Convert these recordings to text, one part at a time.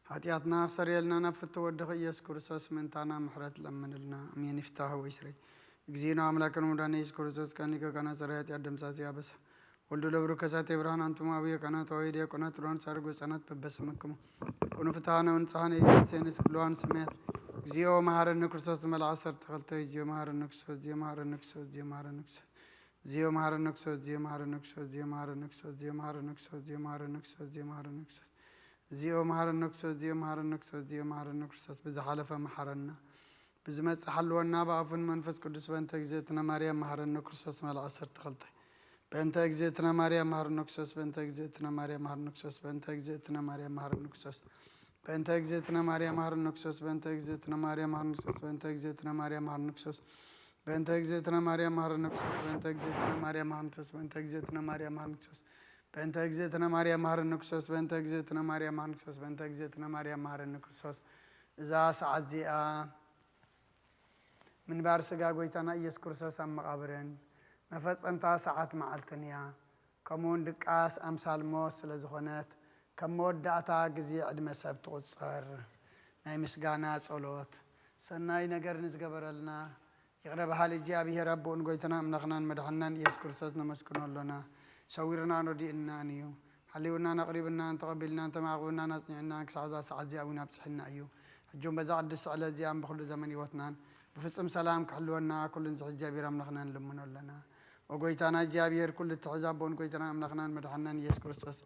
ሓጢኣትና ክሰርየልና ናብ ፍትው ወድኺ ኢየሱስ ክርስቶስ ምእንታና ምሕረት ለምንልና። ኣሜን። ይፍታህ ወይስረይ። እግዚእነ አምላክነ ወመድኃኒነ ኢየሱስ ክርስቶስ ከኒከ ካና ጸረ ኃጢአት ደምሳሲ አበሳ ወልዱ ለብሩ ከሳቴ ብርሃን አንቱም አብየ ካህናት ወአበው ዲያቆናት ሎን ሳርጎ ሕፃናት በበስምክሙ ኩኑ ፍትሐነ ወንጽሐነ ኢየሱስ የንስ ኩልዋን ስሜት እግዚኦ መሐረነ ክርስቶስ መልዓ ሰርተ ክልተ እግዚኦ መሐረነ ክርስቶስ እግዚኦ መሐረነ ክርስቶስ እግዚኦ መሐረነ ክርስቶስ እግዚኦ መሐረነ ክርስቶስ እግዚኦ መሐረነ ክርስቶስ እግዚኦ መሐረነ ክርስቶስ እግዚኦ መሐረነ ክርስቶስ እግዚኦ መሐረነ ክርስቶስ እግዚኦ መሐረነ ክርስቶስ እግዚኦ መሐረነ ክርስቶስ እግዚኦ መሐረነ ክርስቶስ እግዚኦ መሐረነ ክርስቶስ ብዝሓለፈ መሐረና ብዝመጽእ ሓልወና ብኣፉን መንፈስ ቅዱስ በእንተ እግዝእትነ ማርያም መሐረነ ክርስቶስ መልዓ ሰርተ ክልተ በእንተ እግዝእትነ ማርያም መሐረነ ክርስቶስ በእንተ እግዝእትነ ማርያም መሐረነ ክርስቶስ በእንተ እግዝእትነ ማርያም መሐረነ ክርስቶስ በእንተ እግዝእትነ ማርያም መሐረነ ክርስቶስ በእንተ እግዝእትነ ማርያም መሐረነ ክርስቶስ በእንተ እግዝእትነ ማርያም መሐረነ ክርስቶስ በእንተ እግዝእትነ ማርያም መሐረነ ክርስቶስ በእንተ እግዝእትነ ማርያም መሐረነ ክርስቶስ በእንተ እግዝእትነ ማርያም መሐረነ ክርስቶስ በእንተ እግዝእትነ ማርያም መሐረነ ክርስቶስ በእንተ እግዝእትነ ማርያም መሐረነ ክርስቶስ በእንተ እግዝእትነ ማርያም መሐረነ ክርስቶስ እዛ ሰዓት እዚኣ ምንባር ስጋ ጎይታና ኢየሱስ ክርስቶስ ኣብ መቓብርን መፈጸምታ ሰዓት መዓልትን እያ። ከምኡውን ድቃስ ኣምሳል ሞት ስለ ዝኾነት ከም መወዳእታ ግዜ ዕድመ ሰብ ትቑጸር። ናይ ምስጋና ጸሎት። ሰናይ ነገር ንዝገበረልና ይቕረ በሃሊ እግዚኣብሔር ኣቦኡን ጎይታና ኣምላኽናን መድሓንናን ኢየሱስ ክርስቶስ ነመስግኖ ኣሎና። ሰዊርናን ረዲእናን እዩ። ሓልዩናን ኣቕሪብናን ተቐቢልናን ተማዕቑብናን ኣጽኒዕናን ክሳዕ እዛ ሰዓት እዚኣ እውን ኣብጽሕና እዩ። ሕጂ እውን በዛ ቅድስቲ ዕለት እዚኣን ብኹሉ ዘመን ህይወትናን ብፍጹም ሰላም ክሕልወና ኩሉን ዝሕዚ እግዚኣብሔር ኣምላኽና ንልምኖ ኣለና። ኦ ጎይታና እግዚኣብሔር ኩሉ እትሕዝ ኣቦን ጎይታና ኣምላኽናን መድሓንናን ኢየሱስ ክርስቶስ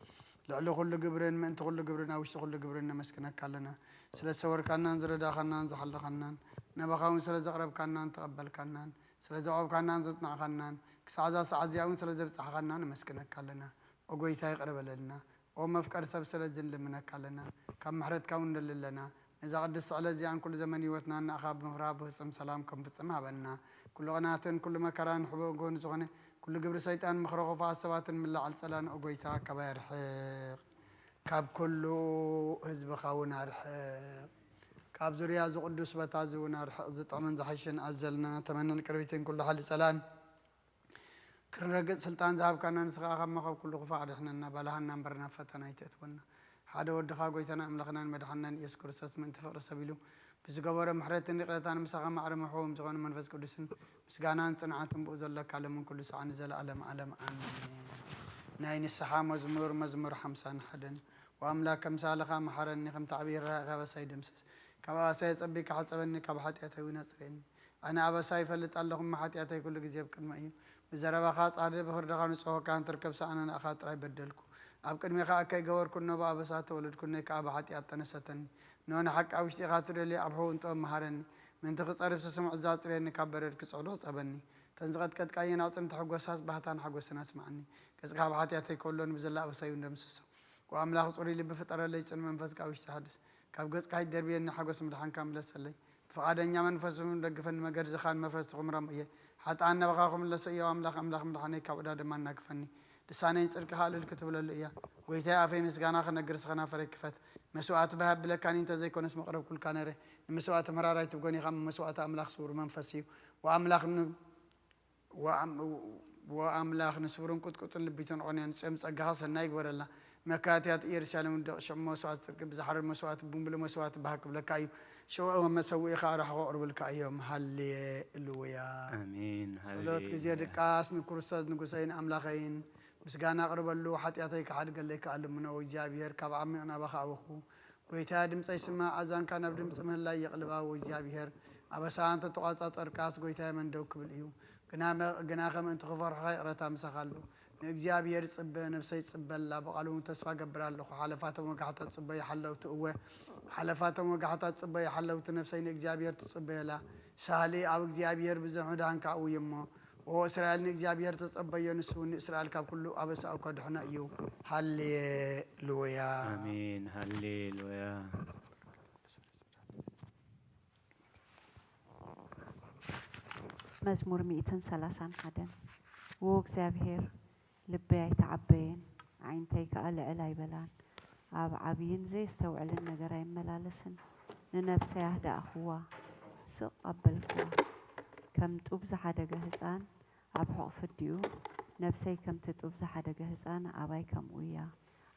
ልዕሊ ኩሉ ግብርን ምእንቲ ኩሉ ግብርን ኣብ ውሽጢ ኩሉ ግብርን ነመስግነካ ኣለና። ስለ ዝሰወርካናን ዝረዳኻናን ዝሓለኻናን ናባኻ እውን ስለ ዘቕረብካናን ተቐበልካናን ስለ ዘዕቆብካናን ዘጽናዕኻናን ክሳዕ እዛ ሰዓት እዚኣ እውን ስለ ዘብጻሕኻና ነመስግነካ ኣለና። ኦ ጎይታ ይቕረ በለልና። ኦ መፍቀሪ ሰብ ስለ እዚ ንልምነካ ኣለና። ካብ ምሕረትካ እውን ንደሊ ኣለና። ነዛ ቅድስቲ ዕለት እዚኣን ኩሉ ዘመን ህይወትናን ንኣኻ ብምፍራህ ብፍጹም ሰላም ከም ፍጽም ሃበና። ኩሉ ቅንኣትን ኩሉ መከራን ንሕቡእ ጎኒ ዝኾነ ኩሉ ግብሪ ሰይጣን ምኽረ ክፉኣት ሰባትን ምላዓል ጸላን ኦ ጎይታ ካባይ ኣርሕቕ። ካብ ኩሉ ህዝብኻ እውን ኣርሕቕ። ካብ ዙርያ እዚ ቅዱስ ቦታ እዚ እውን ኣርሕቕ። ዝጥዕምን ዝሓይሽን ኣዘልና ተመነን ቅርቢትን ኩሉ ሓሊ ጸላን ክንረግጽ ስልጣን ዝሃብካና ንስኻ ካብ መኸብ ኩሉ ክፉእ ኣድሕነና፣ ባልሃና እምበር ናብ ፈተና ኣይተእትወና። ሓደ ወድኻ ጎይታና ኣምላኽናን መድሓንናን ኢየሱስ ክርስቶስ ምእንቲ ፍቕሪ ሰብ ኢሉ ብዝገበሮ ምሕረትን ይቕረታን ምሳኻ ማዕረ መሕወም ዝኾነ መንፈስ ቅዱስን ምስጋናን ጽንዓትን ብኡ ዘለካ ለምን ኩሉ ሰዓት ንዘለኣለም ዓለም ኣሜን። ናይ ንስሓ መዝሙር፣ መዝሙር ሓምሳን ሓደን። ወኣምላክ ከምሳልኻ መሓረኒ፣ ከምቲ ዓብዪ ርህራሄኻ ኣበሳይ ደምስስ። ካብ ኣበሳይ ኣጸቢካ ሕጸበኒ፣ ካብ ሓጢኣተይ እውን ኣጽርየኒ። ኣነ ኣበሳ ይፈልጥ ኣለኹ፣ እሞ ሓጢኣተይ ኩሉ ግዜ ኣብ ቅድመይ እዩ። ብዘረባኻ ጻድቕ፣ ብፍርድኻ ንጹህ ኮንካ እንትርከብ፣ ኣነ ንኣኻ ጥራይ በደልኩ። ኣብ ቅድሜኻ እከይ ገበርኩ፣ እነሆ ብኣበሳ ተወለድኩ፣ እነሆ ከኣ ብሓጢኣት ጠነሰተኒ። እነሆ ንሓቂ ኣብ ውሽጢኻ ትደልዮ ኣብ ሕቡእ ጥበብ መሃረኒ። ምእንቲ ክጸርብ ስስምዕ እዛ ኣጽርየኒ፣ ካብ በረድ ክጽዕዶ ጸበኒ። እተን ዝቐጥቀጥካየን ኣዕጽምቲ ሕጎሳስ ባህታን ሓጎስን ኣስምዓኒ። ገጽካ ካብ ሓጢኣተይ ከውሎኒ፣ ብዘላ ኣበሳይ እውን ደምስሶ። ኦ ኣምላኽ፣ ጽሩይ ልቢ ፍጠረለይ፣ ጽኑዕ መንፈስ ከኣ ኣብ ውሽጠይ ሓድስ። ካብ ገጽካ ኣይትደርብየኒ፣ ሓጎስ ምድሓንካ ምለሰለይ። ብፍቓደኛ መንፈስ እውን ደግፈኒ፣ መገድኻን መፍረስቲ ክምረሞ እየ። ሓጥኣን ናባኻ ክምለሱ እዮም፣ ኣምላኽ፣ ኣምላኽ ምድሓነይ ካብ ዕዳ ድማ ኣናግፈኒ። ልሳነይ ንጽድቅኻ እልል ክትብለሉ እያ። ጐይታይ፣ ኣፈይ ምስጋና ክነግር፣ ስኸናፈረይ ክፈት። መስዋእቲ ብሃ ኣብለካኒ እንተ ዘይኮነስ፣ መቕረብኩልካ ነይረ። ንመስዋእቲ ምሕራር ኣይትብጎን ኢኻ፣ እሞ መስዋእቲ ኣምላኽ ስዉር መንፈስ እዩ። ወኣምላኽ ን-፣ ወኣም-፣ ወኣምላኽ ንስውርን ቁጥቁጥን ልቢ ተንቆንያን ጽዮን ብጸጋኻ ሰናይ ይግበረልና። መካትያት ኢየሩሳሌም ውደቕ፣ ሽዑ መስዋእቲ ጽድቂ ብዝሓርር መስዋእቲ ብምሉእ መስዋእቲ ባህ ክብለካ እዩ። ሽዑ መሰውኢኻ ኣራሕቑ ኣቕርብልካ እዮም። ሃሌሉያ። ኣሜን። ጸሎት ግዜ ሃሌሉያ። ድቃስ ንክርስቶስ ንጉሰይን ኣምላኸይን ምስጋና ኣቕርበሉ፣ ሓጢኣተይ ክሓድገለይ ከኣ ልምኖ። እግዚኣብሔር ካብ ዓሚቕ ናባኻ ኣበኹ። ጐይታ ድምጸይ ስማዕ፣ ኣእዛንካ ናብ ድምጺ ምህላይ የቕልባ። ወእግዚኣብሔር ኣበሳ እንተ ተቋጻጸርካስ፣ ጐይታየ መን ደው ክብል እዩ? ግና መ-፣ ግናኸ ምእንቲ ክፈርሑኻ ይቕረታ ምሳኻ ኣሎ። ንእግዚኣብሔር ጽበ፣ ነፍሰይ ጽበላ፣ ብቓሉ እውን ተስፋ እገብር ኣለኹ። ሓለፋቶም ወጋሕታ ጽበዩ ሓለውቲ፣ እወ፣ ሓለፋቶም ወጋሕታ ጽበዩ ሓለውቲ፣ ነፍሰይ ንእግዚኣብሔር ትጽበየላ። ሳሊ ኣብ እግዚኣብሔር ብዙሕ ምድሓን ከኣ እውይ እሞ፣ ኦ እስራኤል ንእግዚኣብሔር ተጸበዮ፣ ንሱ እውን ንእስራኤል ካብ ኩሉ ኣበሳኡ ከድሕኖ እዩ። ሃሌሉያ። ኣሜን። ሃሌሉያ። መዝሙር ሚእትን ሰላሳን ሓደን። ዎ እግዚኣብሔር፣ ልበይ ኣይተዓበየን፣ ኣዒንተይ ከኣ ልዕል ኣይበላን። ኣብ ዓብይን ዘየስተውዕልን ነገር ኣይመላለስን። ንነብሰይ ኣህደኣኽዋ፣ ስቕ ኣበልክዋ። ከም ጡብ ዝሓደገ ህጻን ኣብ ሕቑፊ ኣዲኡ፣ ነብሰይ ከምቲ ጡብ ዝሓደገ ህጻን ኣባይ ከምኡ እያ።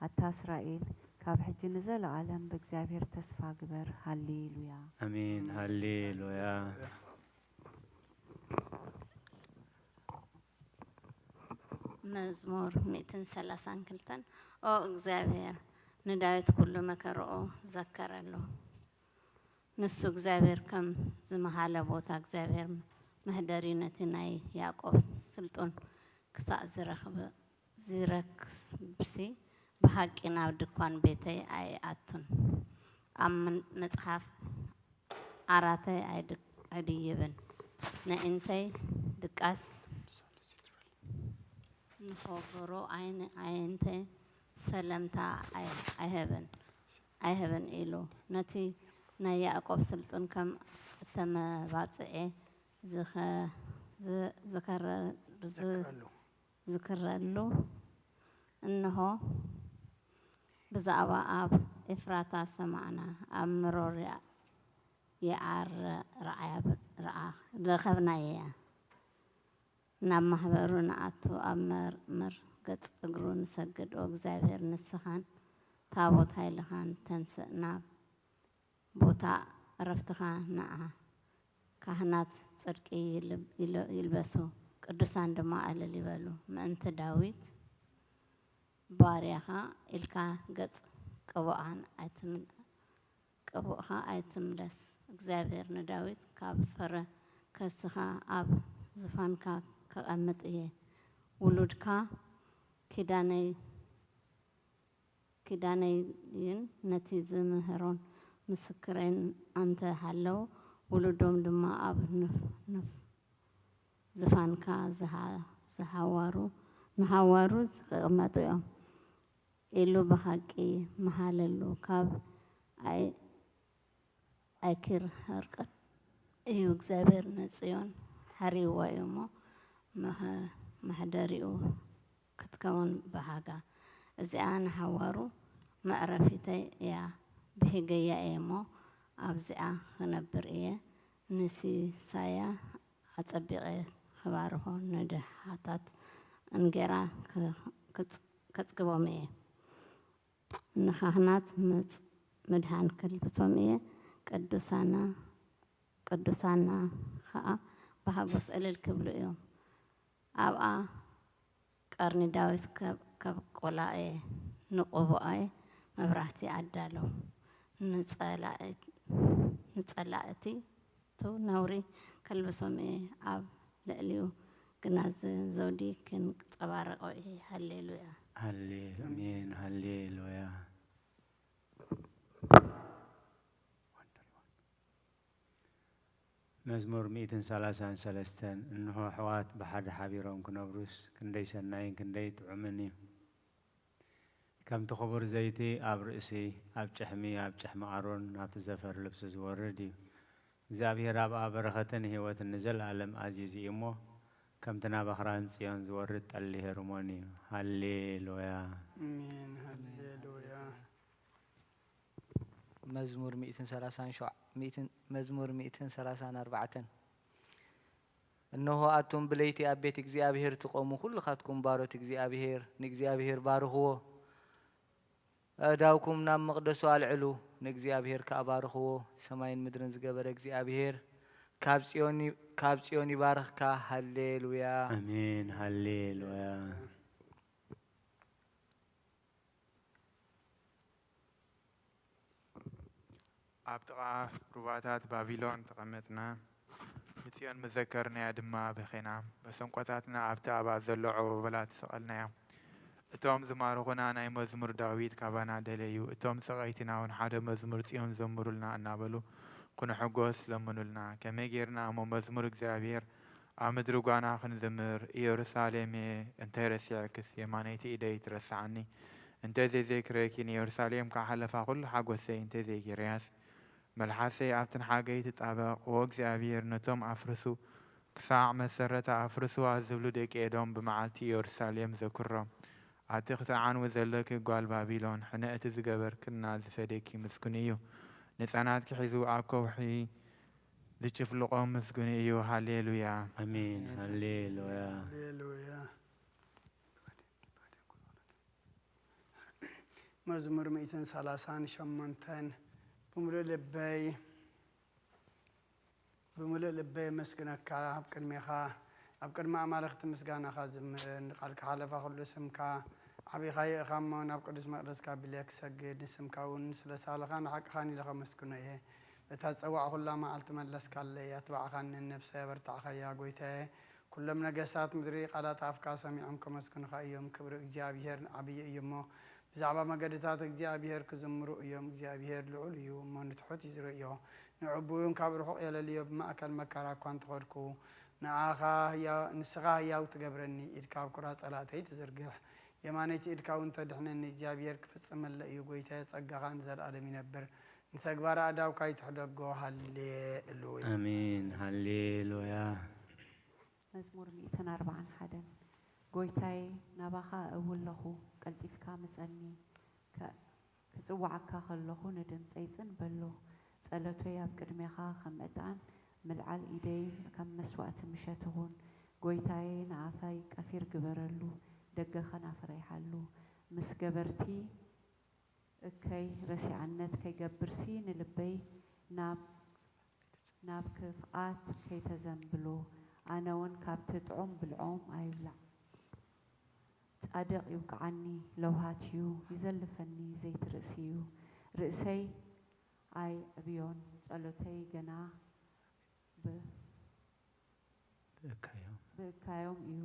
ኣታ እስራኤል፣ ካብ ሕጂ ንዘለኣለም ብእግዚኣብሔር ተስፋ ግበር። ሃሌሉያ። ኣሜን። ሃሌሉያ። መዝሙር ሚእትን ሰላሳን ክልተን። ኦ እግዚኣብሔር፣ ንዳዊት ኩሉ መከርኡ ዘከረሉ። ንሱ እግዚኣብሔር ከም ዝመሃለ ቦታ እግዚኣብሔር መህደር እዩ። ነቲ ናይ ያዕቆብ ስልጡን ክሳዕ ዝረኽብ-፣ ዝረክብሲ ብሓቂ ናብ ድኳን ቤተይ ኣይኣቱን። ኣብ ምን-፣ መጽሓፍ ዓራተይ ኣይድ-፣ ኣይድይብን። ነኢንተይ ድቃስ ንኸብሮ ኣይን-፣ ኣዒንተይ ሰለምታ ኣይ-፣ ኣይህብን፣ ኣይህብን ኢሉ። ነቲ ናይ ያዕቆብ ስልጡን ከም እተመባጽዔ ዝኸ-፣ ዝ-፣ ዝኸረ-፣ ዝ-፣ ዘክረሉ። ዝክረሉ። እንሆ፣ ብዛዕባ ኣብ ኤፍራታ ሰማዕና፣ ኣብ ምሮር የኣ-፣ የኣር ረዓያ ብ-፣ ረኣ-፣ ረኸብናያ። ናብ ማሕበሩ ንኣቱ፣ ኣብ መር-፣ መር-፣ ገጽ እግሩ ንሰግድ። ኦ እግዚኣብሔር፣ ንስኻን ታቦት ኃይልኻን ተንስእ፣ ናብ ቦታ ዕረፍትኻ ንዓ። ካህናት ጽድቂ ይልብ-፣ ይል-፣ ይልበሱ፣ ቅዱሳን ድማ እልል ይበሉ። ምእንቲ ዳዊት ባርያኻ ኢልካ ገጽ ቅቡኣን ኣይትም-፣ ቅቡእኻ ኣይትምለስ። እግዚኣብሔር ንዳዊት ካብ ፍረ ከርስኻ ኣብ ዙፋንካ ከቐምጥ እየ። ውሉድካ ኪዳነይ፣ ኪዳነይን ነቲ ዝምህሮን ምስክረይን ኣንተ ሃለው፣ ውሉዶም ድማ ኣብ ንፍ-፣ ንፍ-፣ ዝፋንካ ዝሃ-፣ ዝሃዋሩ፣ ንሃዋሩ ዝቕመጡ እዮም ኢሉ ብሓቂ መሃለሉ። ካብ ኣይ-፣ ኣይኪር ህርቀት እዩ። እግዚኣብሔር ንጽዮን ሓሪዋ እዩ እሞ፣ መኸ-፣ መሕደሪኡ ክትከውን ብሃጋ። እዚኣ ንሃዋሩ መዕረፊተይ እያ፣ ብሂገያ እየ እሞ፣ ኣብዚኣ ክነብር እየ። ንሲሳያ ኣጸቢቐ ክባርኾ፣ ንድሃታት እንጌራ ከ-፣ ከጽ-፣ ከጽግቦም እየ። ንኻህናት ምጽ-፣ ምድሓን ከልብሶም እየ። ቅዱሳና፣ ቅዱሳና ኸኣ ብሃጎስ እልል ክብሉ እዮም። ኣብኣ ቀርኒ ዳዊት ከብ-፣ ከብቁላ እየ። ንቕቡኣይ መብራህቲ ኣዳለው። ንጸላእት-፣ ንጸላእቲ ቱ ነውሪ ከልብሶም እየ፣ ኣብ ልዕሊኡ ግና ዝ-፣ ዘውዲ ክንጸባረቖ እየ። ሃሌሉያ። ሃሌ-፣ ኣሜን። ሃሌሉያ። መዝሙር ሚእትን ሰላሳን ሰለስተን። እንሆ፣ ኣሕዋት ብሓደ ሓቢሮም ክነብሩስ ክንደይ ሰናይን ክንደይ ጥዑምን እዩ። ከምቲ ክቡር ዘይቲ ኣብ ርእሲ፣ ኣብ ጭሕሚ፣ ኣብ ጭሕሚ ኣሮን ናብቲ ዘፈር ልብሱ ዝወርድ እዩ። እግዚኣብሔር ኣብኣ በረኸትን ህይወትን ንዘለኣለም ኣዚዙ እዩ እሞ፣ ከምቲ ናብ ኣኽራን ጽዮን ዝወርድ ጠሊ ሄርሞን እዩ። ሃሌሉያ። ኣሜን። ሃሌሉያ። መዝሙር ሚእትን ሰላሳን ሸውዓ-፣ ሚእትን፣ መዝሙር ሚእትን ሰላሳን ኣርባዕተን። እነሆ፣ ኣቱም ብለይቲ ኣብ ቤት እግዚኣብሔር ትቖሙ፣ ኩልኻትኩም ባሮት እግዚኣብሔር፣ ንእግዚኣብሔር ባርኽዎ። ኣእዳውኩም ናብ መቕደሱ ኣልዕሉ፣ ንእግዚኣብሔር ከኣ ባርኽዎ። ሰማይን ምድርን ዝገበረ እግዚኣብሔር ካብ ጽዮን ይ-፣ ካብ ጽዮን ይባርኽካ። ሃሌሉያ። ኣሜን። ሃሌሉያ። ኣብ ጥቓ ሩባታት ባቢሎን ተቐመጥና፣ ንጽዮን ምዘከርናያ ድማ በኼና። መሰንቆታትና ኣብቲ ኣብኣ ዘሎ ዕቦበላት ሰቐልናዮ። እቶም ዝማርኹና ናይ መዝሙር ዳዊት ካባና ደለዩ። እቶም ሰቐይትናውን ሓደ መዝሙር ጽዮን ዘምሩልና እናበሉ ክንሕጎስ ለምኑልና። ከመይ ጌርና እሞ መዝሙር እግዚኣብሔር ኣብ ምድሪ ጓና ክንዝምር? ኢየሩሳሌምየ፣ እንተ ረሲዐክስ የማነይቲ ኢደይ ትረስዓኒ። እንተ ዘይዘክረኪ ንኢየሩሳሌም ካብ ሓለፋ ኩሉ ሓጎሰይ እንተ ዘይገይረያስ፣ መልሓሰይ ኣብቲ ንሓገይ ትጣበቕ። ኦ እግዚኣብሔር፣ ነቶም ኣፍርሱ፣ ክሳዕ መሰረታ ኣፍርስዋ ዝብሉ ደቂ ኤዶም ብመዓልቲ ኢየሩሳሌም ዘክሮም። ኣቲ ክትዓንዊ ዘለኪ ጓል ባቢሎን፣ ሕነ እቲ ዝገበርክልና ዝፈደኪ ምስጉን እዩ። ንጻናትኪ ሒዙ ኣብ ከውሒ ዝጭፍልቖም ምስጉን እዩ። ሃሌሉያ። ኣሜን። ሃሌሉያ። ሃሌሉያ። መዝሙር ሚእትን ሰላሳን ሸሞንተን። ብምሉእ ልበይ፣ ብምሉእ ልበይ የመስግነካ፣ ኣብ ቅድሜኻ፣ ኣብ ቅድሚ ኣማልኽቲ ምስጋናኻ ዝምር። ንቃልካ ሓለፋ ኩሉ ስምካ ዓቢኻዮ ኢኻ እሞ፣ ናብ ቅዱስ መቕደስካ ኣቢለ ክሰግድ፣ ንስምካ እውን ስለ ሳልኻን ሓቅኻን ኢለ ከመስግኖ እየ። በታ ዝጸዋዕኹላ መዓልቲ መለስካለይ፣ ኣትባዕኻኒ፣ ንነፍሰይ ኣበርታዕካያ። ጎይታየ፣ ኩሎም ነገስታት ምድሪ ቃላት ኣፍካ ሰሚዖም ከመስግኑኻ እዮም። ክብሪ እግዚኣብሄር ዓብዪ እዩ እሞ፣ ብዛዕባ መገድታት እግዚኣብሄር ክዝምሩ እዮም። እግዚኣብሄር ልዑል እዩ እሞ፣ ንትሑት እዩ ዝርእዮ፣ ንዕቡይ እውን ካብ ርሑቕ የለልዮ። ብማእከል መከራ እኳ እንተኸድኩ፣ ንኣኻ ህያ-፣ ንስኻ ህያው ትገብረኒ፣ ኢድካ ኣብ ኩራ ጸላእተይ ትዝርግሕ፣ የማነይቲ ኢድካ እውን ተድሕነኒ። እግዚኣብሄር ክፍጽመለ እዩ፣ ጎይታየ፣ ጸጋኻ ንዘለኣለም ይነብር። ንተግባር ኣእዳውካ ይትሕደጎ። ሃሌሉያ። ኣሜን። ሃሌሉያ። መዝሙር ሚእትን ኣርባዓን ሓደን። ጎይታየ፣ ናባኻ እእዊ ኣለኹ፣ ቀልጢፍካ ምጸኒ፣ ከ-፣ ክጽውዓካ ከለኹ ንድምጸይ ጽን በሎ። ጸሎተይ ኣብ ቅድሜኻ ከም ዕጣን ምልዓል ኢደይ ከም መስዋእቲ ምሸት ትኹን። ጎይታየ፣ ንኣፈይ ቀፊር ግበረሉ፣ ደገ ኸናፍረይ ሓሉ። ምስ ገበርቲ እከይ ረሲዓነት ከይገብርሲ ንልበይ ናብ፣ ናብ ክፍኣት ከይተዘንብሎ፣ ኣነ እውን ካብቲ ጥዑም ብልዖም ኣይብላዕ። ጻድቕ ይውቅዓኒ፣ ለውሃት እዩ፣ ይዘልፈኒ፣ ዘይትርእሲ እዩ። ርእሰይ ኣይዕብዮን፣ ጸሎተይ ገና ብ-፣ ብእካዮም። ብእካዮም እዩ።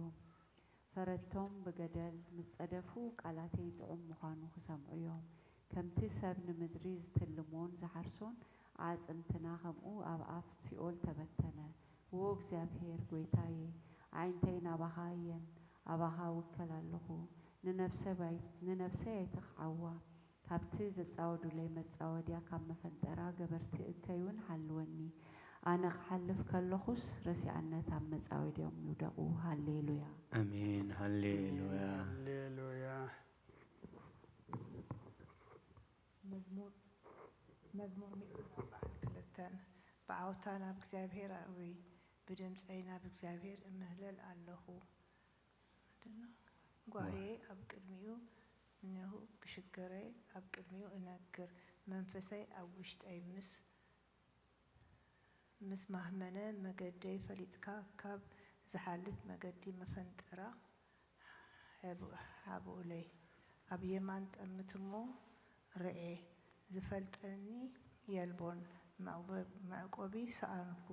ፈረድቶም ብገደል ምስ ጸደፉ፣ ቃላተይ ጥዑም ምዃኑ ክሰምዑ እዮም። ከምቲ ሰብ ንምድሪ ዝትልሞን ዝሓርሶን፣ ኣዕጽምትና ኸምኡ ኣብ ኣፍ ሲኦል ተበተነ። ዎ እግዚኣብሄር ጐይታየ፣ ኣዒንተይ ናባኻ እየን፣ ኣባኻ እውከል ኣለኹ። ንነፍሰይ ኣይ-፣ ንነፍሰይ ኣይትኽዓዋ። ካብቲ ዘጻወዱለይ መጻወድያ፣ ካብ መፈንጠራ ገበርቲ እከይ እውን ሓልወኒ። ኣነ ክሓልፍ ከለኹስ፣ ረሲዓነት ኣብ መጻወድያኦም ይውደቑ። ሃሌሉያ። ኣሜን። ሃሌሉያ። ሃሌሉያ። መዝሙር፣ መዝሙር ሚእትን ኣርባዓን ክልተን። ብዓውታ ናብ እግዚኣብሔር ኣእዊ፣ ብድምፀይ ናብ እግዚኣብሔር እምህለል ኣለኹ። ምንድን ነው? ጓህየይ ኣብ ቅድሚኡ እነሆ፣ ብሽግረይ ኣብ ቅድሚኡ እነግር። መንፈሰይ ኣብ ውሽጠይ ምስ፣ ምስ ማህመነ፣ መገደይ ፈሊጥካ፣ ካብ ዝሓልፍ መገዲ መፈንጠራ ሓብ-፣ ሓብኡለይ። ኣብ የማን ጠምት እሞ ርኤ፣ ዝፈልጠኒ የልቦን። መዕቆ-፣ መዕቆቢ ሰኣንኩ፣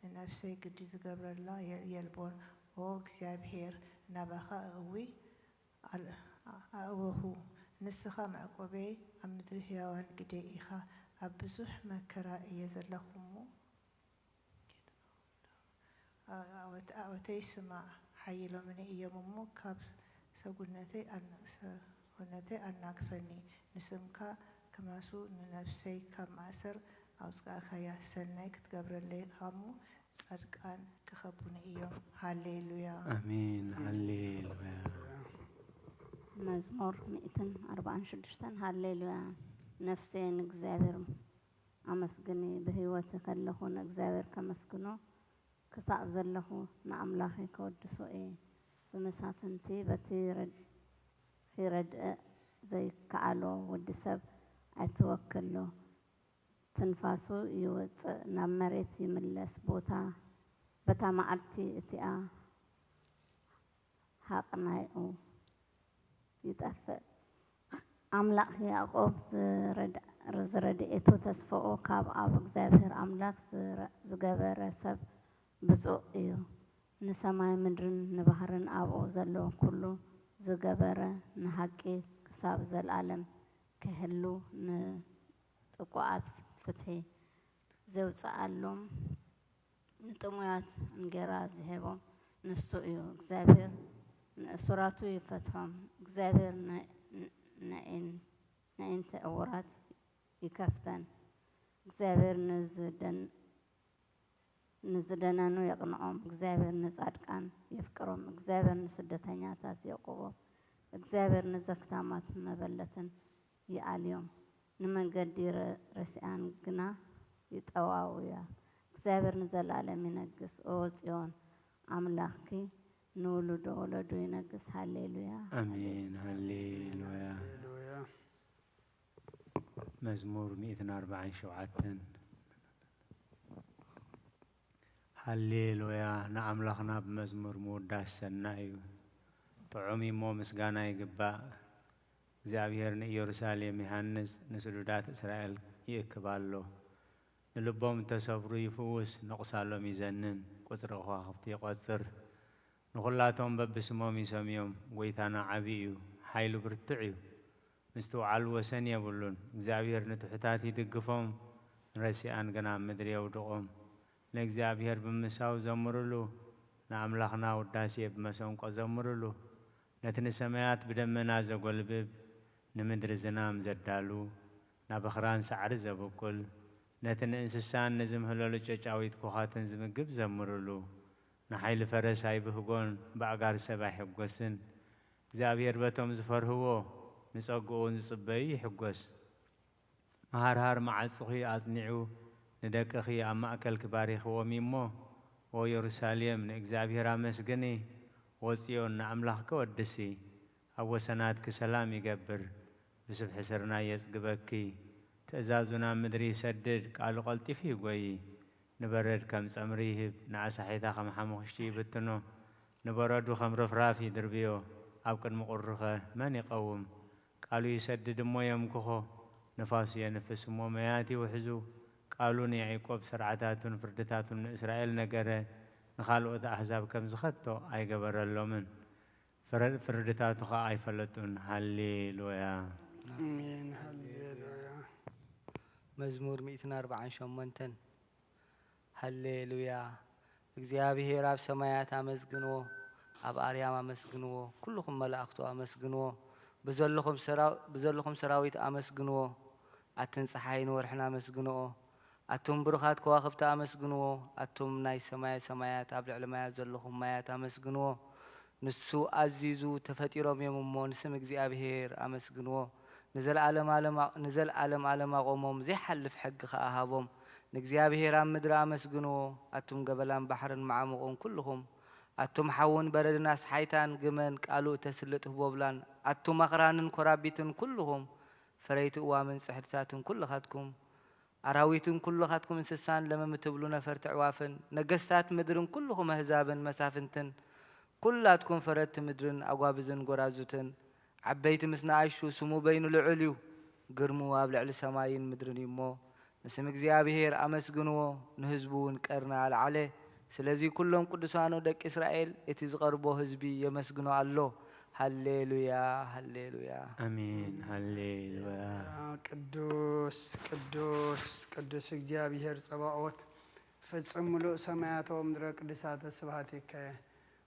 ንነፍሰይ ግዲ ዝገብረላ የ-፣ የልቦን። ኦ እግዚኣብሔር፣ ናባኻ እእዊ ኣል-፣ ኣእወኹ። ንስኻ መዕቆበይ፣ ኣብ ምድሪ ህያዋን ግደይ ኢኻ። ኣብ ብዙሕ መከራ እየ ዘለኹ እሞ፣ ኣወት-፣ ኣወተይ ስማዕ፣ ሓይሎምኒ እዮም እሞ፣ ካብ ሰጉነተይ ኣን-፣ ሰጉነተይ ኣናግፈኒ። ንስምካ ክማሱ ንነፍሰይ ካብ ማእሰር ኣውጽኣካያ። ሰናይ ክትገብረለይ እሞ፣ ጻድቃን ክኸቡኒ እዮም። ሃሌሉያ። ኣሜን። ሃሌሉያ። መዝሙር ሚእትን ኣርባዓን ሽዱሽተን። ሃሌሉያ። ነፍሰየ ንእግዚኣብሔር ኣመስግኒ፣ ብህይወት ከለኹ ንእግዚኣብሔር ከመስግኖ፣ ክሳብ ዘለኹ ንኣምላኸይ ከወድሶ እየ። ብመሳፍንቲ በቲ ረድ-፣ ኺረድእ ዘይከኣሎ ወዲ ሰብ ኣይትወክሎ። ትንፋሱ ይወጽእ፣ ናብ መሬት ይምለስ፣ ቦታ፣ በታ መዓልቲ እቲኣ ሃቕናኡ ይጠፍእ። ኣምላኽ ያዕቆብ ዝረድ-፣ ዝረድኤቱ ተስፋኡ ካብ ኣብ እግዚኣብሔር ኣምላኽ ዝረ-፣ ዝገበረ ሰብ ብፁዕ እዩ። ንሰማይ ምድርን ንባህርን ኣብኡ ዘሎ ኩሉ ዝገበረ ንሓቂ ክሳብ ዘለዓለም ክህሉ ንጥቁዓት ፍትሒ ዘውፅኣሎም ንጥሙያት እንጌራ ዝህቦም ንሱ እዩ። እግዚኣብሔር ንእሱራቱ ይፈትሖም። እግዚኣብሔር ነ-፣ ነኤን-፣ ነእንተ ዕውራት ይከፍተን። እግዚኣብሔር ንዝደን-፣ ንዝደነኑ የቕንዖም። እግዚኣብሔር ንጻድቃን የፍቅሮም። እግዚኣብሔር ንስደተኛታት የዕቁቦም። እግዚኣብሔር ንዘክታማት መበለትን ይኣልዮም፣ ንመንገዲ ረ-፣ ረሲኣን ግና ይጠዋውያ። እግዚኣብሔር ንዘለኣለም ይነግስ። ኦ ጽዮን፣ ኣምላኽኪ ንውሉዶ ወለዶ ይነግስ። ሃሌሉያ። ኣሜን። ሃሌሉያ። ሃሌሉያ። መዝሙር ሚእትን ኣርባዓን ሸውዓተን። ሃሌሉያ፣ ንኣምላኽና ብመዝሙር ምውዳስ ሰናይ እዩ። ጥዑም እሞ ምስጋና ይግባእ። እግዚኣብሔር ንኢየሩሳሌም ይሃንጽ፣ ንስዱዳት እስራኤል ይእክብ ኣሎ። ንልቦም እተሰብሩ ይፍውስ፣ ንቑሳሎም ይዘንን፣ ቁጽሪ ከዋኽብቲ ይቖጽር። ንኹላቶም በብስሞም ይሰምዮም። ጐይታና ዓቢ እዩ፣ ሓይሉ ብርቱዕ እዩ። ምስትውዓል ወሰን የብሉን። እግዚኣብሔር ንትሑታት ይድግፎም፣ ንረሲኣን ግና ኣብ ምድሪ የውድቖም። ንእግዚኣብሔር ብምሳው ዘምሩሉ፣ ንኣምላኽና ውዳሴ ብመሰንቆ ዘምሩሉ። ነቲ ንሰማያት ብደመና ዘጎልብብ፣ ንምድሪ ዝናም ዘዳሉ፣ ናብ ኣኽራን ሳዕሪ ዘብቁል፣ ነቲ ንእንስሳን ንዝምህለሉ ጨጫዊት ኮኻትን ዝምግብ ዘምሩሉ። ንሓይሊ ፈረስ ኣይብህጎን፣ ብኣእጋር ሰብ ኣይሕጎስን። እግዚኣብሔር በቶም ዝፈርህዎ፣ ንጸግኡ እውን ዝጽበዩ ይሕጎስ። መሃርሃር መዓጹኺ ኣጽኒዑ፣ ንደቅኺ ኣብ ማእከልኪ ባሪኽዎም እዩ እሞ፣ ኦ የሩሳሌም፣ ንእግዚኣብሔር ኣመስግኒ፣ ኦ ጽዮን፣ ንኣምላኽኪ ወድሲ። ኣብ ወሰናትኪ ሰላም ይገብር፣ ብስብሒ ስርናይ የጽግበኪ። ትእዛዙ ናብ ምድሪ ይሰድድ፣ ቃሉ ቀልጢፉ ይጎዪ። ንበረድ ከም ጸምሪ ይህብ፣ ንኣሳሒታ ከም ሓሙኽሽቲ ይብትኖ። ንበረዱ ከም ርፍራፍ ይድርብዮ፣ ኣብ ቅድሚ ቁሩኸ መን ይቐውም? ቃሉ ይሰድድ እሞ የምክኾ፣ ንፋሱ የንፍስ እሞ መያት ይውሕዙ። ቃሉ ንያዕቆብ ስርዓታቱን ፍርድታቱን ንእስራኤል ነገረ፣ ንኻልኦት ኣህዛብ ከም ዝኸቶ ኣይገበረሎምን። ፍረ-፣ ፍርድታቱ ኸኣ ኣይፈለጡን። ሃሌሉያ። ኣሜን። ሃሌሉያ። መዝሙር ሚእትን ኣርባዓን ሸሞንተን። ሃሌሉያ። እግዚኣብሔር ኣብ ሰማያት ኣመስግንዎ፣ ኣብ ኣርያም ኣመስግንዎ፣ ኩልኹም መላእኽቱ ኣመስግንዎ፣ ብዘለኹም ሰራ-፣ ብዘለኹም ሰራዊት ኣመስግንዎ፣ ኣትን ጸሓይን ወርሕን ኣመስግንኦ፣ ኣቱም ብሩኻት ከዋኽብቲ ኣመስግንዎ፣ ኣቱም ናይ ሰማየ ሰማያት ኣብ ልዕሊ ማያት ዘለኹም ማያት ኣመስግንዎ። ንሱ ኣዚዙ ተፈጢሮም እዮም እሞ ንስም እግዚኣብሔር ኣመስግንዎ። ንዘለዓለም ዓለም ኣ-፣ ንዘለዓለም ዓለም ኣቖሞም፣ ዘይሓልፍ ሕጊ ኸኣ ሃቦም። ንእግዚኣብሔር ኣብ ምድሪ ኣመስግንዎ፣ ኣቱም ገበላን ባሕርን መዓሙቑን ኩልኹም፣ ኣቱም ሓውን በረድን ኣስሓይታን ግመን ቃሉ እተስልጥ ህቦብላን፣ ኣቱም ኣኽራንን ኮራቢትን ኩልኹም፣ ፈረይቲ እዋምን ጽሕድታትን ኩልኻትኩም፣ ኣራዊትን ኩልኻትኩም እንስሳን ለመም እትብሉ ነፈርቲ ኣዕዋፍን፣ ነገስታት ምድርን ኩልኹም ኣህዛብን መሳፍንትን፣ ኩላትኩም ፈረድቲ ምድርን ኣጓብዝን ጎራዙትን፣ ዓበይቲ ምስ ንኣሽቱ፣ ስሙ በይኑ ልዑል እዩ፣ ግርምኡ ኣብ ልዕሊ ሰማይን ምድርን እዩ እሞ፣ ንስም እግዚኣብሔር ኣመስግንዎ፣ ንህዝቡ እውን ቀርኒ ኣልዓለ። ስለዚ ኩሎም ቅዱሳኑ ደቂ እስራኤል፣ እቲ ዝቐርቦ ህዝቢ የመስግኖ ኣሎ። ሃሌሉያ፣ ሃሌሉያ። ኣሜን፣ ሃሌሉያ። ቅዱስ፣ ቅዱስ፣ ቅዱስ እግዚኣብሔር ጸባኦት፣ ፍጹም ምሉእ ሰማያት ወምድረ ቅዱሳተ ስብሐቲከ።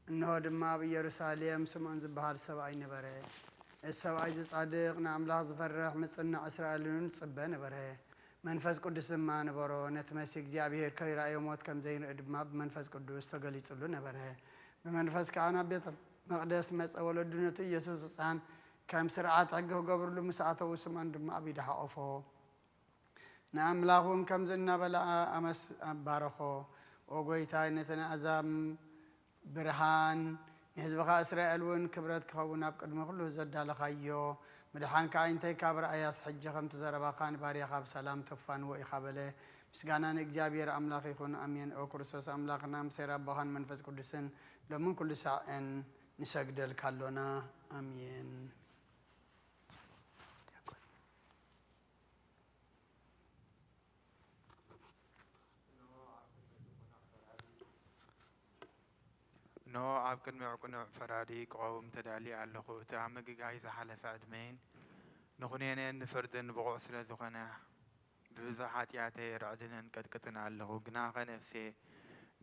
እንሆ ድማ ኣብ ኢየሩሳሌም ስምዖን ዝበሃል ሰብኣይ ነበረ። እቲ ሰብኣይ እዚ ጻድቕ፣ ንኣምላኽ ዝፈርሕ፣ ምጽናዕ እስራኤልን እውን ዝጽበ ነበረ። መንፈስ ቅዱስ ድማ ነበሮ። ነቲ መሲህ እግዚኣብሔር ከይረኣዮ ሞት ከም ዘይርኢ ድማ ብመንፈስ ቅዱስ ተገሊጹሉ ነበረ። ብመንፈስ ከኣ ናብ ቤተ መቕደስ መጸ። ወለዱ ነቲ ኢየሱስ ህጻን ከም ስርዓት ሕጊ ክገብርሉ ምስ ኣተዉ፣ ስምዖን ድማ ኣብ ኢዱ ሓቖፎ። ንኣምላኽ እውን ከምዚ እናበለ ኣመስ-፣ ባረኾ። ኦ ጐይታይ፣ ነተን ኣሕዛብ ብርሃን፣ ንህዝብኻ እስራኤል እውን ክብረት ክኸውን ኣብ ቅድሚ ኩሉ ዘዳለኻዮ ምድሓንካ ኣይንተይ ካብ ረኣያስ፣ ሕጂ ከምቲ ዘረባኻ ንባርያኻ ብሰላም ተፋንዎ ኢኻ በለ። ምስጋና ንእግዚኣብሔር ኣምላኽ ይኹን፣ ኣሜን። ኦ ክርስቶስ ኣምላኽና፣ ምስ ኄር ኣቦኻን መንፈስ ቅዱስን ሎምን ኩሉ ሳዕን ንሰግደልካ ኣሎና። ኣሜን። እንሆ ኣብ ቅድሚ ቅኑዕ ፈራዲ ክቐውም ተዳልየ ኣለኹ። እቲ ኣብ ምግጋይ ዝሓለፈ ዕድመይን ንኹነኔን ንፍርድን ብቑዕ ስለ ዝኾነ፣ ብብዝሒ ሓጢኣተይ ርዕድንን ቀጥቅጥን ኣለኹ። ግናኸ ነፍሴ፣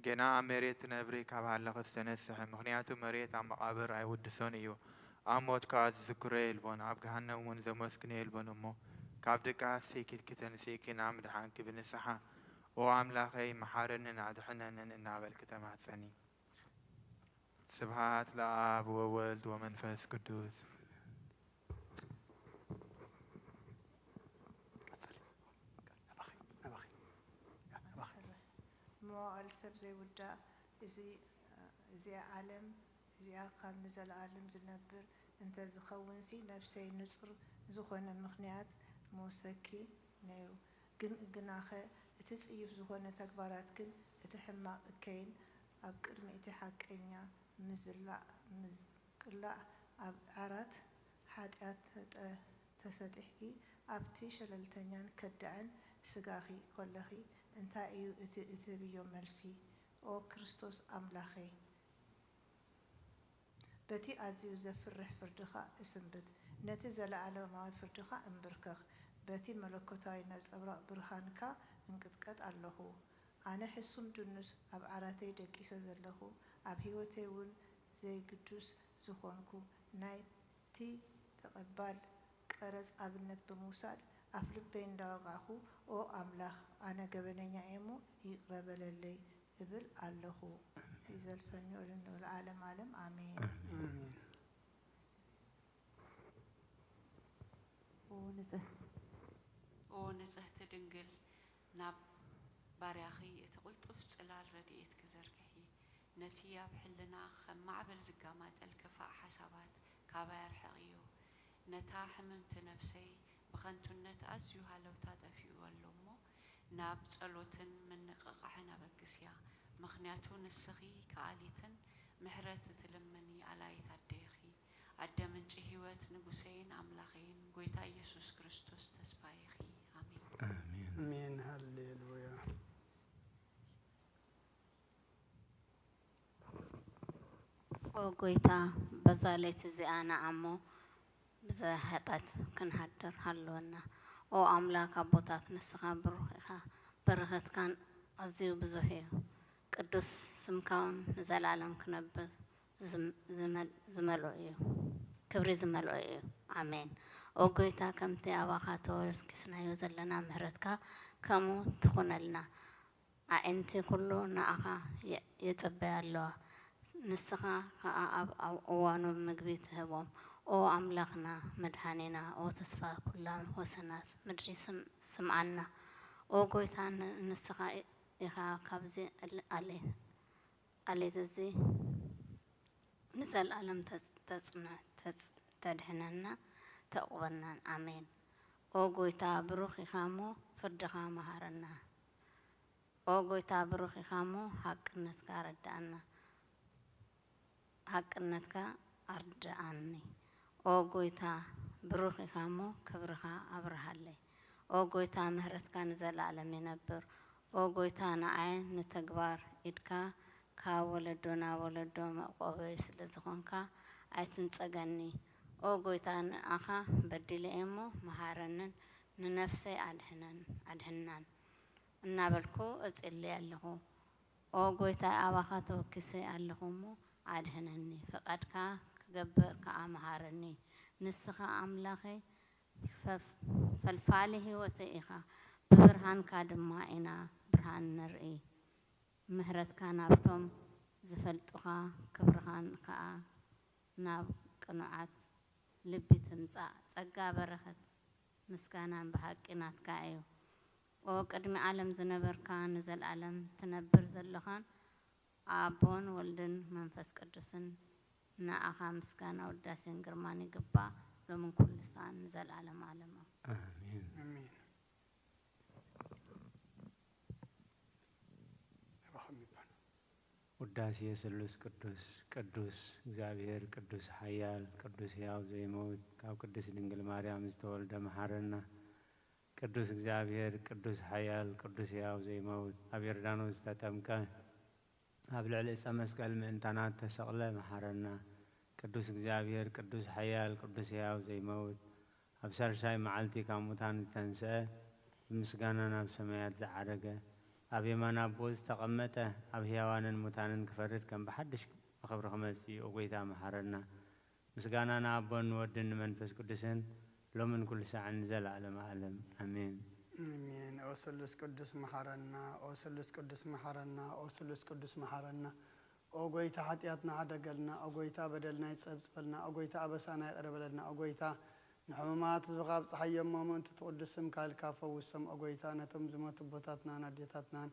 ገና ኣብ መሬት ትነብሪ ካብ ሃለኽስ ተነስሒ፣ ምኽንያቱ መሬት ኣብ መቓብር ኣይውድሶን እዩ። ኣብ ሞት ከኣ ዝዝክሮ የልቦን፣ ኣብ ገሃነም እውን ዘመስግኖ የልቦን እሞ፣ ካብ ድቃስኪ ተንሲእኪ ናብ ምድሓንኪ ብንስሓ፣ ኦ ኣምላኸይ፣ መሓረንን ኣድሕነንን እናበልኪ ተማጸኒ። ስብሐት ለኣብ ወወልድ ወመንፈስ ቅዱስ። መዋዕል ሰብ ዘይውዳእ እዚ፣ እዚኣ ዓለም እዚኣ ካብ ንዘለኣለም ዝነብር እንተ ዝኸውንሲ፣ ነፍሰይ ንጹር ዝኾነ ምኽንያት መወሰኪ ነይሩ። ግን ግናኸ እቲ ጽዩፍ ዝኾነ ተግባራትክን እቲ ሕማቕ እከይን ኣብ ቅድሚ እቲ ሓቀኛ ምዝላዕ ምዝቅላዕ ኣብ ዓራት ሓጢኣት ተጠ ተሰጢሕኪ ኣብቲ ሸለልተኛን ከዳዕን ስጋኺ ኮለኺ እንታይ እዩ እቲ እትህብዮ መልሲ? ኦ ክርስቶስ ኣምላኸይ! በቲ ኣዝዩ ዘፍርሕ ፍርድኻ እስንብት፣ ነቲ ዘለኣለማዊ ፍርድኻ እንብርከኽ፣ በቲ መለኮታዊ ነጸብራቕ ብርሃንካ እንቅጥቀጥ ኣለኹ። ኣነ ሕሱም ድኑስ ኣብ ዓራተይ ደቂሰ ዘለኹ፣ ኣብ ህይወተይ እውን ዘይግዱስ ዝኾንኩ፣ ናይቲ ተቐባል ቀረጽ ኣብነት ብምውሳድ ኣፍልበይ እንዳወጋዕኩ፣ ኦ ኣምላኽ፣ ኣነ ገበነኛ እየ እሞ ይቕረ በለለይ እብል ኣለኹ። ይዘልፈኒ ወለዓለመ ዓለም ኣሜን። ኣሜን። ኦ ንጽህ- ኦ ንጽህቲ ድንግል፣ ናብ ባርያኺ እቲ ቅልጡፍ ጽላል ረድኤትኪ ዘርግሒ። ነቲ ኣብ ሕልና ከም ማዕበል ዝጋማጠል ክፋእ ሓሳባት ካባይ ኣርሕቕዮ። ነታ ሕምምቲ ነፍሰይ ብኸንቱነት ኣዝዩ ሃለውታ ጠፊኡ ኣሎ እሞ፣ ናብ ጸሎትን ምንቕቓሕን ኣበግስያ። ምኽንያቱ ንስኺ ከኣሊትን ምሕረት እትልምኒ ኣላይት ኣደ ኢኺ። ኣደ ምንጪ ህይወት፣ ንጉሰይን ኣምላኸይን፣ ጐይታ ኢየሱስ ክርስቶስ ተስፋይ ኢኺ። ኣሜን። ኣሜን። ኣሜን። ሃሌሉያ። ኦ ጎይታ፣ በዛ ለይቲ እዚኣ ንዓሞ ብዘይ ሓጢኣት ክንሃድር ሃልወና። ኦ ኣምላክ ኣቦታት፣ ንስኻ ብሩኽ ኢኻ፣ በረኸትካን ኣዝዩ ብዙሕ እዩ። ቅዱስ ስምካውን ንዘለኣለም ክነብር ዝም- ዝመል- ዝመልኦ እዩ፣ ክብሪ ዝመልኦ እዩ። ኣሜን። ኦ ጎይታ፣ ከምቲ ኣባኻ ተወኪስናዮ ዘለና ምሕረትካ ከምኡ ትኹነልና። ኣዒንቲ ኩሉ ንኣኻ የጽበያ ኣለዋ፣ ንስኻ ከኣ ኣብ እዋኑ ምግቢ ትህቦም። ኦ ኣምላኽና መድሓኒና፣ ኦ ተስፋ ኩላ ወሰናት ምድሪ ስምዓና። ኦ ጎይታ ንስኻ ኢኻ ካብዚ ዓሌት እዚ ንዘለኣለም ተድሕነና ተዕቑበናን። ኣሜን። ኦ ጎይታ ብሩኽ ኢኻ እሞ ፍርድኻ መሃረና። ኦ ጎይታ ብሩኽ ኢኻ እሞ ሓቅነትካ ኣረድኣና፣ ሓቅነትካ ኣርድኣኒ። ኦ ጎይታ ብሩኽ ኢኻ እሞ ክብርኻ ኣብርሃለይ። ኦ ጎይታ ምህረትካ ንዘለኣለም ይነብር። ኦ ጎይታ ንዓይ ንተግባር ኢድካ ካብ ወለዶ ናብ ወለዶ መዕቆበይ ስለ ዝኾንካ ኣይትንጸገኒ። ኦ ጎይታ ንኣኻ በዲለ እየ እሞ መሃረንን ንነፍሰይ ኣድሕነን ኣድሕናን። እናበልኩ እጽሊ ኣለኹ። ኦ ጐይታይ፣ ኣባኻ ተወኪሰ ኣለኹ እሞ ኣድሕነኒ፣ ፍቓድካ ክገብር ከኣ ምሃረኒ። ንስኻ ኣምላኸይ፣ ፈልፋሊ ህይወተይ ኢኻ፣ ብብርሃንካ ድማ ኢና ብርሃን ንርኢ። ምሕረትካ ናብቶም ዝፈልጡኻ፣ ክብርኻን ከኣ ናብ ቅኑዓት ልቢ ትምጻእ። ጸጋ በረኸት ምስጋናን ብሓቂ ናትካ እዩ። ኦ ቅድሚ ዓለም ዝነበርካ ንዘልኣለም ትነብር ዘሎኻን ኣቦን ወልድን መንፈስ ቅዱስን ንኣኻ ምስጋና ውዳሴን ግርማን ይግባእ ሎምን ኩሉ ሰዓን ንዘልኣለም ዓለም። ኣሜን። ኣሜን። ውዳሴ ስሉስ ቅዱስ። ቅዱስ እግዚኣብሔር ቅዱስ ሓያል ቅዱስ ሕያው ዘይመውት ካብ ቅድስት ድንግል ማርያም ዝተወልደ መሓረና። ቅዱስ እግዚኣብሔር ቅዱስ ሓያል ቅዱስ ሕያው ዘይመውት ኣብ ዮርዳኖስ ዝተጠምቀ ኣብ ልዕሊ ዕፀ መስቀል ምእንታና ተሰቕለ መሓረና። ቅዱስ እግዚኣብሔር ቅዱስ ሓያል ቅዱስ ሕያው ዘይመውት ኣብ ሳልሳይ መዓልቲ ካብ ሙታን ዝተንስአ፣ ብምስጋና ናብ ሰማያት ዝዓረገ፣ ኣብ የማን ኣቦኡ ዝተቐመጠ፣ ኣብ ህያዋንን ሙታንን ክፈርድ ከም ብሓድሽ ብኽብሪ ክመጽእ እዩ። ኦ ጐይታ መሓረና። ምስጋና ንኣቦን ንወድን ንመንፈስ ቅዱስን ሎምን ኩሉ ሳዕን ንዘለዓለመ ዓለም ኣሜን። ኣሜን። ኦ ስሉስ ቅዱስ መሓረና፣ ኦ ስሉስ ቅዱስ መሓረና፣ ኦ ስሉስ ቅዱስ መሓረና። ኦ ጐይታ፣ ሓጢኣትና ሕደገልና። ኦ ጐይታ፣ በደልና ይጸብጸበልና። ኦ ጐይታ፣ ኣበሳና ይቕረ በለልና። ኦ ጐይታ፣ ንሕሙማት ህዝብኻ ኣብጽሓዮም እሞ፣ ምእንቲ እቲ ቅዱስ ስምካ ኢልካ ፈውሶም። ኦ ጐይታ፣ ነቶም ዝሞቱ ኣቦታትናን ኣዴታትናን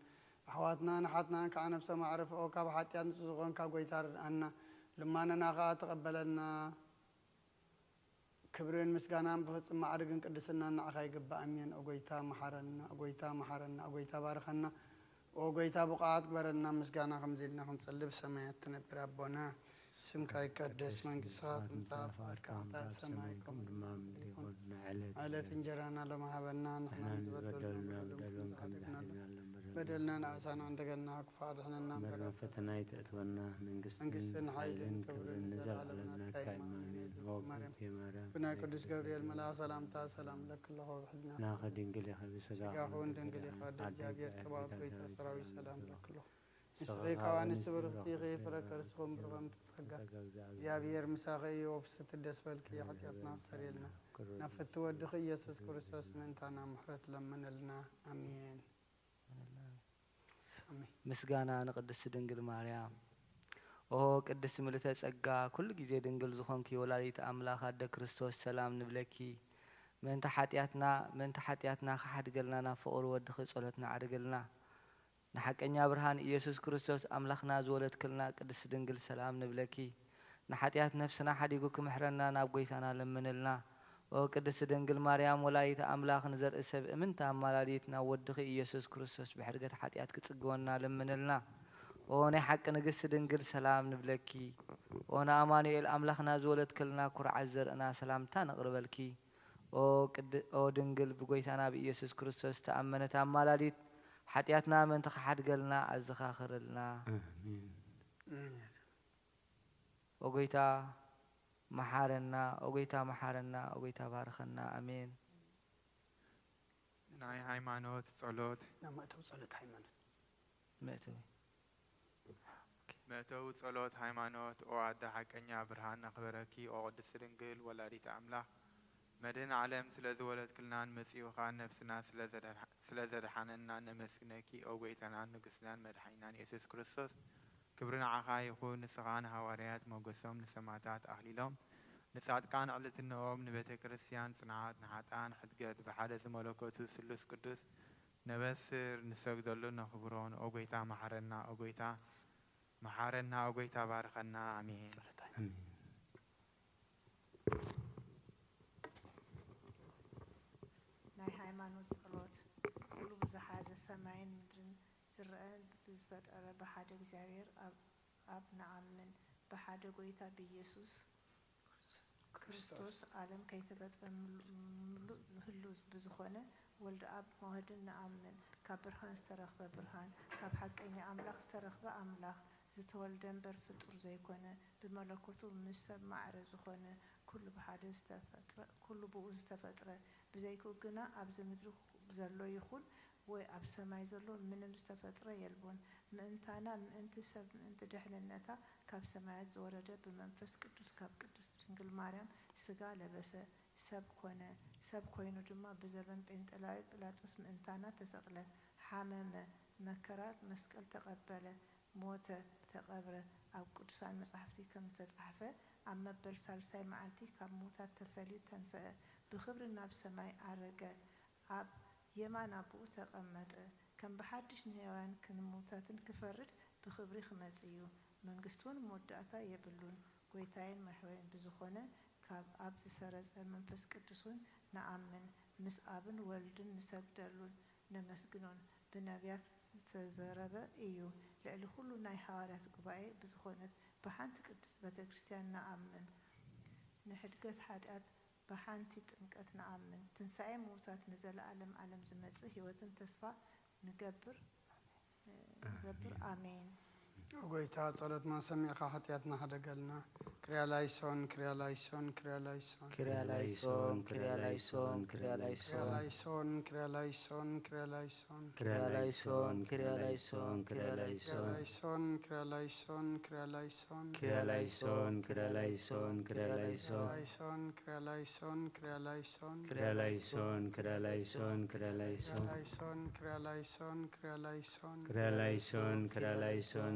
ኣሕዋትናን ኣሓትናን ከኣ ነፍሶም ኣዕርፍኦ። ካብ ሓጢኣት ንጹህ ዝኾንካ ጐይታ፣ ርድኣና፣ ልማነና ከኣ ተቐበለልና። ክብርን ምስጋናን ብፍጹም ማዕርግን ቅድስናን ንዓኻ ይግባእ። ኣሜን። ኦ ጎይታ መሓረና፣ ኦ ጎይታ መሓረና፣ ኦ ጎይታ ባርኸና፣ ኦ ጎይታ ብቑዓት ግበረና። ምስጋና ከምዚ ኢልና ክንጽሊ ብሰማያት ትነብር ኣቦና፣ ስምካ ይቀደስ፣ መንግስትኻ ትምጻእ፣ ፍቓድካ ከምቲ ኣብ ሰማይ ከምኡ ድማ ኣብ ምድሪ ይኹን። ዕለት እንጀራና ሎም ሃበና፣ ንሕና ንዝበደሉና ንበደሎም ከም ዝሓለፍና በደልና ንኣሳና፣ እንደገና ክፉእ ኣድሕነና እምበር። ናብ ፈተና ኣይተእትወና፣ መንግስትን መንግስትን ሓይልን ሓይልን ክብርን ክብርን ንዘለኣለም ንዘለኣለም ናትካ ናትካ እዩ። እዩ። ኣሜን። ኣሜን። ኦ ማርያም፣ ክብርቲ ማርያም፣ ብናይ ናይ ቅዱስ ገብርኤል መልኣኽ ሰላምታ ሰላም ለኪ ኣለኹ፣ ብሕልና ናኸ ድንግል ኢኺ፣ ብስጋ ስጋኺ እውን ድንግል ኢኻ፣ ኣደ እግዚኣብሔር ጽባኦት ጎይታ ሰራዊት ሰላም ለኪ ኣለኹ። ንስኺ ካብ ኣንስቲ ብርኽቲ ኢኺ፣ ፍረ ከርስኹም ብሩኽ ኣንቲ ጸጋ። ጸጋ እግዚኣብሔር እግዚኣብሔር ምሳኺ እዩ፣ ኦ ፍስሕቲ ደስ በልኪ፣ ሓጢኣትና ኣስተሰርየልና። ናብ ፍቲ ወድኺ ኢየሱስ ክርስቶስ ምእንታና ምሕረት ለምንልና። ኣሜን። ኣሜን። ምስጋና ንቅድስቲ ድንግል ማርያም። ኦ ቅድስቲ ምልዕተ ጸጋ፣ ኩሉ ግዜ ድንግል ዝኾንኪ ወላዲት ኣምላኽ ኣደ ክርስቶስ፣ ሰላም ንብለኪ። ምእንቲ ሓጢኣትና፣ ምእንቲ ሓጢኣትና ክሓድገልና ናብ ፍቕሪ ወድኺ ጸሎትና ኣዕርግልና። ንሓቀኛ ብርሃን ኢየሱስ ክርስቶስ ኣምላኽና ዝወለድክልና ቅድስቲ ድንግል፣ ሰላም ንብለኪ። ንሓጢኣት ነፍስና ሓዲጉ ክምሕረና ናብ ጎይታና ለምንልና። ኦ ቅድስቲ ድንግል ማርያም ወላዲተ ኣምላኽ፣ ንዘርኢ ሰብ እምንቲ ኣማላዲት ናብ ወድኺ ኢየሱስ ክርስቶስ ብሕድገት ሓጢኣት ክጽግወና ለምንልና። ኦ ናይ ሓቂ ንግስቲ ድንግል፣ ሰላም ንብለኪ። ኦ ንኣማኑኤል ኣምላኽና ዝወለድክልና ኩርዓት ዘርእና፣ ሰላምታ ነቕርበልኪ። ኦ ቅድ-፣ ኦ ድንግል ብጎይታና ብኢየሱስ ክርስቶስ ዝተኣመነት ኣማላዲት፣ ሓጢኣትና ምእንቲ ክሓድገልና ኣዘኻኽርልና። ኣሜን። ኦ ጎይታ መሓረና፣ ኦ ጎይታ መሓረና፣ ኦ ጎይታ ባርኸና። ኣሜን። ናይ ሃይማኖት ጸሎት። ናይ መእተዊ ጸሎት ሃይማኖት። መእተዊ። መእተዊ ጸሎት ሃይማኖት። ኦ ኣደ ሓቀኛ ብርሃን ነኽብረኪ፣ ኦ ቅድስቲ ድንግል ወላዲት ኣምላኽ፣ መድህን ዓለም ስለ ዝወለድክልናን መጺኡ ኸኣ ነፍስና ስለ ዘድሓ-፣ ስለ ዘድሓነናን ነመስግነኪ፣ ኦ ጎይታናን ንጉስናን መድሓኒናን የሱስ ክርስቶስ። ክብሪ ንዓኻ ይኹን፣ ንስኻ ንሃዋርያት ሞገሶም፣ ንሰማዕታት ኣኽሊሎም፣ ንጻድቃን ዕልትንኦም፣ ንቤተ ክርስቲያን ጽንዓት፣ ንሓጥኣን ሕድገት፣ ብሓደ ዝመለኮቱ ስሉስ ቅዱስ ነበስር፣ ንሰግደሉን ነኽብሮን። ኦ ጎይታ መሓረና፣ ኦ ጎይታ መሓረና፣ ኦ ጎይታ ባርኸና። ኣሜን። ኣሜን። ናይ ሃይማኖት ጸሎት። ኩሉ ብዝሓዘ ሰማይን ምድርን ዝረኣን ብዝፈጠረ ብሓደ እግዚኣብሔር ኣብ፣ ኣብ ንኣምን፣ ብሓደ ጎይታ ብኢየሱስ ክርስቶስ። ክርስቶስ ዓለም ከይተፈጥረ ምሉ-፣ ምሉእ ህሉው ብዝኾነ ወልደ ኣብ ዋህድን ንኣምን። ካብ ብርሃን ዝተረኽበ ብርሃን፣ ካብ ሓቀኛ ኣምላኽ ዝተረኽበ ኣምላኽ፣ ዝተወልደ እምበር ፍጡር ዘይኮነ፣ ብመለኮቱ ምስ ሰብ ማዕረ ዝኾነ፣ ኩሉ ብሓደ ዝተፈጥረ፣ ኩሉ ብኡ ዝተፈጥረ፣ ብዘይክኡ ግና ኣብዚ ምድሪ ዘሎ ይኹን ወይ ኣብ ሰማይ ዘሎ ምንም ዝተፈጥረ የልቦን። ምእንታና፣ ምእንቲ ሰብ፣ ምእንቲ ድሕንነታ ካብ ሰማያት ዝወረደ ብመንፈስ ቅዱስ ካብ ቅድስት ድንግል ማርያም ስጋ ለበሰ፣ ሰብ ኮነ። ሰብ ኮይኑ ድማ ብዘበን ጴንጠላዊ ጲላጦስ ምእንታና ተሰቕለ፣ ሓመመ፣ መከራ መስቀል ተቐበለ፣ ሞተ፣ ተቐብረ። ኣብ ቅዱሳን መጻሕፍቲ ከም ዝተጻሕፈ፣ ኣብ መበል ሳልሳይ መዓልቲ ካብ ምዉታት ተፈልዩ ተንሰአ፣ ብኽብሪ ናብ ሰማይ ኣረገ፣ ኣብ የማን ኣቦኡ ተቐመጠ። ከም ብሓድሽ ንህያዋን ክንሙታትን ክፈርድ ብኽብሪ ክመጽእ እዩ። መንግስቱ እውን መወዳእታ የብሉን። ጐይታዬን መሕረይን ብዝኾነ ካብ ኣብ ዝሰረጸ መንፈስ ቅዱስ እውን ንኣምን፣ ምስ ኣብን ወልድን ንሰግደሉን ነመስግኖን። ብነቢያት ዝተዘረበ እዩ። ልዕሊ ኩሉ ናይ ሃዋርያት ጉባኤ ብዝኾነት ብሓንቲ ቅድስት ቤተ ክርስቲያን ንኣምን። ንሕድገት ሓጢኣት ብሓንቲ ጥምቀት ንኣምን። ትንሳኤ ምዉታት ንዘለኣለም ዓለም ዝመጽእ ህይወትን ተስፋ ንገብር፣ ንገብር። ኣሜን። ኣሜን። ኦ ጎይታ፣ ጸሎትና ሰሚዕካ ሓጢኣትና ሕደገልና። ክርያ ላይሶን፣ ክርያ ላይሶን፣ ክርያ ላይሶን። ክርያ ላይሶን፣ ክርያ ላይሶን፣ ክርያ ላይሶን። ክርያ ላይሶን፣ ክርያ ላይሶን፣ ክርያ ላይሶን። ክርያ ላይሶን፣ ክርያ ላይሶን፣ ክርያ ላይሶን። ክርያ ላይሶን፣ ክርያ ላይሶን፣ ክርያ ላይሶን። ክርያ ላይሶን፣ ክርያ ላይሶን፣ ክርያ ላይሶን። ክርያ ላይሶን፣ ክርያ ላይሶን፣ ክርያ ላይሶን። ክርያ ላይሶን፣ ክርያ ላይሶን፣ ክርያ ላይሶን። ክርያ ላይሶን፣ ክርያ ላይሶን፣ ክርያ ላይሶን። ክርያ ላይሶን፣ ክርያ ላይሶን፣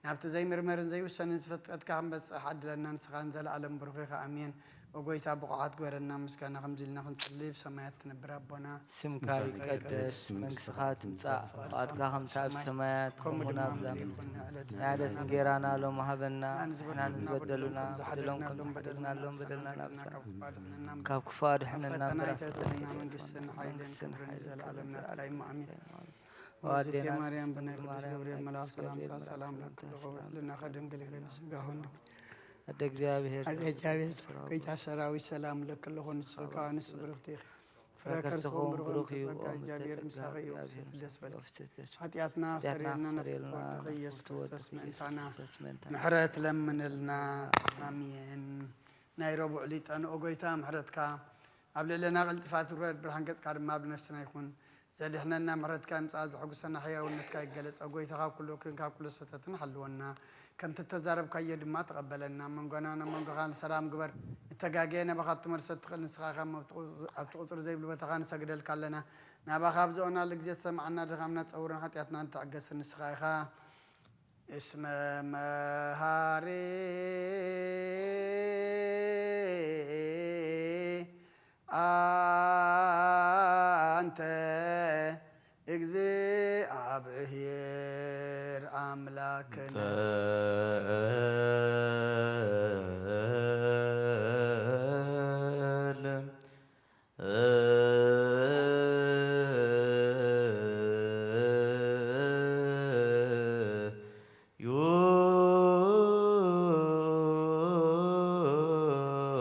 ናብቲ ዘይምርመርን ዘይውሰንን ፍጥረትካ ክንበጽሕ ዓድለና። ንስኻ ንዘለኣለም ብሩኽ ኢኻ። ኣሜን። ኦ ጎይታ፣ ብቑዓት ግበረና። ምስጋና ከምዚ ኢልና ክንጽሊ፣ ብሰማያት ትነብር ኣቦና፣ ስምካ ይቀደስ፣ መንግስትኻ ትምጻእ፣ ፍቓድካ ከምቲ ኣብ ሰማያት ከምኡ እውን ኣብ ምድሪ ይኹን። ንዕለት እንጌራና ሎም ሃበና፣ ንሕና ንዝበደሉና በደሎም ከም ዝሓደግናሎም በደልና ናብ ካብ ክፉ ኣድሕነና፣ እምበር ኣብ ፈተና ኣይተእትወና። መንግስትን ሓይልን ክብርን ንዘለኣለም ናትካ እዩ። ኣሜን። ኣዴና ማርያም ብናይ ቅዱስ ገብርኤል መልኣክ ሰላምታ ሰላም ለክልኹ፣ ልናኸ ድንግል ኢኺ ብስጋሁን ኣደ እግዚኣብሔር ኣደ እግዚኣብሔር ጎይታ ሰራዊት ሰላም ለክልኹ፣ ንስኺ ከኣ ንሱ ብርኽቲ ኢኺ። ፍረ ከርስኹም ብሩኽ እዩ። ጸጋ እግዚኣብሔር ምሳኺ እዩ። ደስ በል። ሓጢኣትና ሰሪልና፣ ናፍቲ ወድኺ ኢየሱስ ክርስቶስ ምእንታና ምሕረት ለምንልና። ኣሜን። ናይ ረቡዕ ሊጠ ንኦ ጎይታ ምሕረትካ ኣብ ልዕለና ቀልጢፋ ትውረድ፣ ብርሃን ገጽካ ድማ ኣብ ነፍስና ይኹን። ዘድሕነና ምሕረትካ ይምጻእ፣ ዘሐጉሰና ሕያውነትካ ይገለጽ። ኦ ጎይታ፣ ካብ ኩሉ እኩይን ካብ ኩሉ ሰተትን ሓልወና። ከምቲ እተዛረብካዮ ድማ ተቐበለና። መንጎና ናብ መንጎኻ ንሰላም ግበር። እተጋገየ ናባኻ ክትመልሶ እትኽእል ንስኻ ኢኻ። ኣብቲ ቁጽሪ ዘይብሉ ቦታኻ ንሰግደልካ ኣለና። ናባኻ ኣብ ዝኦናሉ ግዜ ትሰምዓና፣ ድኻምና ትጸውርን ሓጢኣትና ንትዕገስን ንስኻ ኢኻ። እስመ መሃሪ ኣንተ እግዚኣብሔር ኣምላክነ።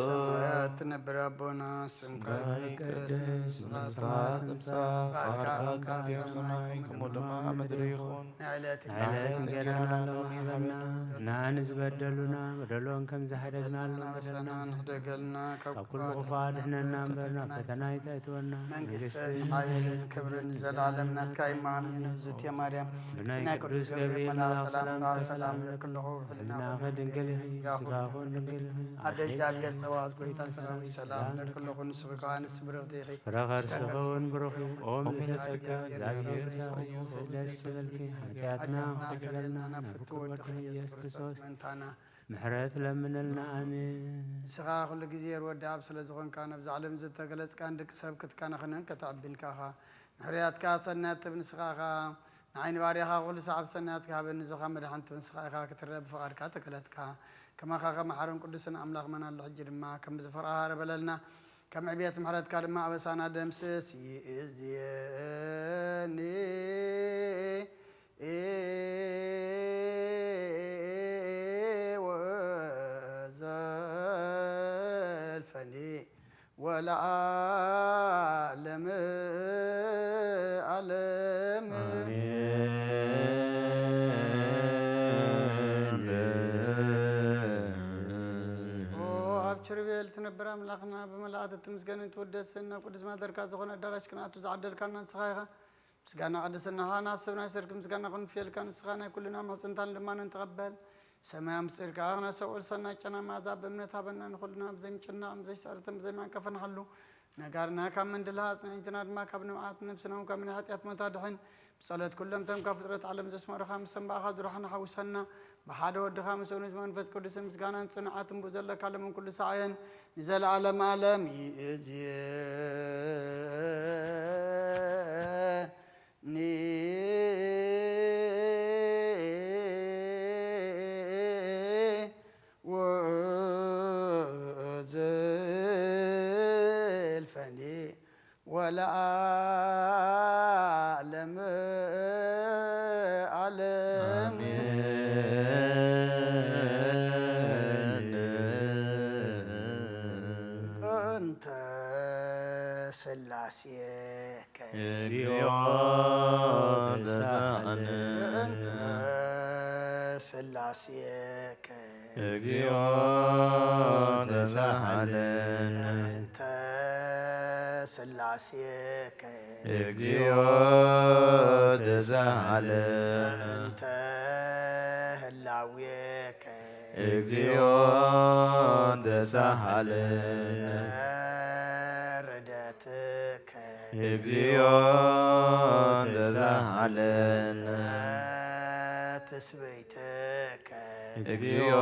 ሰማያት ትነብር ኣቦና፣ ስምካ ይትቀደስ፣ መንግስትኻ ትምጻእ፣ ፍቓድካ ኣብ ሰማይ ከምኡ ድማ ኣብ ምድሪ ይኹን። ንዕለት እንጀራና ሎሚ ሃበና፣ ንሕና ንዝበደሉና በደሎም ከም ዝሓደግናሎም በደልና ንሕደገልና፣ ካብ ኩሉ ክፉእ ኣድሕነና እምበር ናብ ፈተና ኣይተእትወና። መንግስትን ሓይልን ክብርን ንዘለኣለም ናትካ እዩ። ኣሜን። እግዝእትየ ማርያም ብናይ ቅዱስ ገብርኤል መልኣኽ ሰላምታ ሰላም እብለኪ ኣለኹ። ብሕልናኺ ድንግል ኢኺ፣ ስጋኺ እውን ድንግል ኢኺ። ኣደ እግዚኣብሔር ጸባኦት ጎይታ ሰራዊት ሰላም እብለኪ ኣለኹ። ንስኺ ከኣ ንእስቲ ብርኽቲ ኢኺ። ፍረ ከርስኺ እውን ብሩኽ እዩ። ኦም ዝተጸጋ እግዚኣብሔር ምሳኺ እዩ። ደስ ይበልኪ። ሓጢኣትና ከሕድገልና ናብ ፍትው ወድኺ ኢየሱስ ክርስቶስ ምእንታና ምሕረት ለምነልና። ኣሜን። ንስኻ ኩሉ ግዜ ርወዲ ኣብ ስለ ዝኾንካ፣ ነብዛ ዓለም ዝተገለጽካ ንደቂ ሰብ ክትከናኸነን ከተዕብን ከኣ ምሕረትካ ሰናያት ትብ ንስኻ ኢኻ። ንዓይ ንባርያኻ ኩሉ ሰዓብ ሰናያት ክሃበኒ፣ ንዞኻ መድሓንቲ ንስኻ ኢኻ። ክትረአ ብፍቓድካ ተገለጽካ። ከማኻ ከመሓርን ቅዱስን ኣምላኽ መን ኣሎ? ሕጂ ድማ ከም ዝፈርኣኻ ርበለልና። ከም ዕብየት ምሕረትካ ድማ ኣበሳና ደምስስ። ይእዝየኒ ወዘልፈኒ ወለዓለመ ዓለም። ኣሜን። ኦ ኣብ ኪሩቤል ትነብር ኣምላኽና፣ ብመላእክቲ ትምስገንን ትውደስን፣ ናብ ቅዱስ ማደርካ ዝኾነ ኣዳራሽ ክንኣቱ ዝዓደልካና ንስኻ ኢኻ። ምስጋና ቅድስናኻ ናስብ ናይ ሰርክ ምስጋና ክንፍየልካ፣ ንስኻ ናይ ኩልና ምሕጽንታን ልማንን ተቐበል። ሰማያ ምስጢርካ ክነሰውል ሰናይ ጨና መኣዛ ብእምነት ሃበና፣ ንኹልና ብዘይምጭናቕ፣ ብዘይስዕርትን ብዘይማንቀፍን ሓሉ። ነጋርና ካብ ምንድላ ኣጽናዒትና ድማ ካብ ንብዓት ነብስና እውን ካብ ናይ ሓጢኣት ሞት ኣድሕን። ብጸሎት ኩሎም እቶም ካብ ፍጥረት ዓለም ዘስመሩኻ ምስ ሰንባእኻ ዙርያኻ ንሓውሰና። ብሓደ ወድኻ ምስኡን ምስ መንፈስ ቅዱስን ምስጋናን ጽኑዓትን ብኡ ዘለካ ለምን ኩሉ ሰዓየን ንዘለዓለም ዓለም ይእዝየኒ ወዘልፈኒ ወለዓለመ ዓለም። ኣሜን። እንተ ስላሴ ከ- እግዚኦ ተሳሃለ። እንተ ስላሴ ከ- እግዚኦ ተሳሃለ። እንተ ስላሴከ እግዚኦ ተሳሃለ። እንተ ህላዌከ እግዚኦ ተሳሃለ። ርደትከ እግዚኦ ተሳሃለ። ትስብእትከ እግዚኦ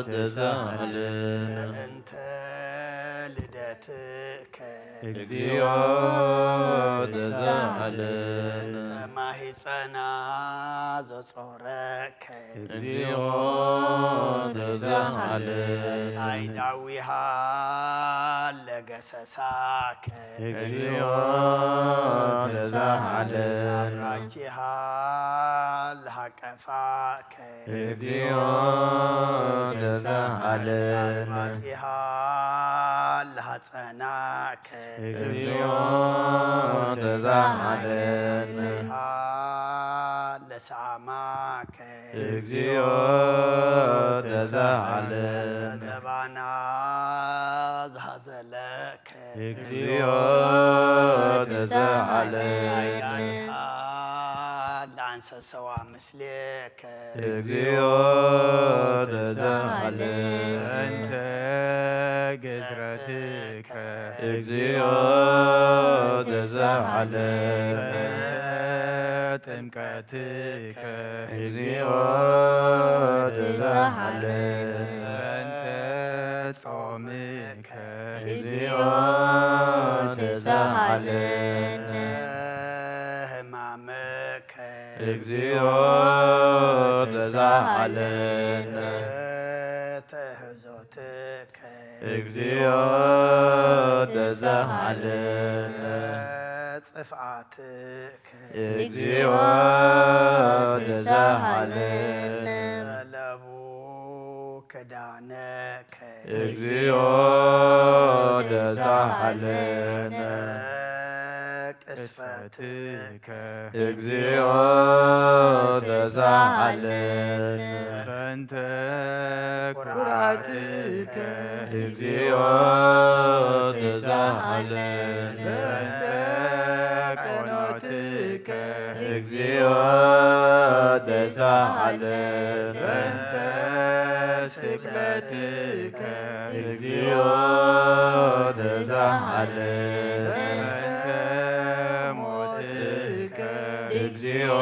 ተሳሃለነ። በእንተ ልደትከ። እግዚኦ ተሳሃለነ። በእንተ ማህፀና ዘጾረከ። እግዚኦ ተሳሃለነ። ኣይዳዊሃ ለገሰሳከ። እግዚኦ ተሳሃለነ። ኣራጂሃ ለሃቀፋከ። እግዚኦ ተሳሃለነ። ኣልባጢሃ ለሃጸናከ። እግዚኦ ተሳሃለነ። ኣምሪሃ ለሰዓማከ። እግዚኦ ተሳሃለነ። ዘባና ዝሃዘለከ። እግዚኦ ተሳሃለነ። ኣይዳንካ ለኣንሰሰዋ ምስሌከ። እግዚኦ ተሳሃለነ። በእንተ ግዝረትከ። እግዚኦ ተሳሃለነ። በእንተ ጥምቀትከ። እግዚኦ ተሳሃለነ። በእንተ ጾምከ። እግዚኦ ተሳሃለነ። ሕማምከ። እግዚኦ ተሳሃለነ። ተህዞትከ። እግዚኦ ተሳሃለነ። ጽፍዓትከ። እግዚኦ ተሳሃለነ። ጸለቡ ክዳነከ። እግዚኦ ተሳሃለነ። ቅስፈትከ። እግዚኦ ተሳሃለነ። በእንተ ኩርዓትከ። እግዚኦ ተሳሃለነ። በእንተ ቀኖትከ። እግዚኦ ተሳሃለነ። በእንተ ስቅለትከ። እግዚኦ ተሳሃለነ። በእንተ ሞትከ። እግዚኦ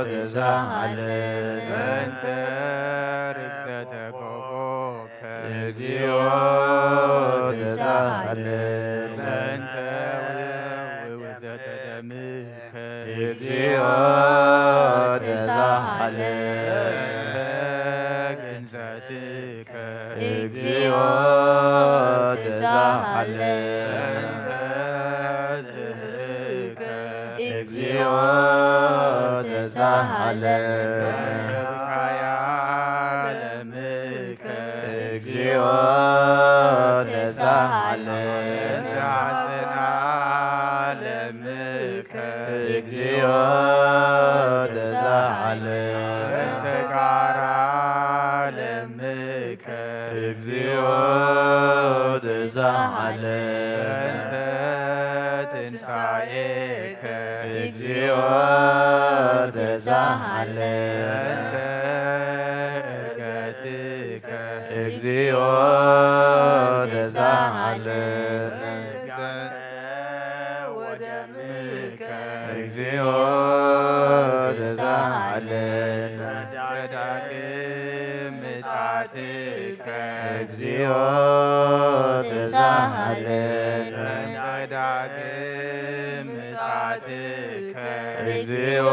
ተሳሃለነ። በእንተ ርግዘተ ጎቦከ። እግዚኦ ተሳሃለነ። በእንተ ውእዘተ ደምከ። እግዚኦ ተሳሃለነ። በእንተ ግንዘትከ። እግዚኦ ተሳሃለነ። በእንተ ዝህርከ። እግዚኦ ተሳሃለነ። በእንተ ዓለምከ። እግዚኦ ተሳሃለነ። በእንተ ሐዘነ ዓለምከ። እግዚኦ ተሳሃለነ። በእንተ ጋራ ዓለምከ። እግዚኦ ተሳሃለነ። በእንተ ትንሳኤከ። እግዚኦ ተሳሃለነ። በእንተ ዕርገትከ። እግዚኦ ተሳሃለነ። ስጋከ ወደምከ። እግዚኦ ተሳሃለነ። በዳግም ምጽኣትከ። እግዚኦ ተሳሃለነ። በዳግም ምጽኣትከ። እግዚኦ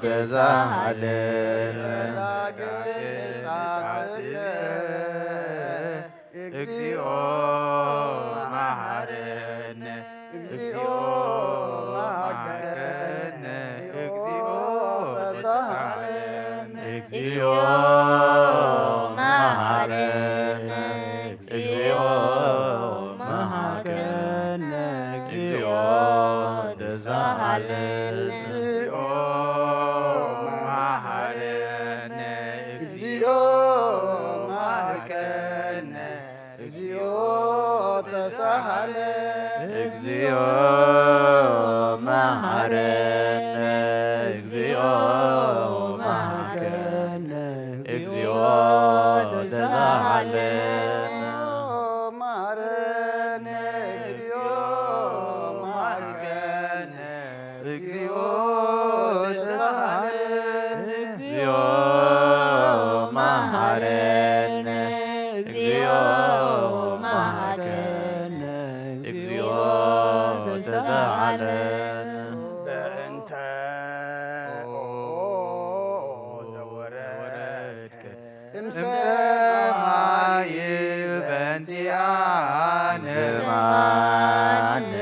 ተሳሃለነ። በዳግም ምጽኣትከ። እግዚኦ መሐረነ። እግዚኦ መሐረነ። እግዚኦ ተሳሃለነ። እግዚኦ መሐረነ። እግዚኦ መሐረነ። እግዚኦ ተሳሃለነ። እግዚኦ መሐረነ። እግዚኦ መሐረነ። እግዚኦ ተሳሃለ። እግዚኦ መሐረነ። እግዚኦ መሐረነ። እግዚኦ ተሳሃለ። መሐረነ። እግዚኦ መሐረነ። እግዚኦ ተሳሃለ። እግዚኦ እግዚኦ መሃረነ፣ እግዚኦ ተሳሃለነ። በእንተ ኦ ዘወረድከ እምሰማይ በእንቲአነ። ስምዓነ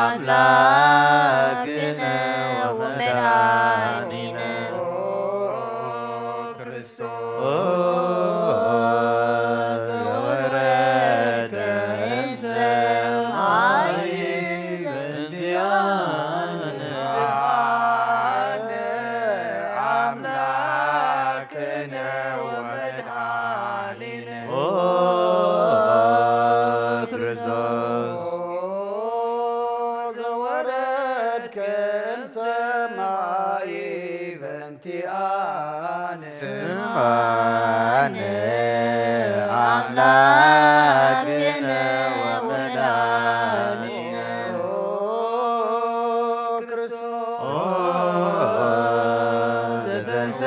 አምላክነ ወመድኃኒነ። ኦ ክርስቶስ ዘወረድከ እምሰማይ በእንቲአነ። ስምዓነ አምላክነ ወመድኃኒነ። ኦ ክርስቶስ ዘወረድከ እምሰማይ በእንቲአነ። ስምዓነ አምላክነ ወመድኃኒነ። ኦ ክርስቶስ ኦ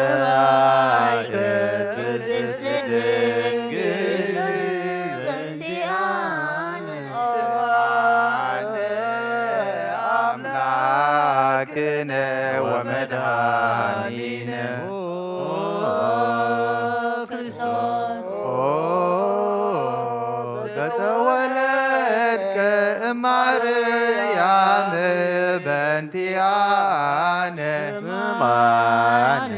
ዘተሰማይከ ቅድስት ድንግል በእንቲአነ። ስምዓነ አምላክነ ወመድኃኒነ። ኦ ክርስቶስ ኦ ዘተወለድከ እማርያም በእንቲአነ። ስምዓነ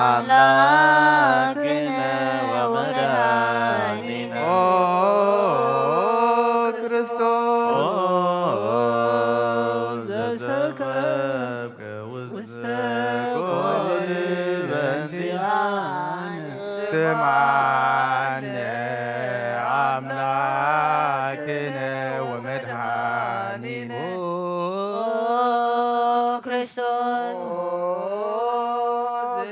አምላክነ ወመድኃኒነ። ኦ ክርስቶስ ኦ ዘተከብከ ውስተ ውስተ ጎል ጎል በእንቲአነ። ስምዓነ አምላክነ ወመድኃኒነ። ኦ ክርስቶስ ኦ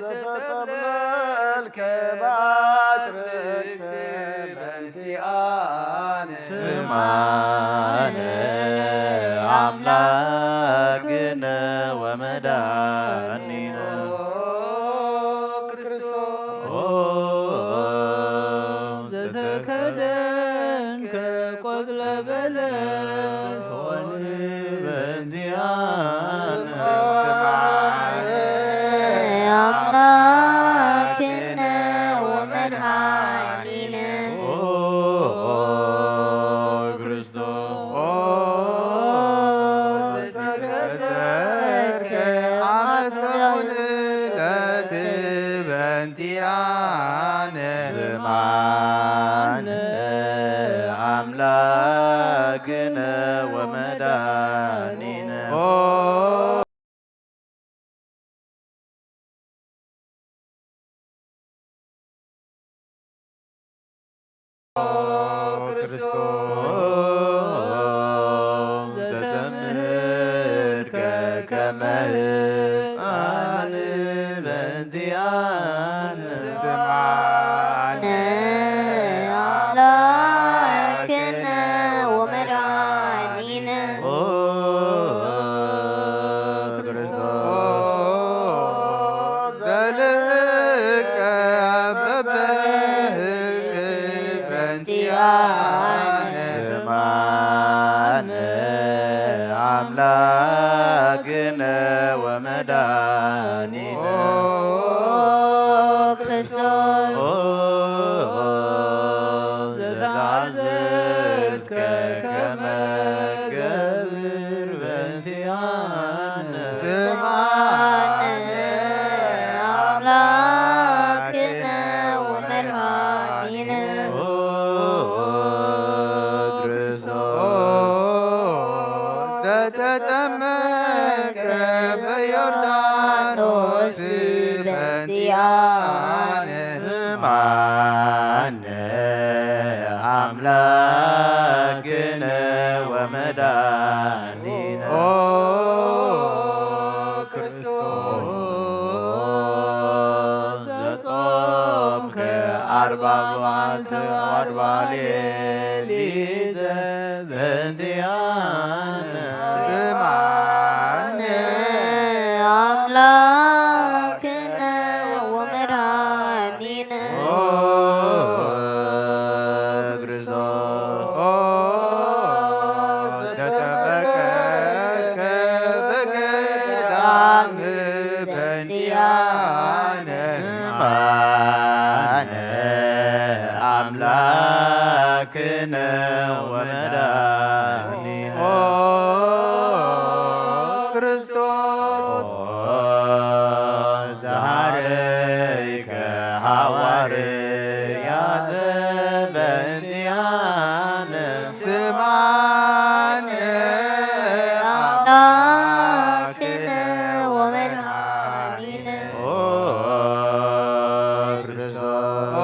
ዘተጠብለልከ ባጽርቅት በእንቲአነ። ስምዓነ አምላክነ ወመድኃኒነ። ኦ ክርስቶስ ኦ ዘተከደንከ ቆጽለ በለስ ሆን በእንቲአነ። ስምዓነ አምላክነ ወመድኃኒነ። ኦ ክርስቶስ ኦ ዘተከደንከ አመ ሰሙን ዕለት በእንቲአነ። ስምዓነ አምላክነ ወመድኃኒነ። ኦ ክርስቶስ ዘተምህርከ ከመ ሕፃን በእንቲአነ። ስምዓነ አምላክነ ወመድኃኒነ። ኦ ክርስቶስ ዘልቀ በበህግ በእንቲአነ። ስምዓነ አምላክነ ወመድኃኒነ። ኦ ክርስቶስ ኦ ዘተአዘዝከ ከመ ገብር በእንቲአነ። ስምዓነ አምላክነ ወመድኃኒነ። ኦ ክርስቶስ ዘተጠመቀ በዮርዳኖስ በእንቲአነ። ስምዓነ አምላክነ ወመድኃኒነ። ኦ ክርስቶስ ዘጾምከ አርባ መዓልተ ወአርባ ሌሊተ በእንቲአነ። ስምዓነ አምላክነ ወመድኃኒነ። ወመድኃኒነ። ኦ ክርስቶስ ዘሃረይከ ሐዋርያተ በእንቲአነ ስምዓነ አምላክነ ወመድኃኒነ። ኦ ክርስቶስ ኦ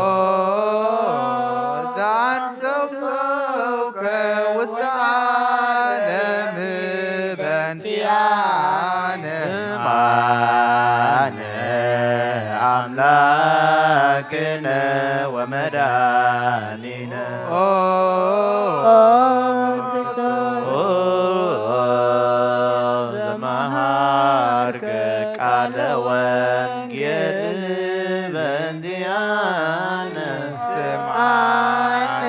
ዘአንሰውሰውከ ውስተ ዓለም በእንቲአነ ስምዓነ አምላክነ ወመድኃኒነ። ኦ ኦ ክርስቶስ ኦ ዘመሃርከ ቃለ ወንጌል በእንቲአነ ስምዓነ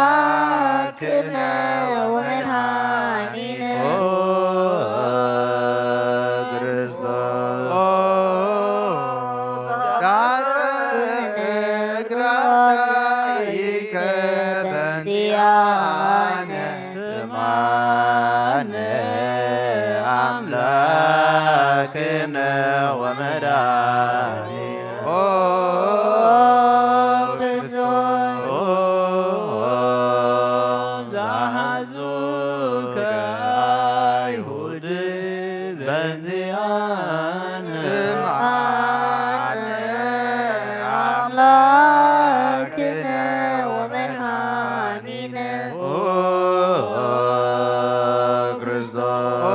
አምላክነ ወመድኃኒነ። ኦ ክርስቶስ ኦ ዳተ እግራይከ በእንቲአነ ስምዓነ አምላክነ ወመድኃኒነ። ኦ ክርስቶስ ኦ ዘሐዙከ አይሁድ በእንቲአነ ስምዓነ አምላክነ ወመድኃኒነ። ኦ ክርስቶስ ኦ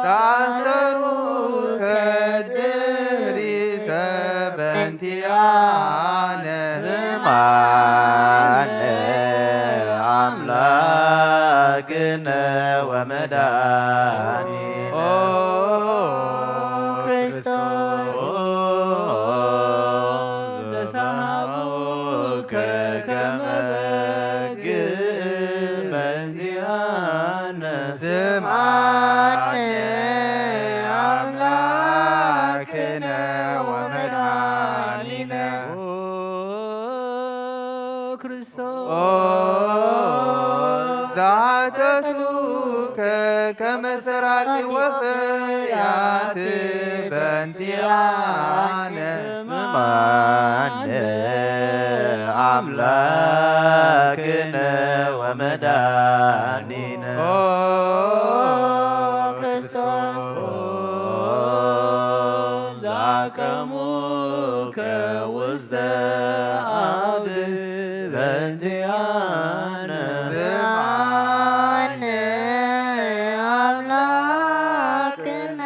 ታሰሩከ ድህሪተ በእንቲአነ ስምዓነ አምላክነ ወመድኃኒነ። ኦ ክርስቶስ ኦ ዘሰሃቡከ ከመ በግ በእንቲአነ ስምዓነ አምላክነ ወመድኃኒነ። ኦ ክርስቶስ ኦ ዘአተቱከ ከመ ሰራቂ ወፈያት በእንቲአነ ስምዓነ አምላክነ ወመድኃኒነ። ኦ ክርስቶስ ዛቀሙከ ውስተ አውድ በእንቲአነ ስምዓነ አምላክነ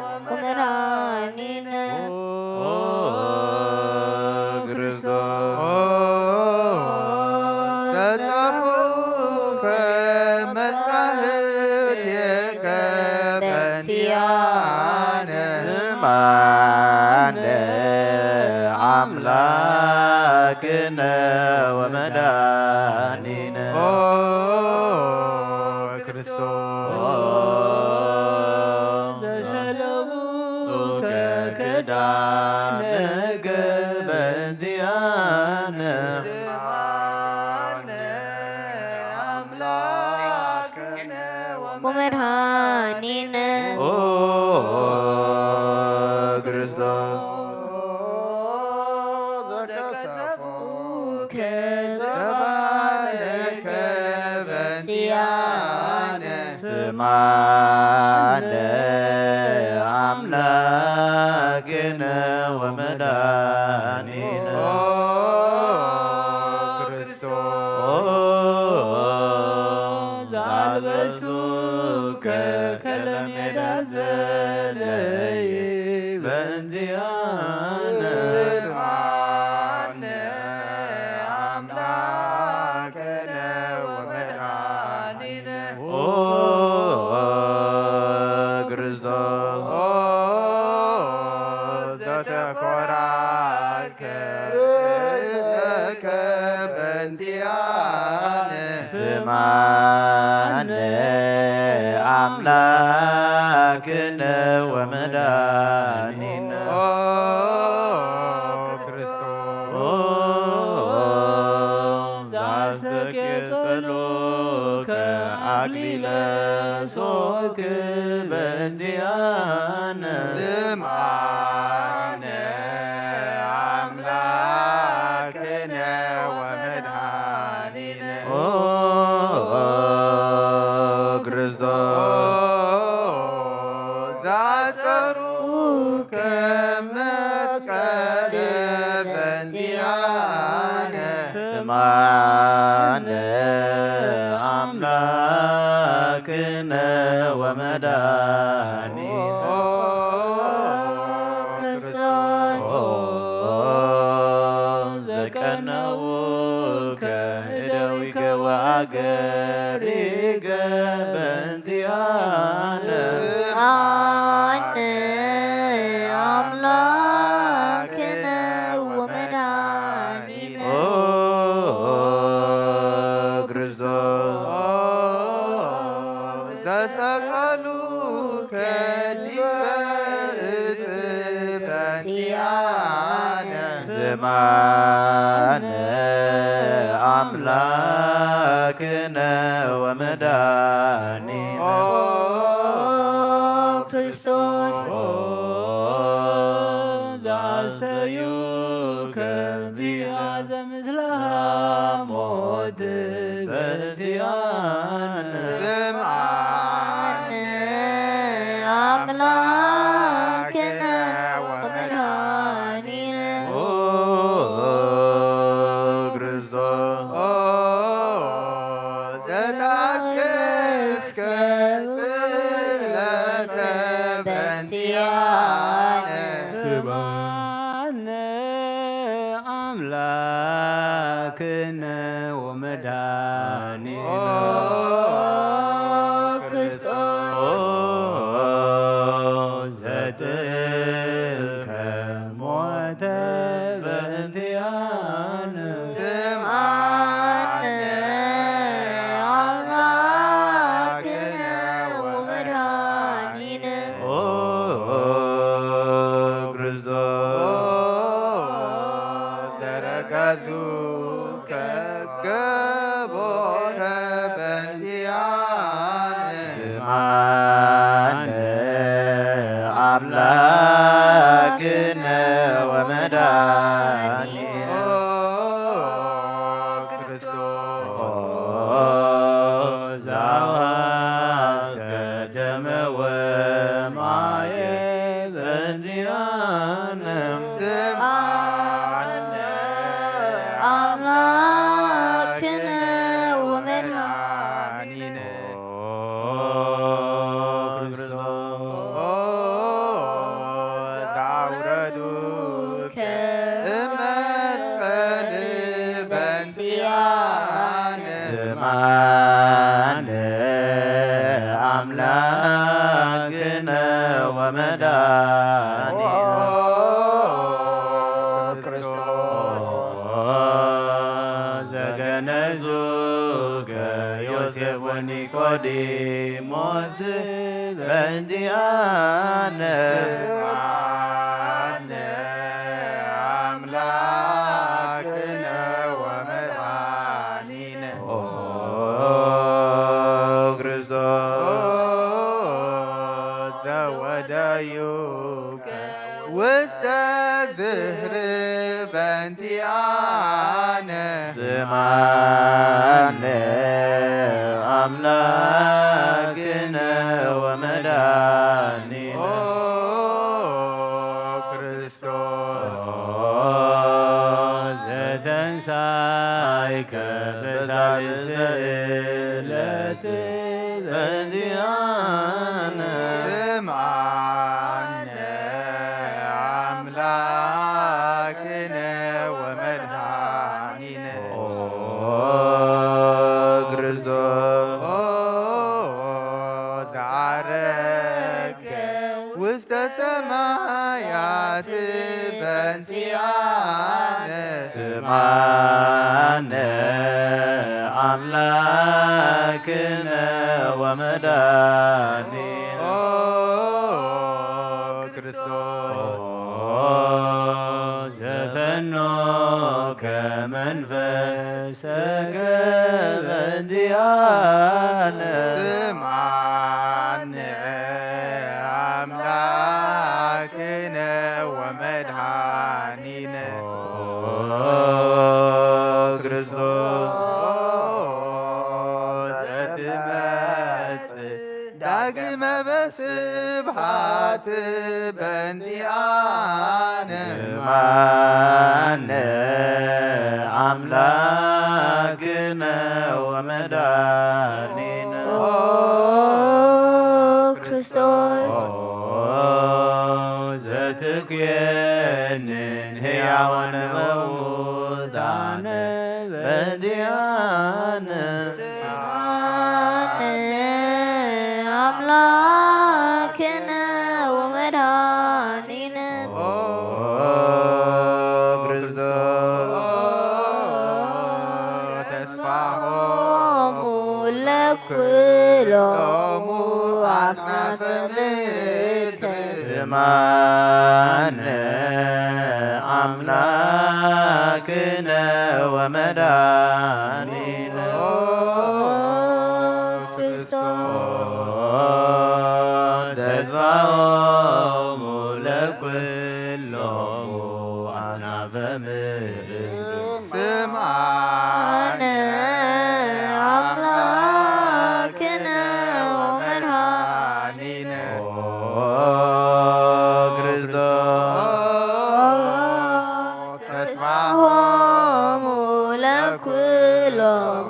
ወመድኃኒነ። ኦ ክርስቶስ ተጻፉከ መጻሕፍትከ በእንቲአነ ስምዓነ አምላክነ ወመድኃኒነ። ኦ ክርስቶስ ዘሰለቡከ ክዳንከ በእንቲአነ ስምዓነ አምላክነ ወመድኃኒነ። ኦ ክርስቶስ ዘቀሰፎ ከዘባነከ በእንቲአነ ስምዓነ አምላክነ ወመድኃኒነ። ኦ ክርስቶስ ዘአልበሱከ ከለሜዳ ዘለይ በእንቲአነ ስምዓነ አምላክነ ወመድኃኒነ። ኦ ክርስቶስ ኦ ዘተኮራልከ ርእሰከ በእንቲአነ ስምዓነ አምላክነ ወመድኃኒነ። ኦ ክርስቶስ ኦ አክሊለ ሶክ በእንቲአነ። ስምዓነ አምላክነ ወመድኃኒነ። ኦ ክርስቶስ ዛጸሩ ከመስቀል በእንቲአነ። ስምዓነ አምላክነ ወመድኃኒነ። ኦ ክርስቶስ ዘቀነውከ እደዊከ ወአገሪከ በእንቲአነ። አነ አምላክነ ወመድኃኒነ። ኦ ክርስቶስ ዘሰቀሉ ከዲበ እጽበ ቲአነ። ስምዓነ አምላክነ ወመድኃኒነ። ኦ ክርስቶስ ኦ ዘአስተዩከ ቢአዘ ምስለ ሐሞት በእንቲአነ። ስምዓነ አምላክነ ወመድኃኒነ። ኦ ክርስቶስ ኦ ዘታገስከ ስእለተ በእንቲአነ። ስምዓነ አምላክነ ወመድኃኒነ። ኦ ክርስቶስ ኦ ዘጥልከ ሞተ በእንቲአነ። ስምዓነ አምላክነ ወመድኃኒነ። ኦ ክርስቶስ ዘረከዙ ከገቦረ በእንቲአነ። ስምዓነ አምላክነ ወመድኃኒነ። ኦ ክርስቶስ ዛዋስከ ደመ ወማየ በእንቲአነ። ስምዓነ አምላክነ ወመድኃኒነ። ኦ ክርስቶስ ዛውረዱ እመስቀል በእንቲአነ። ስምዓነ አምላክነ ወመድኃኒነ። ኦ ክርስቶስ ዘገነዙከ ዮሴፍ ወኒቆዲሞስ በእንቲአነ። ስምዓነ አምላክነ ወመድኃኒነ። ኦ ክርስቶስ ዘወደዩከ ውስተ ዝህር በእንቲአነ። ስምዓነ አምላክነ ወመድኃኒነ። ኦ ክርስቶስ ኦ ዘተንሳይከ በሳልስተ ዕለት በእንቲአነ። ስምዓነ አምላክነ ወመድኃኒነ። ኦ ክርስቶስ ኦ ዘዐረግከ ውስተ ሰማያት በእንቲአነ። ስምዓነ አምላክነ ወመድኃኒነ። ኦ ክርስቶስ ኦ ዘፈኖከ መንፈስ ሰገበ እንዲአነ። ኒነ። ኦ ክርስቶስ ዘትመጽእ ዳግመ በስብሃት በእንቲኣነ። ስምዓነ ኣምላክነ ወመድኃኒነ። ኦ ክርስቶስ ኦ ዘትኩየንን ሕያዋን ወሙታነ በእንቲኣነ። ስምዓነ ኣምላክነ ወመድኃኒነ። ኦ ክርስቶስ ተስፋሆሙ ለኩሎሙ ኣጽናፈ ምድር። ስምዓነ ኣምላክነ ወመድኃኒነ። ኦ ክርስቶስ ተስፋሆሙ ለኩሎሙ ኣጽናፈ ምድር። ስምዓነ ኣምላክነ ወመድኃኒነ። ኦ ክርስቶስ ተስፋሆሙ ለኩሎሙ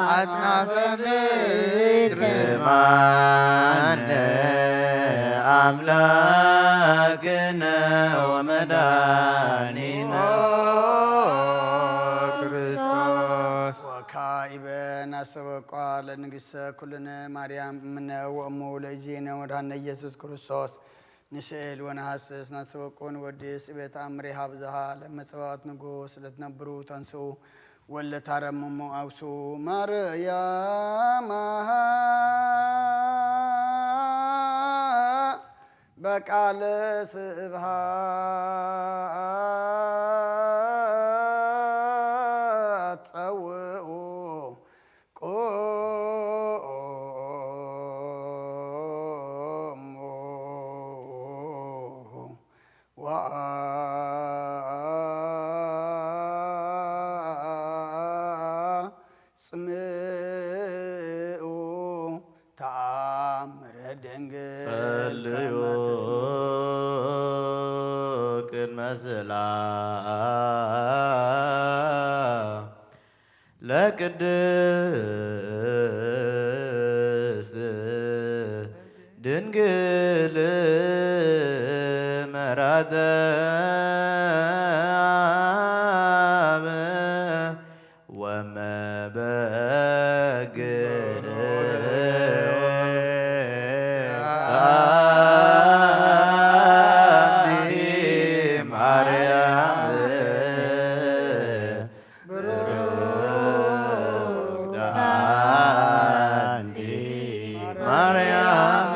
ኣጽናፈ ምድር። ስምዓነ ኣምላክነ ወመድኃኒነ። ኦ ክርስቶስ ወካኢበ ናስተበቋ ለንግሥተ ኩልነ ማርያም እምነ ወእሙ ለእግዚእነ ወድኃነ ኢየሱስ ክርስቶስ ንስእል ወነሐስስ ናስተበቁ ንወድስ እቤት ኣምሪ ሃብዝሃ ለመጸባዖት ንጉስ ለትነብሩ ተንስኡ ወለታረምሙ ኣውሱ ማርያም በቃለ ስብሃት ጸውኡ ቁሙ ወአጽምኡ ተአምረ ድንግል ጸልዩ ከመ ትስምዕ። ቅድመ ስእላ ለቅድስት ድንግል መራተ አብ ወመበግር አንቲ ማርያም ብሩክት አንቲ ማርያም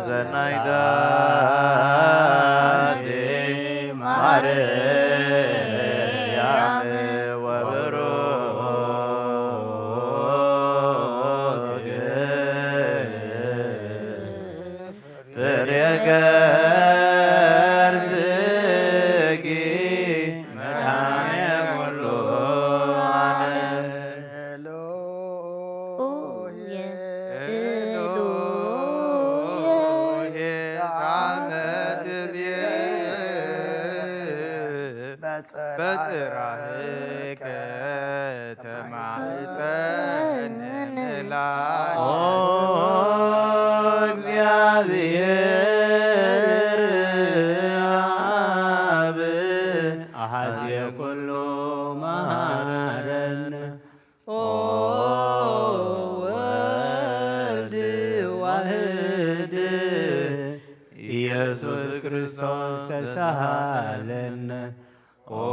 ሰናይት አንቲ ማርያም ወብሩክ ፍሬ ከርሥኪ መድኃኔ ኩሉ ዓለም። ኤሎሄ፣ ኤሎሄ፣ አመ ትቤ በጽራህከ ተማህፀን ምላሽ። ኦ እግዚአብሔር አብ አሐዜ ኩሉ መሐረነ። ኦ ወልድ ዋህድ ኢየሱስ ክርስቶስ ተሳሃለነ። ኦ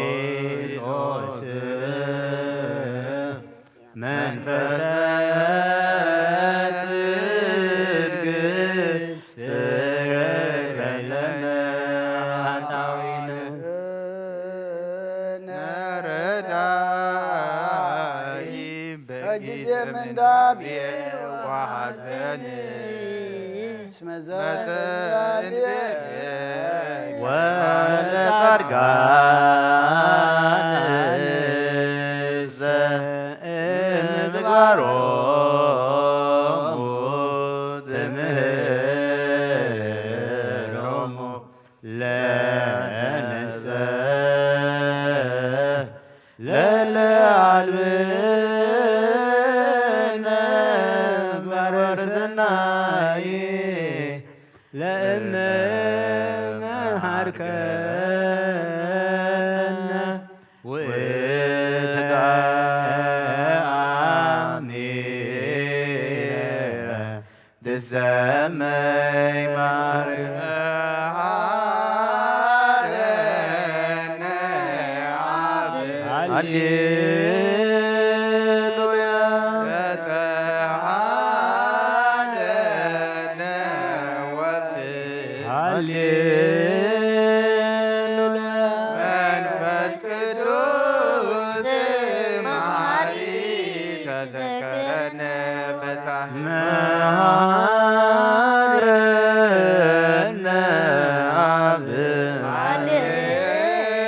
ጳራቅሊጦስ መንፈሰ ጽድቅ ስረይ ለነ ኃጣውኢነ። ነረዳኢ በጊዜ ምንዳቤ ወሐዘን እስመ ዘንዳቤ ኣርጋንሰ እምግባሮሙ ትምህሮሙ ለነሰ ለለ አልብነ መርወር ሰናይ ለእመ መሃርከነ ውእተ አሚረ ትሰመይ ማርያም። ሃረነ አብ። ሃሌሉያ። ተሰሃለነ ወልድ። ሃሌሉያ። መንፈስ ቅዱስ መሐሪ ተዘከረነ በዛ። መሐረነ አብ።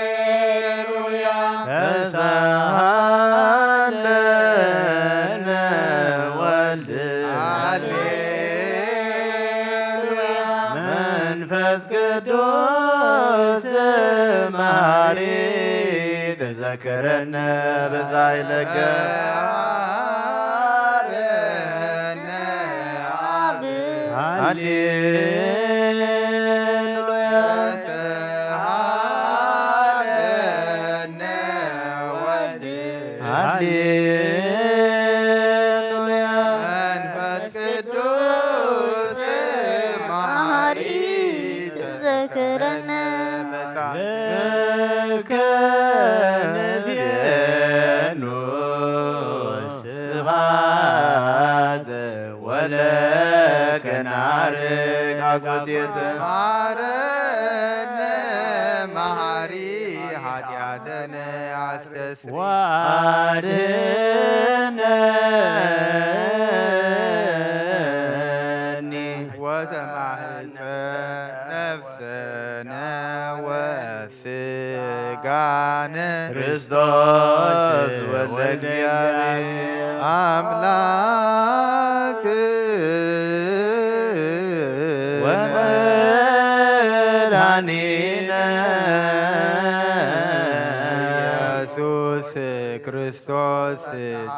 ሃሌሉያ። ተሳሃለነ ወልድ። ሃሌሉያ። መንፈስ ቅዱስ መሐሪ ተዘከረነ በዛይ ለገ። መሐረነ አብ። ሃሌሉያ። ተሳሃለነ ወልድ። ሃሌሉያ። መንፈስ ቅዱስ መሐሪ ተዘከረነ። ለከ ንቤኑ ስብሐት ወለከ ናርግ አኮቴተ። መሐረነ መሐሪ ኃጢአተነ አስተስሪ። ወአድነኒ። ወተማህፀነ ነፍሰነ ወስጋነ። ክርስቶስ ወልደ እግዚአብሔር። አምላክ ወመድኃኒነ ኢየሱስ ክርስቶስ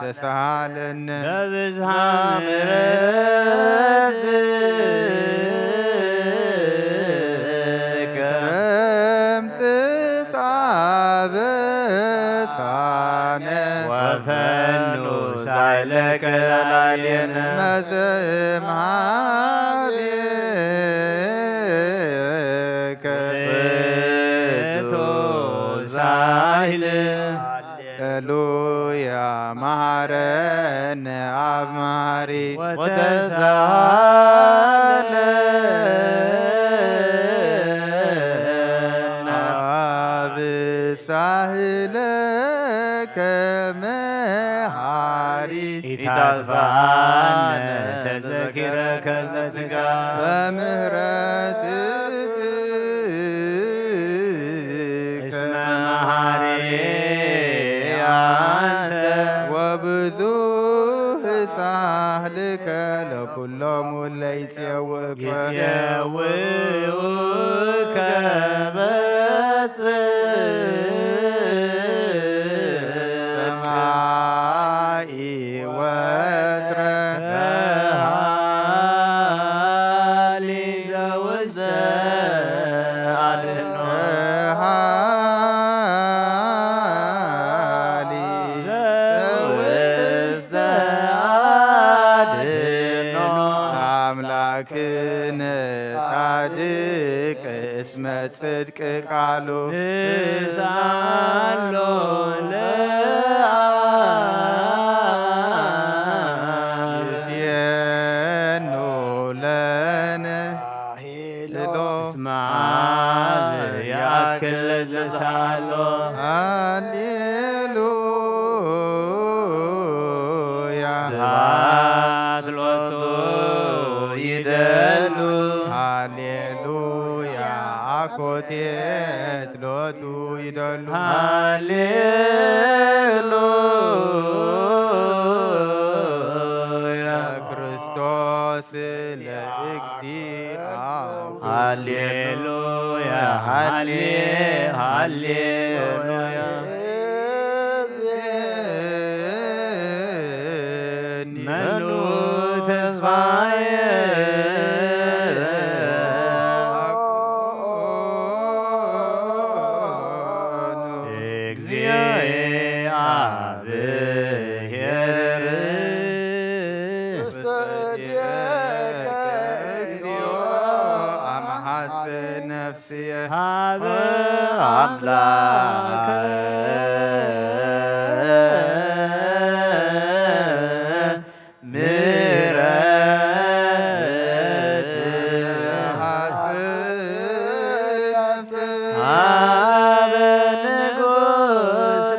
ተሳሃለነ። በብዝሃ ምሕረትከ እምጽእ አበሳነ። ወፈኑ ሳይለከ ላዕሌነ። መጽእ እምሃቤከ ውእቱ ሳይል። ሃሌሉያ መሐረነ አብ መሐሪ። ወተሳሃለነ አብ ሳህለከ መሐሪ። ኢታጥፍኣነ ተዘኪረከ ዘትጋ። በምህረት እስመ መሐሪ አንተ። ወብዙህ ሳህልከ ለኩሎሙ እለ ይጼውእከ። ይጼውኡከ በጽድቅ። ሰማይ ወትረ። ሃሊ ዘውስተ አድኖ። ሃሊ ዘውስተ አድኖ። አምላክነ ጻድቅ እስመ ጽድቅ ቃሉ። ንስኣሎ ለአብ። ይፌኑ ለነ። እስመ አብ ይአክል ለዘሰአሎ። ሃሌሉያ። ስብሐት ሎቱ ይደሉ። ሃሌሉያ። ኮቴት ሎቱ ይደሉ። ሃሌሉያ ክርስቶስ ለእግዚአ። ሃሌሉያ ሃሌ ሃሌሉያ። መኑ ተስፋየ እግዚአብሔር ውስተ እዴከ እግዚኦ አምሐጽ ነፍስየ ሀበ አምላከ ምሕረት ሀበ ንጉሥ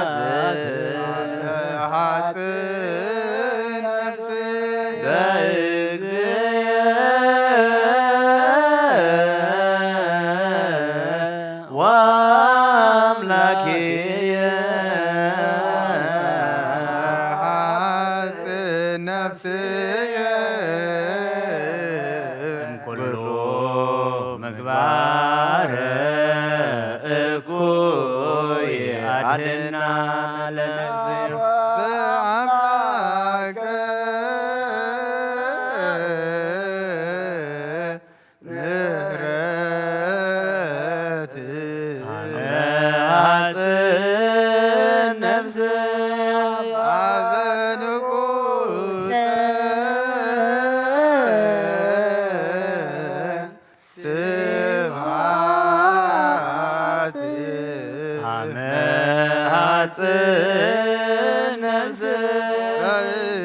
ዘስብሐት ሀጽ ነፍስ በእግዚእ ወአምላክየ ሀጽ ነፍስየ እምኩሉ ምግባር እኩይ አድህና ለነፍስየ። ምሕረት አጽን ነፍስ አበ ንጉሥ ስብሐት አመ ሐጽን ነፍስ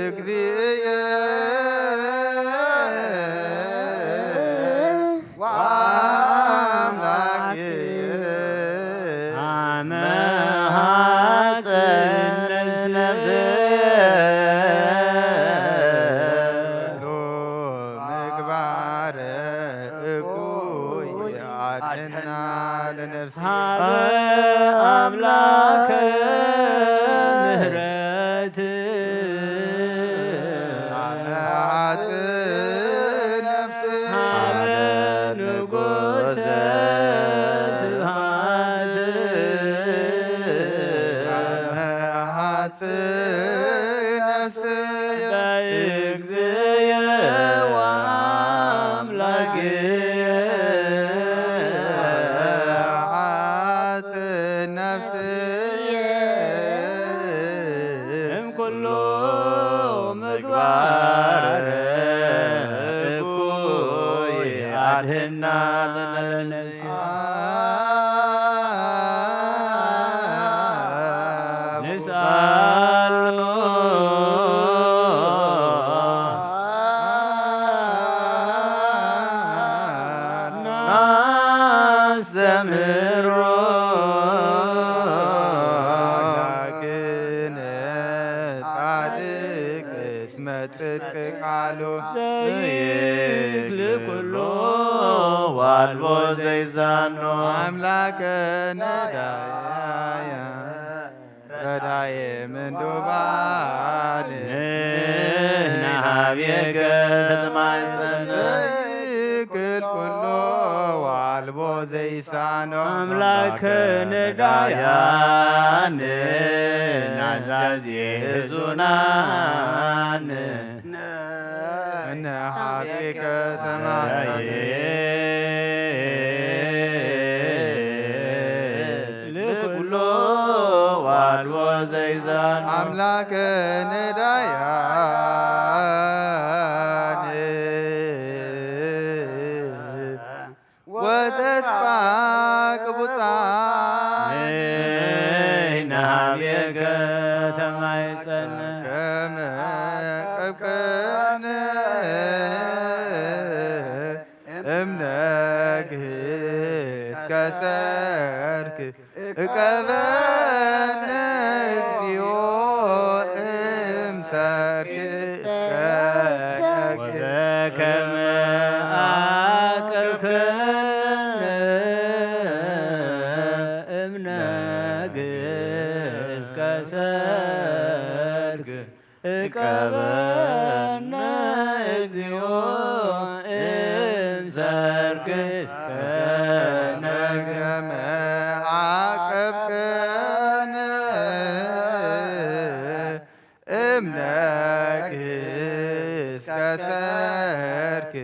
እግዚእየ ወአምላክየ አመ ሐጽን ነፍስ ምግባር እኩይ አድህና ለነፍስ ሀበ አምላከ ምህረት አጽ ነፍስ ሀበ ንጉሠ ስብሐት አጽ ነፍስ በእግዚእየ ወአምላክየ ሐጽ ነፍስየ እምኩሉ ምግባር እኩይ አድህና ለነፍስየ። ንስአሎ ናስተምህሮ አምላክነ ጻድቅ እስመ ጽድቅ ቃሉ ዘይክል ኩሎ ዋልቦ ዘይሳኖ አምላከነ ዳያየ ረዳየ ምንዱባን ንሕና ሀቤከ ተማይጸነ ዘይክል ኩሎ ዋልቦ ዘይሳኖ አምላከነ ዳያን ናዛዜ ህዙናን ንሕና ሀቤከ ተማይጸነ ለኩሎ ዋልቦ ዘይዛን አምላከነ ዳያን ወተስፋ ቅቡጻን ንሕና ሀቤከ ተማይጸነ ከመ ቀብቀብነ እምነግህ እስከ ሰርክ እቀበነ እግዚኦ እምሰ እስከ ነግህ ወበከመ አቅብክነ እምነግህ እስከ ሰርክ እቀበነ እግዚኦ እምሰርክ እስከ ነግህ አቅብክነ እምነግህ እስከ ሰርክ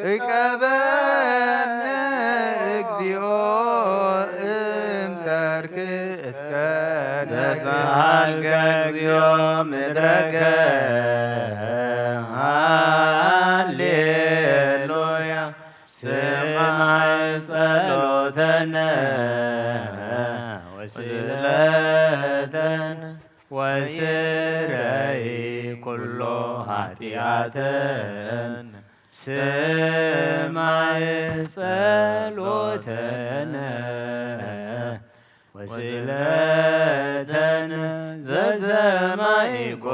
እቀበነ እግዚኦ እምሰርክ እስከ ነግህ። ተሳልከ እግዚኦ ምድረከ ሃሌሉያ ስማዕ ጸሎተነ ወስእለተነ ወስረይ ኩሎ ኃጢአተነ ስማዕ ጸሎተነ ወስእለተነ ዘሰማዕኮ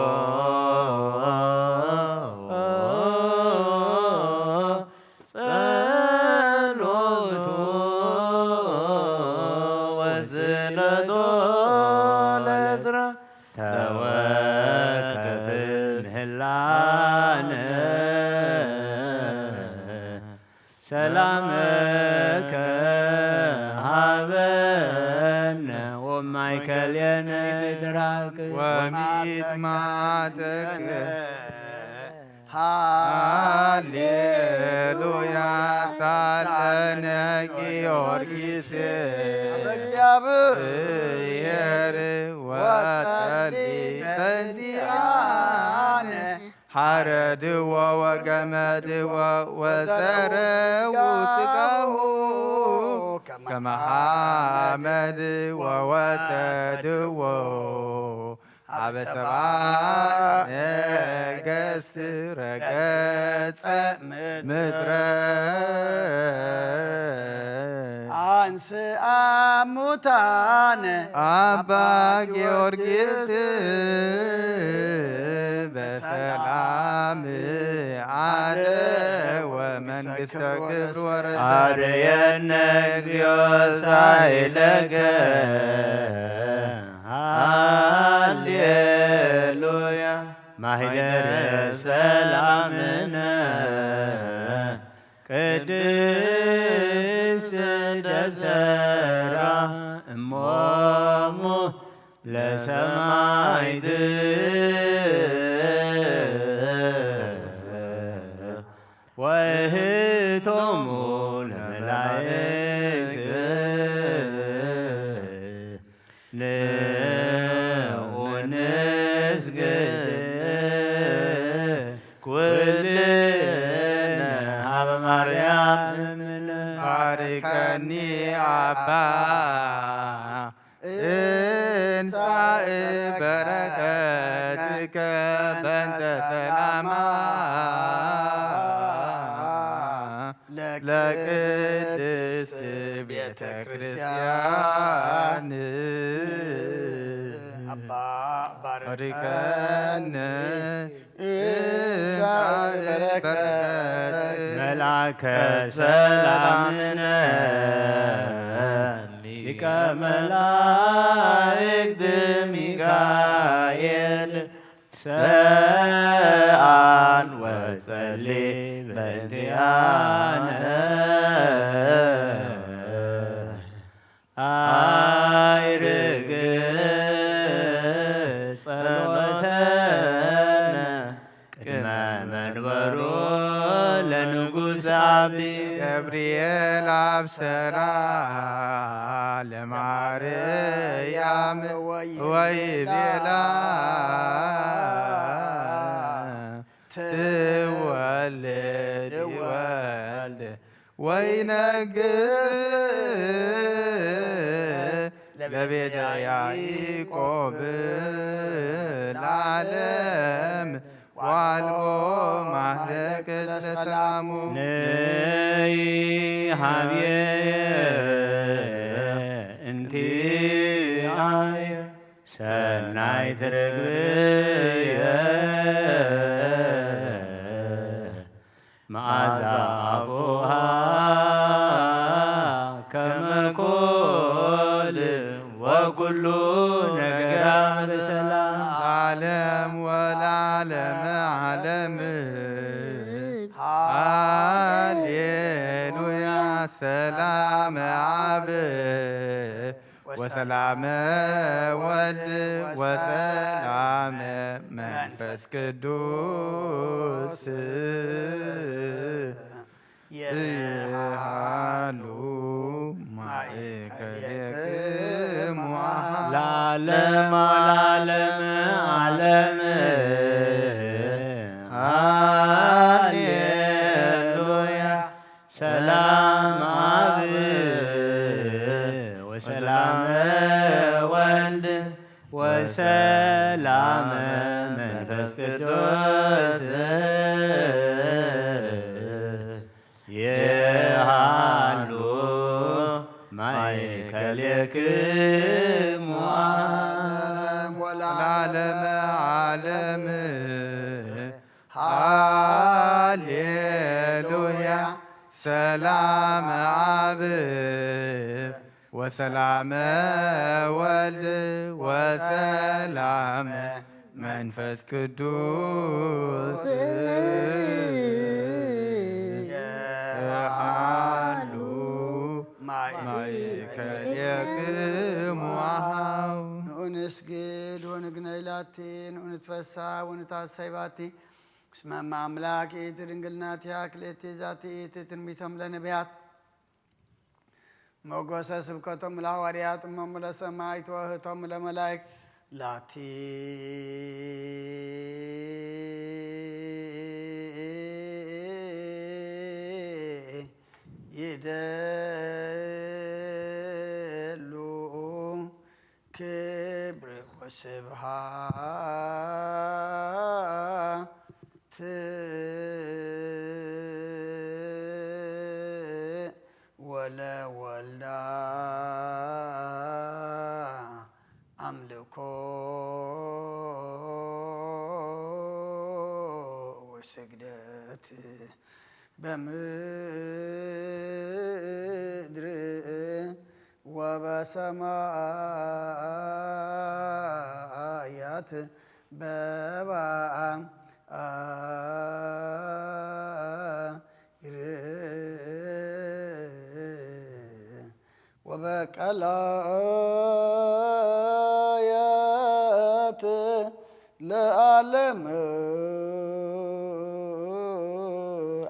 ጸሎቶ ወስእለቶ ለእዝራ ተወከፍ ምህላነ ሰላመከ ሃበነ ወማእከሌነ ድራክ ወሚጥማትከ ሃሌሉያ ሳለነ ጊዮርጊስ አበ እግዚአብሔር ወጸሊ በእንቲአነ ሐረድዎ ወገመድዎ ወዘረው ስጋሁ ከመ ሐመድ ወወሰድዎ አበ ሰባ ነገስት ረገጸ ምድረ አንስአ ሙታነ አባ ጊዮርጊስ በሰላም አደወ መንግስተ ክብር ወረደ። አርየነ እግዚኦ ሳይለከ ሃሌሉያ ማህደረ ሰላምነ ቅድስት ደብተራ እሞሙ ለሰማይት ወእህቶሙ ለመላእክት ንዑ ንስግድ ኩልነ ሀበ ማርያም እምነ። ባርከኒ አባ እንሳእ በረከትከ በእንተ ሰላማ ለቅድስት ቤተ ክርስቲያን አባ ባርከን። መልአከ ሰላምነ ሊቀ መላእክት ሚካኤል ሰአል ወጸሊ በእንቲአነ አይርግ ጸሎተነ ቅድመ መንበሩ ለንጉሥ አቢ ገብርኤል አብሰራ ለማርያም ወይቤላ ትወልድ ወልድ ወይነግስ ለቤተ ያዕቆብ ለዓለም ወአልቦ ማህለቅ ለሰላሙ። ነይ ሀብየ እንቲአየ ሰናይት ርግብየ ዓለመ ዓለም። ሃሌሉያ። ሰላም አብ ወሰላመ ወልድ ወሰላመ መንፈስ ቅዱስ ይሃሉ ማእከሌክሙ። ለዓለመ ለዓለመ ዓለም። ሃሌሉያ። ሰላም አብ ወሰላመ ወልድ ወሰላመ መንፈስ ቅዱስ ይሃሉ ማእከሌክሙ። ዓለም ወለዓለመ ዓለም። ሃሌሉያ። ሰላም አብ ወሰላመ ወልድ ወሰላመ መንፈስ ቅዱስ ይሃሉ ማእከሌክሙ። ንዑ ንስግድ ወንግነይ ላቲ፣ ንዑ ንትፈሳ ወንታሰይ ባቲ። እስመ እመ አምላክ ይእቲ ድንግል ናቲሃ ክልኤቲ ዛቲ ይእቲ ትንቢቶም ለነቢያት ሞገሰ ስብከቶም ለሐዋርያት እሞሙ ለሰማዕት ወህቶም ለመላእክት ላቲ ይደሉ ክብር ወስብሐት ወለወልዳ አምልኮ ወስግደት በምድር ወበሰማያት በባሕር ወበቀላያት ለዓለም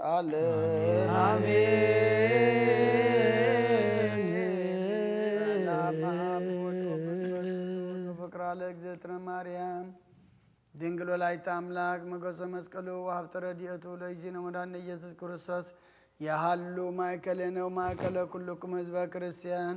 ዓለም። አሜን። ሰላም አብ ወወልድ ወመንፈስ ቅዱስ። ፍቅራ ለእግዝእትነ ማርያም ድንግል ወላዲተ አምላክ፣ ሞገሰ መስቀሉ ወሀብተ ረድኤቱ ለእግዚእነ መድኃኒነ ኢየሱስ ክርስቶስ የሃሉ ማእከሌነ ወማእከለ ኩልኩም ህዝበ ክርስቲያን።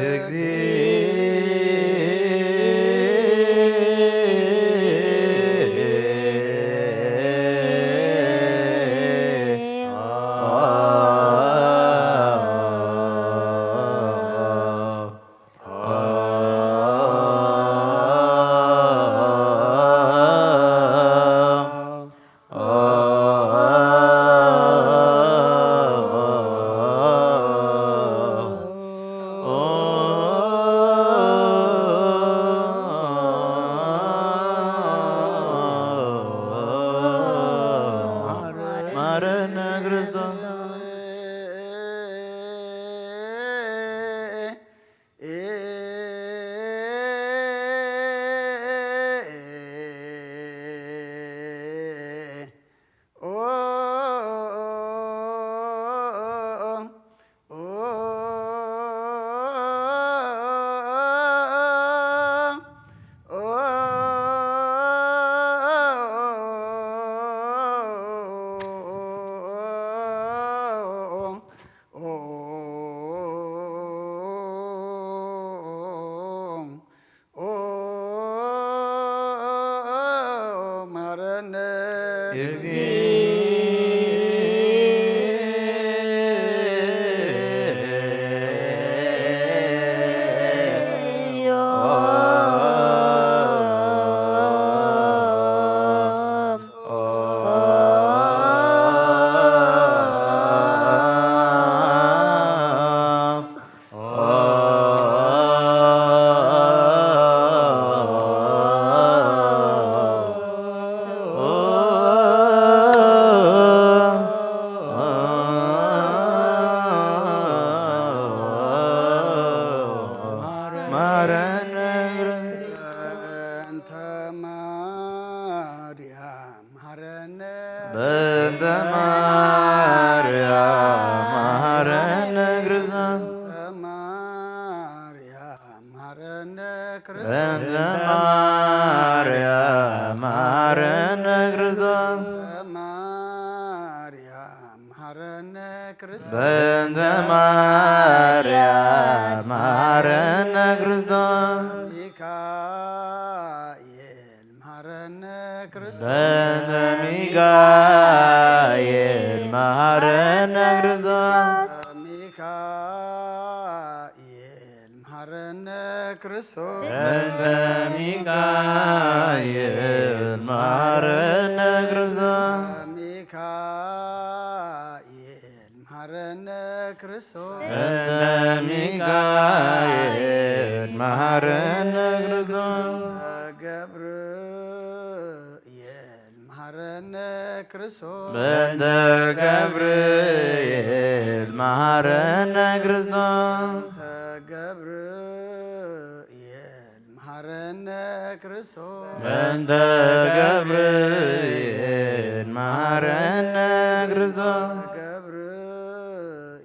እግዚእ። ማረነ ክርስቶስ። ማረነ ማረነ በእንተ ማርያም። መሐረነ በእንተ ማርያም መሐረነ ክርስቶስ። በእንተ ማርያም መሐረነ ክርስቶስ። በእንተ ማርያም መሐረነ ክርስቶስ። በእንተ ማርያም መሐረነ ክርስቶስ። በእንተ ማርያም መሐረነ ክርስቶስ። ሚካኤል መሐረነ ክርስቶስ። በእንተ ሚካኤል መሐረነ ክርስቶስ። ሚካኤል መሐረነ ክርስቶስ። በእንተ ሚካኤል መሐረነ ክርስቶስ። ሚካኤል መሐረነ ክርስቶስ። በእንተ ሚካኤል መሐረነ ክርስቶስ። ገብርኤል መሐረነ ክርስቶስ። በእንተ ገብርኤል መሐረነ ክርስቶስ። በእንተ ገብርኤል መሐረነ ክርስቶስ። በእንተ ገብርኤል መሐረነ ክርስቶስ። ገብርኤል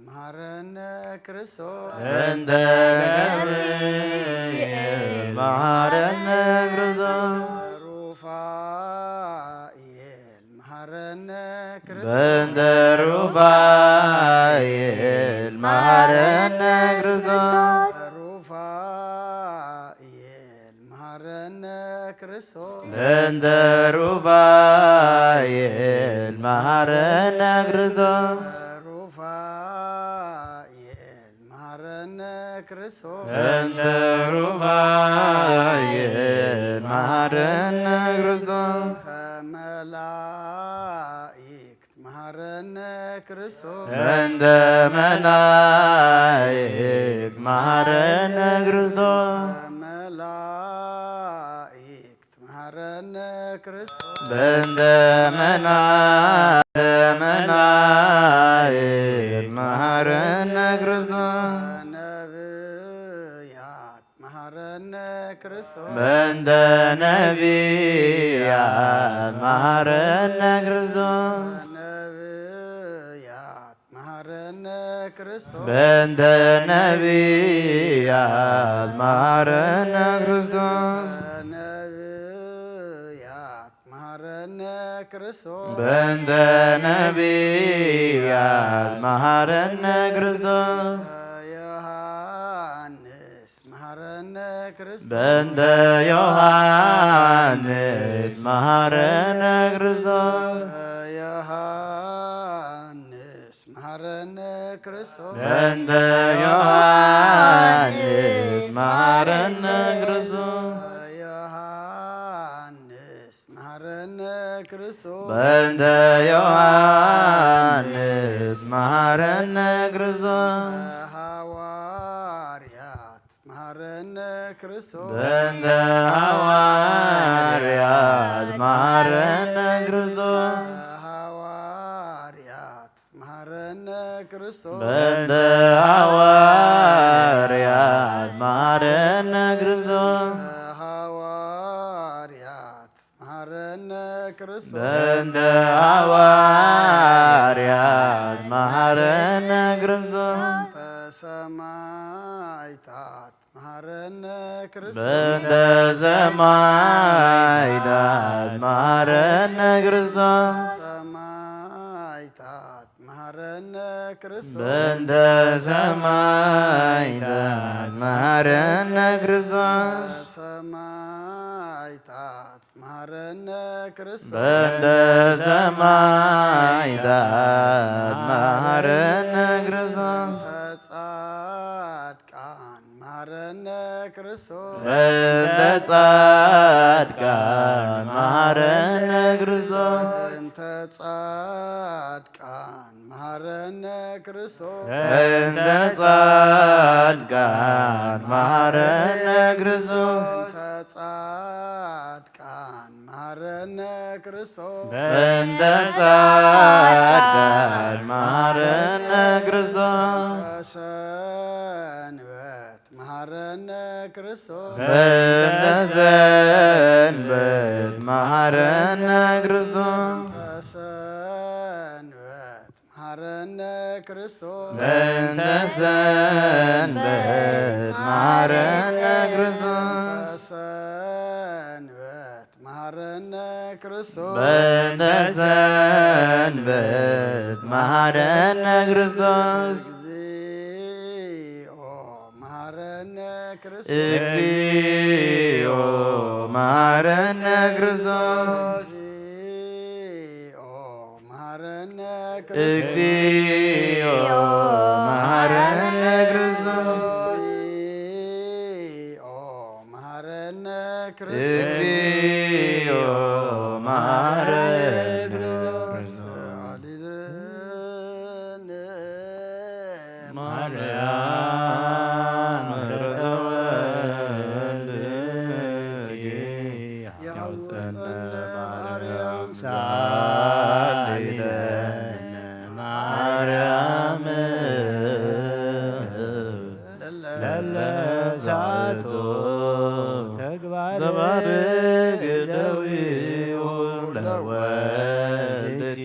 መሐረነ ክርስቶስ። በእንተ ገብርኤል መሐረነ ክርስቶስ። ሩፋኤል መሐረነ ክርስቶስ። በእንተ ሩፋኤል መሐረነ ክርስቶስ። ሩፋኤል መሐረነ ክርስቶስ። በእንተ ሩፋኤል መሐረነ ክርስቶስ። ሩፋኤል መሐረነ ክርስቶስ። በእንተ ሩፋኤል መሐረነ ክርስቶስ። መላእክት መሐረነ ክርስቶስ። በእንተ መላእክት መሐረነ ክርስቶስ። መላእክት መሐረነ ክርስቶስ። በእንተ መና-፣ መላእክት መሐረነ ክርስቶስ። ነቢያት መሐረነ ክርስቶስ። በእንተ ነቢያት መሐረነ ክርስቶስ። ነቢያት መሐረነ ክርስቶስ። በእንተ ነቢያት መሐረነ ክርስቶስ። ነቢያት መሐረነ ክርስቶስ። በእንተ ነቢያት መሐረነ ክርስቶስ። በእንተ ዮሃንስ መሃረነ ክርስቶስ። ዮሃንስ መሃረነ ክርስቶስ። በእንተ ዮሃንስ መሃረነ ክርስቶስ። ዮሃንስ መሃረነ ክርስቶስ። በእንተ ዮሃንስ መሃረነ ክርስቶስ። ሃዋርያት መሃረነ ክርስቶስ። በእንተ ሃዋርያት መሃረነ ክርስቶስ። ሃዋርያት መሃረነ ክርስቶስ። በእንተ ሃዋርያት መሃረነ ክርስቶስ። ሃዋርያት መሃረነ ክርስቶስ። በእንተ ሃዋርያት መሃረነ ክርስቶስ። በእንተ ሰማዕታት መሃረነ ክርስቶስ። በእንተ ሰማዕታት መሃረነ ክርስቶስ። ሰማዕታት መሃረነ ክርስቶስ። በእንተ ሰማዕታት መሃረነ ክርስቶስ። ሰማዕታት መሃረነ ክርስቶስ። በእንተ ሰማዕታት መሃረነ ክርስቶስ። በእንተ ጻድቃን መሃረነ ክርስቶስ። በእንተ ጻድቃን መሃረነ ክርስቶስ። በእንተ ጻድቃን መሃረነ ክርስቶስ። በእንተ ጻድቃን መሃረነ ክርስቶስ። በእንተ ጻድቃን መሃረነ ክርስቶስ። በእንተ ጻድቃን መሃረነ ክርስቶስ። በሰንበት መሃረነ ክርስቶስ። በእንተ ሰንበት መሃረነ ክርስቶስ። በሰንበት መሃረነ ክርስቶስ። በእንተ ሰንበት መሃረነ ክርስቶስ። በሰንበት መሃረነ ክርስቶስ። በእንተ ሰንበት መሃረነ ክርስቶስ። እግዚኦ መሃረነ ክርስቶስ። እግዚኦ መሃረነ ክርስቶስ። እግዚኦ መሃረነ ክርስቶስ። እግዚኦ መሃረነ ክርስቶስ። እግዚኦ መሃረነ ክርስቶስ። እግዚኦ መሃረነ ክርስቶስ። ማርያም ተወልድኪ ያውፀነ ማርያም ሳሊለነ ማርያም ለለሳቶ ተግባር ግደዊው ለወልድኪ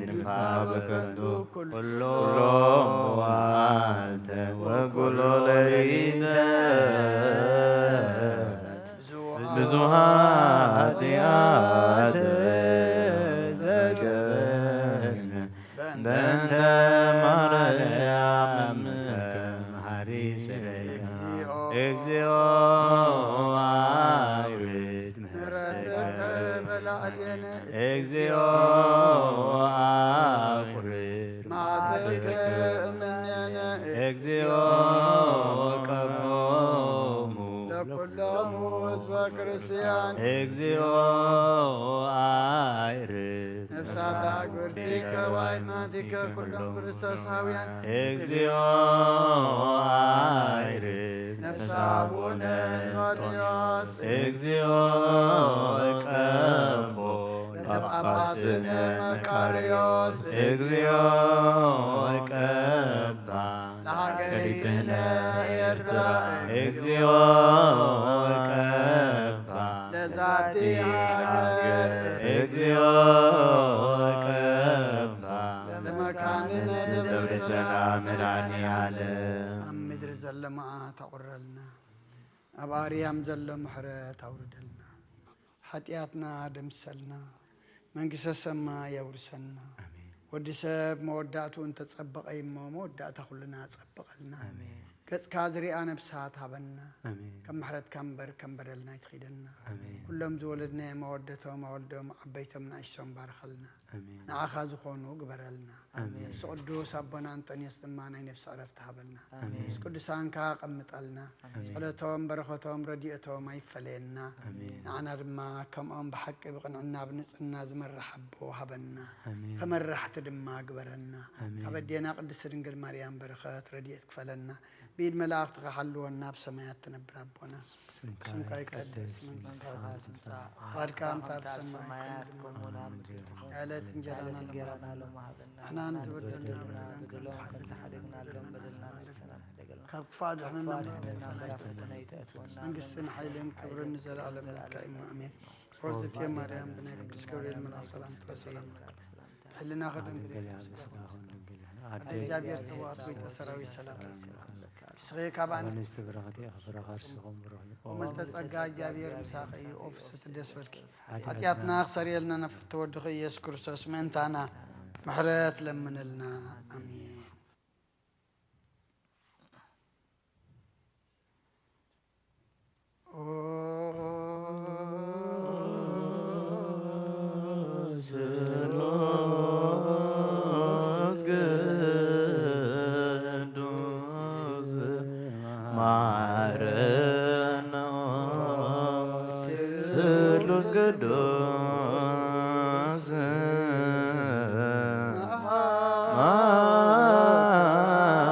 ንግፋ በከንቱ ኩሎ መዋዕልተ ወኩሎ ሌሊተ ብዙኃ ኃጢአት ዘገብነ በእንተ ማርያም መሐሪ ስለ እግዚኦ አውርድ ምሕረትከ በላዕሌነ እግዚኦ አቁርር መዓትከ እምኔነ እግዚኦ ቀቦሙ ለኩሎሙ ህዝበ ክርስቲያን እግዚኦ አይርድ ነፍሳት አግብርቲከ ወአይማቲከ ኩሎም ክርስቶሳውያን እግዚኦ አይርድ ነፍሰ አቡነ እንጦንዮስ እግዚኦ ቀቦ ለጳጳስነ መቃርዮስ እግዚኦ ቀባ ለሀገሪትነ ኤርትራ እግዚኦ ቀባ ለዛቲ ሀገር እግዚኦ ቀባ ለመካንነ ደብረ ሰላም መድኃኔዓለም። ኣብ ምድሪ ዘሎ መዓት ኣቑረልና፣ ኣብ ኣርያም ዘሎ ምሕረት ኣውርደልና። ሓጢኣትና ደምሰልና፣ መንግስተ ሰማይ የውርሰና። ኣሜን። ወዲ ሰብ መወዳእቱ እንተጸበቐ እሞ፣ መወዳእታ ኩልና ጸብቐልና። ኣሜን። ገጽካ ዝሪኣ ነብሳት ሃበና። ኣሜን። ከም ምሕረትካ እምበር ከም በደልና ኣይትኺደና። ኣሜን። ኩሎም ዝወለድናዮም ኣወደቶም ኣወልዶም ዓበይቶም ንኣሽቶም ባርኸልና። ኣሜን። ንዓኻ ዝኾኑ ግበረልና። ኣሜን። ምስ ቅዱስ ኣቦና ኣንጠንዮስ ድማ ናይ ነብሲ ዕረፍቲ ሃበልና። ኣሜን። ምስ ቅዱሳንካ ኣቐምጠልና። ኣሜን። ጸሎቶም በረኸቶም ረድኤቶም ኣይፈለየና። ኣሜን። ንዓና ድማ ከምኦም ብሓቂ ብቕንዕና ብንጽህና ዝመርሕ ኣቦ ሃበና። ኣሜን። ተመራሕቲ ድማ ግበረና። ኣሜን። ካብ ኣዴና ቅድስቲ ድንግል ማርያም በረኸት ረድኤት ክፈለና። ብኢድ መላእኽትኻ ሓልወና። ኣብ ሰማያት ትነብር ኣቦና፣ ስምካ ይቀደስ፣ መንግስትኻ ትምጻእ፣ ፍቓድካ ከምታ ኣብ ሰማይ ከምኡ ድማ ኣብ ምድሪ ትኹን። የዕለት እንጀራና ሎምና ሃበና። ንሕና ንዝበደሉና በደልና ከም ንሓድግ፣ በደልና ንሕድግ፣ ካብ ክፉእ ኣድሕነና እምበር፣ ፈተና ኣይተእትወና። መንግስትን ሓይልን ክብርን ንዘለኣለም ናትካ እዩ። ኣሜን። ኦዝቴ ማርያም ብናይ ቅዱስ ገብርኤል መልኣኽ ሰላምታ ሰላም ለኪ። ሕልናኺ ድንግል ኢኺ፣ ስጋኺ ድንግል ኢኺ። ኣደ እግዚኣብሔር ጸባኦት ጎይታ ሰራዊት ሰላም። ንስኺ ካብ ኣንስቲ ኣንስቲ ብርኽቲ ኢኺ፣ ፍረ ከርስኹም ብሩኽ እዩ። ምልዕተ ጸጋ እግዚኣብሔር ምሳኺ እዩ። ኦ ፍስሕቲ ደስ በልኪ። ሓጢኣትና ክሰርየልና ነፍቲ ወድኺ ኢየሱስ ክርስቶስ ምእንታና ምሕረት ለምንልና። ኣሜን። ስሉስ ቅዱስ ማረነ፣ ስሉስ ቅዱስ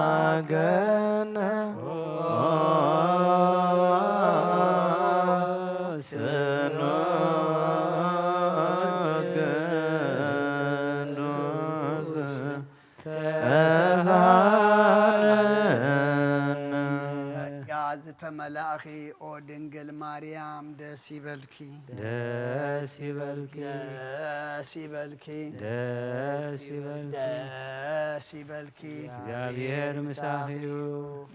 ማገነ። ስሉስ ቅዱስ ተሳለነ። ጸጋ ዝተመላእኺ ኦ ድንግል ማርያም ደስ ይበልኪ። ደስ ይበልኪ። ደስ ይበልኪ። ደስ ይበልኪ። ደስ ይበልኪ። እግዚኣብሔር ምሳኺ እዩ።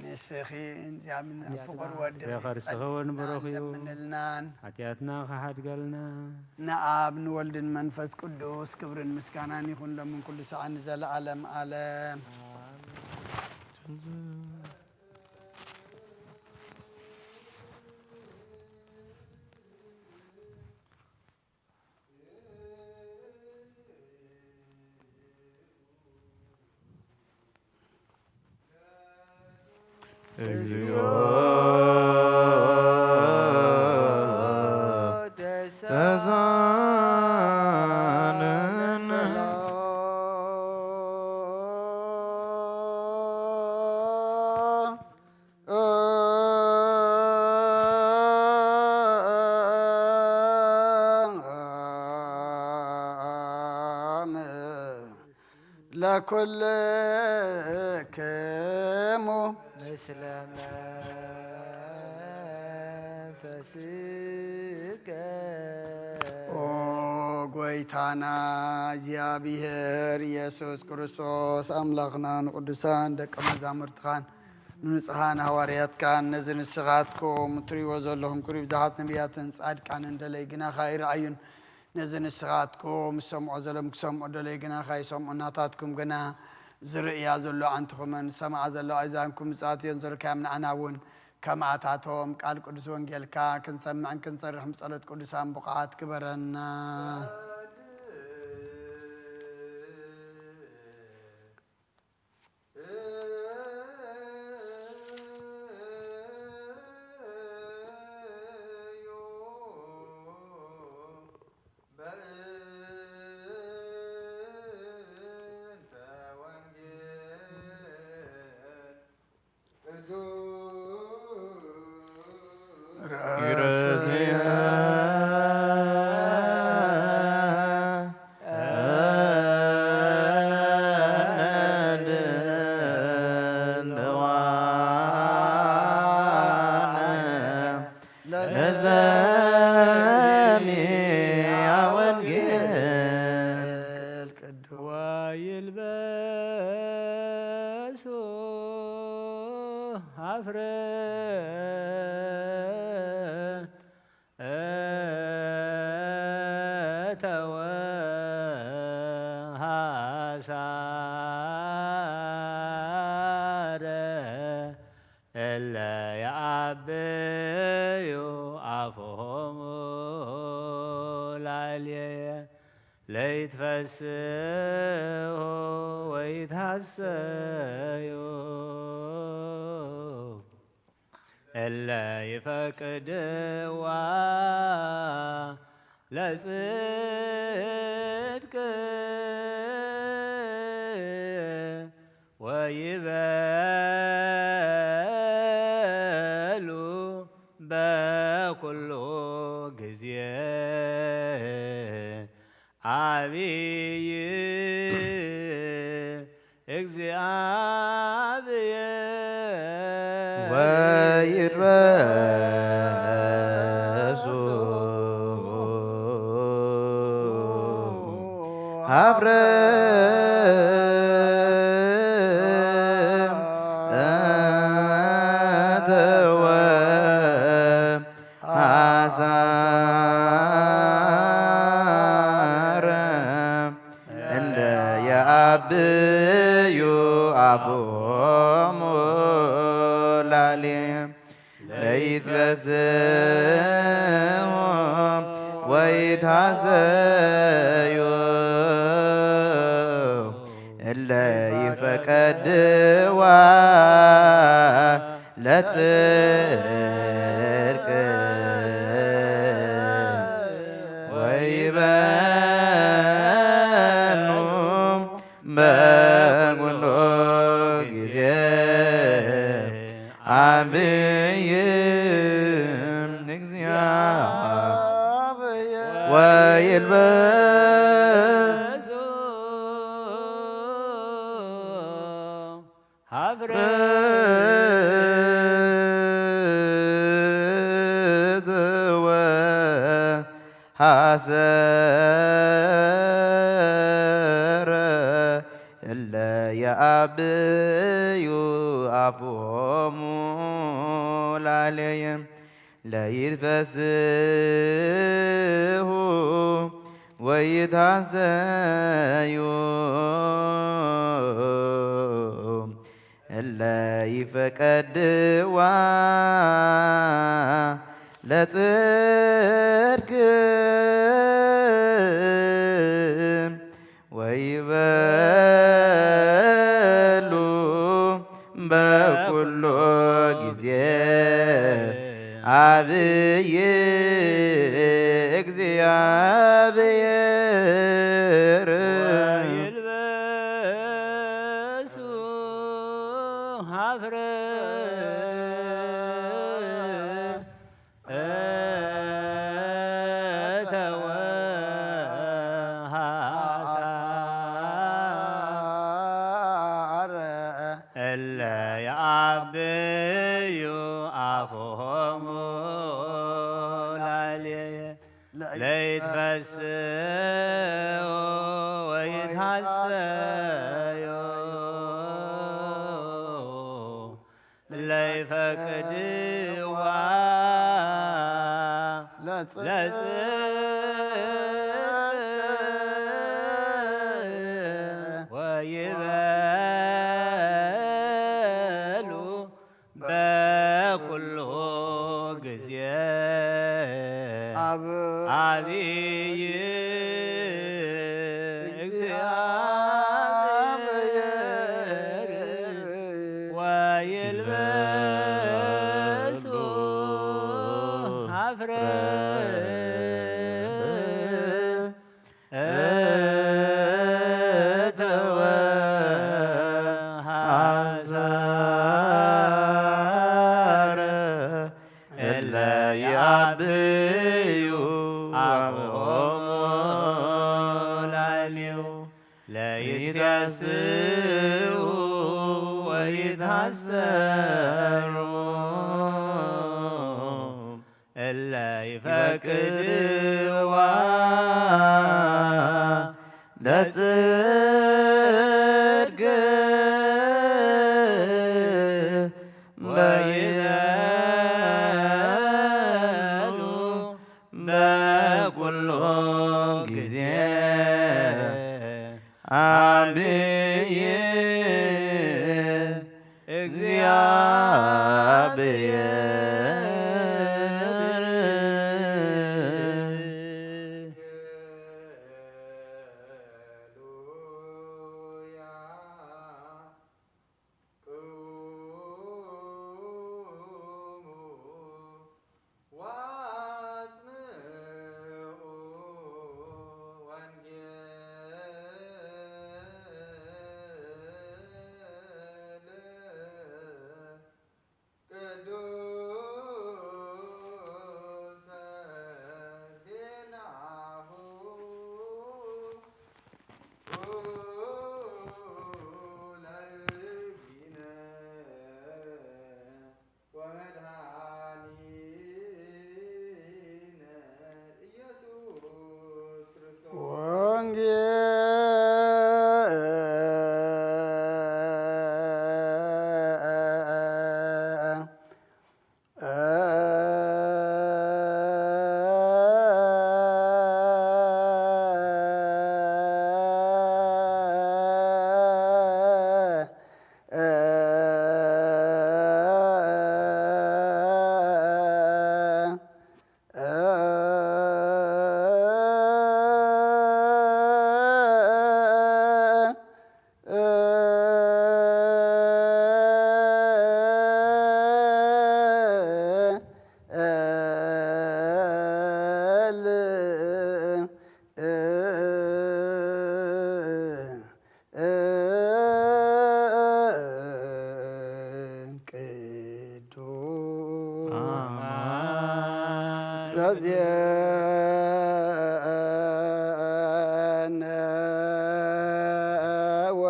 ንስኺ እንዚኣምን ፍቑር ወዲ ዘኸርስኺ እውን ብሩኽ እዩ። ለምንልናን። ሓጢኣትና ክሓድገልና። ንኣብ ንወልድን መንፈስ ቅዱስ ክብርን ምስጋናን ይኹን ሎምን ኩሉ ሰዓት ንዘለኣለም ኣለም። እግዚኦ ተሳነነ። ለኩልክሙ ምስለ መንፈስከ። ኦ ጎይታና እግዚኣብሔር ኢየሱስ ክርስቶስ ኣምላኽና ንቅዱሳን ደቀ መዛሙርትኻን ንንጹሓን ሃዋርያትካን ነዚ ንስኻትኩም እትርእይዎ ዘለኹም ክብሪ ብዙሓት ነቢያትን ጻድቃንን ደለይ ግናኻ ኣይረኣዩን። ነዚ ንስኻትኩም ዝሰምዖ ዘሎም ክሰምዑ ደለይ ግናኻ ይሰምዑ። ናታትኩም ግና ዝርእያ ዘሎ ኣዕንትኹምን ዝሰምዓ ዘለዋ ኣእዛንኩም ብፅኣት እየን ዝረካዮም። ንኣና እውን ከምኣታቶም ቃል ቅዱስ ወንጌልካ ክንሰምዕን ክንሰርሕን ብጸሎት ቅዱሳን ብቑዓት ግበረና። ወይልበሱ ሀፍረት እተወ ሐሳረ እለ የአብዩ አፎሙ ላዕሌየ ለይትፈስሑ ወይትሐሰዩ እለ ይፈቅድዋ ለጽድቅ ወይበሉ በኩሉ ጊዜ አብይ እግዚአብሔር ወይድረሱ ሀፍረ ተወ ሐሳረ እለ የአብዩ አፎሙ ላዕሌ ለይትፈስሑ ወይትሐሰዩ እለ ይፈቀድዋ ለጽድቅ ወይበኑ በኩሉ ጊዜ አብይ እግዚአብሔር ወይልበሱ ሀፍረ ወሐሰረ እለ የአብዩ አፎሙ ላዕሌየ ለይትፈስሑ ወይትሐሰዩ እለ ይፈቀድዋ ለጽድቅ ወይበሉ በኩሉ ጊዜ አብይ እግዚአብሔር ወይልበሱ ሀፍረ እለ የአብዩ አፎሙ ላዕሌየ ለይትፈስሑ ወይትሐሰዩ ለይፈቅድዋ ለጽድቅ ወይበሉ በኩሉ ጊዜ አብይ እግዚአብሔር ወይልበሱ ሀፍረ እተወ ሐሳረ እለ የአብዩ አፎሙ ላዕሌሁ ለይትከስኡ ወይትሐሰሩ እለ ይፈቅድዋ ለጽድቅ ወይበሉ በኩሉ ጊዜ አብይ እግዚአ ብየ ቅዱስ ዘዜነወ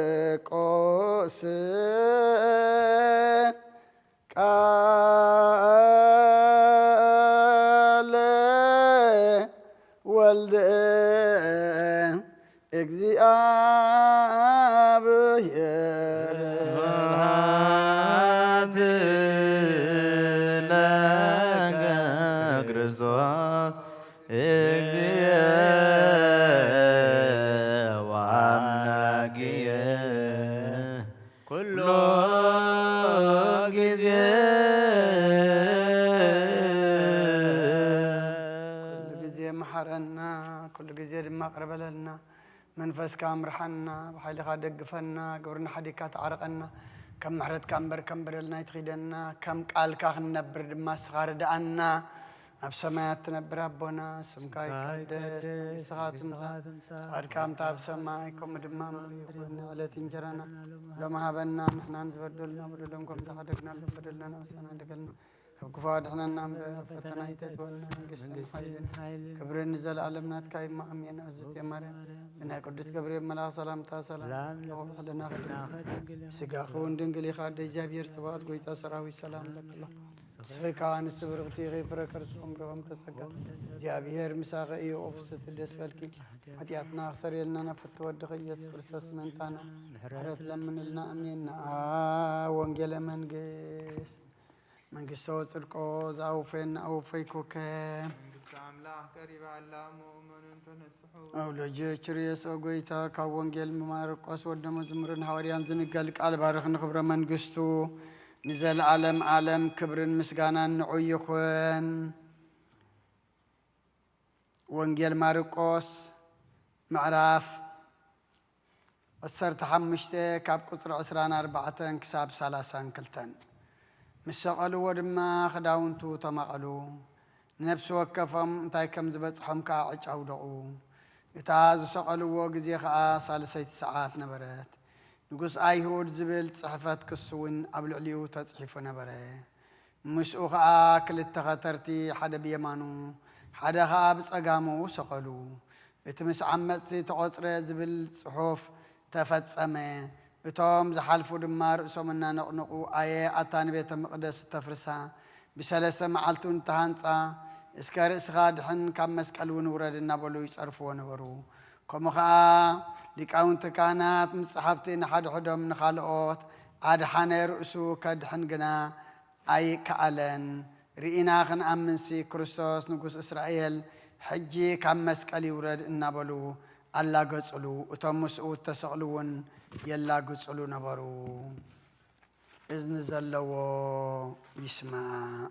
ማርቆስ ቃለ ወልደ እግዚኣብሔር። ስብሐት ለከ ክርስቶስ እግዚእ ወአምላክየ ኩሉ ጊዜ። ኩሉ ግዜ መሓረና፣ ኩሉ ግዜ ድማ ቅርበለልና። መንፈስካ ምርሓና፣ ብሓይልኻ ደግፈና፣ ግብርና ሓዲግካ ተዓረቐና። ከም ምሕረትካ እምበር ከም በደልና ኣይትኺደና፣ ከም ቃልካ ክንነብር ድማ ንስኻ ርድኣና። ኣብ ሰማያት ትነብር ኣቦና፣ ስምካ ይቀደስ፣ መንግስትኻ ትምጻእ፣ ፍቓድካ ከምታ ኣብ ሰማይ ከምኡ ድማ ኣብ ምድሪ ይኹን። ዕለት እንጀራና ሎም ሃበና፣ ንሕና ንዝበደሉና በደሎም ከምታ ከደግናሎም በደልና ናብሳና ደገልና፣ ካብ ክፉ ኣድሕነና እምበር፣ ኣብ ፈተና ኣይተእትወና፣ መንግስትን መንግስትን ሓይልን ሓይልን ክብርን ንዘለኣለም ናትካ እዩ። ኣሜን። ኣዝእቲ ማርያም፣ ብናይ ቅዱስ ገብርኤል መልኣኽ ሰላምታ ሰላም ሰላም ለኪ፣ ለኪ፣ ሕልና ከድንግል፣ ከድንግል፣ ስጋኺ እውን ድንግል ኢኻ፣ ኣደ እግዚኣብሔር ጽባኦት፣ ጎይታ ሰራዊት፣ ሰላም ለኪ ኣለኹ። ንስኺ ከኣ ንስብርኽቲ ኢኺ፣ ፍረ ከርስኹም ብርኹም ተጸጋ፣ እግዚኣብሔር ምሳኺ እዩ። ኦፍስቲ ደስ በልኪ፣ ሓጢኣትና ክሰርየልና ናብ ፍትወ ወድኺ ኢየሱስ ክርስቶስ ምእንታና ምሕረት ለምንልና። ኣሜን። ንኣ ወንጌለ መንግስት መንግስቶ ጽድቆ ዘኣውፈየና ኣወፈይኩከ። መንግስቲ ኣምላኽ ቀሪባ ኣላ፣ እሞ እመኑን ተነስሑ። ኣውሎጂ ችርየስ ኦ ጎይታ፣ ካብ ወንጌል ማርቆስ ወደ መዝሙርን ሃዋርያን ዝንገል ቃል ባርኽ ንኽብረ መንግስቱ ንዘለዓለም ዓለም ክብርን ምስጋናን ንዑ ይኹን። ወንጌል ማርቆስ ምዕራፍ ዓሰርተ ሓሙሽተ ካብ ቁጽሪ ዕስራን ኣርባዕተን ክሳብ ሰላሳን ክልተን። ምስ ሰቐልዎ ድማ ክዳውንቱ ተማቐሉ። ንነፍሲ ወከፎም እንታይ ከም ዝበጽሖም ከኣ ዕጫ ኣውደቑ። እታ ዝሰቐልዎ ግዜ ኸኣ ሳልሰይቲ ሰዓት ነበረት። ንጉስ ኣይሁድ ዝብል ጽሕፈት ክሱ እውን ኣብ ልዕሊኡ ተጽሒፉ ነበረ። ምስኡ ኸኣ ክልተ ኸተርቲ፣ ሓደ ብየማኑ፣ ሓደ ኸኣ ብጸጋሙ ሰቐሉ። እቲ ምስ ዓመጽቲ ተቖጽረ ዝብል ጽሑፍ ተፈጸመ። እቶም ዝሓልፉ ድማ ርእሶም እናነቕነቑ፣ ኣየ ኣታ ንቤተ መቕደስ እተፍርሳ፣ ብሰለስተ መዓልቲ እውን እተሃንጻ፣ እስከ ርእስኻ ድሕን፣ ካብ መስቀል እውን ውረድ እናበሉ ይጸርፍዎ ነበሩ። ከምኡ ኸኣ ሊቃውንቲ ካህናት ምስ ጸሓፍቲ ንሓድሕዶም ንኻልኦት ኣድሓነ፣ ርእሱ ከድሕን ግና ኣይከኣለን። ርኢና ክንኣምንሲ፣ ክርስቶስ ንጉስ እስራኤል ሕጂ ካብ መስቀል ይውረድ እናበሉ ኣላገጹሉ። እቶም ምስኡ እተሰቕሉ እውን የላግጹሉ ነበሩ። እዝኒ ዘለዎ ይስማዕ።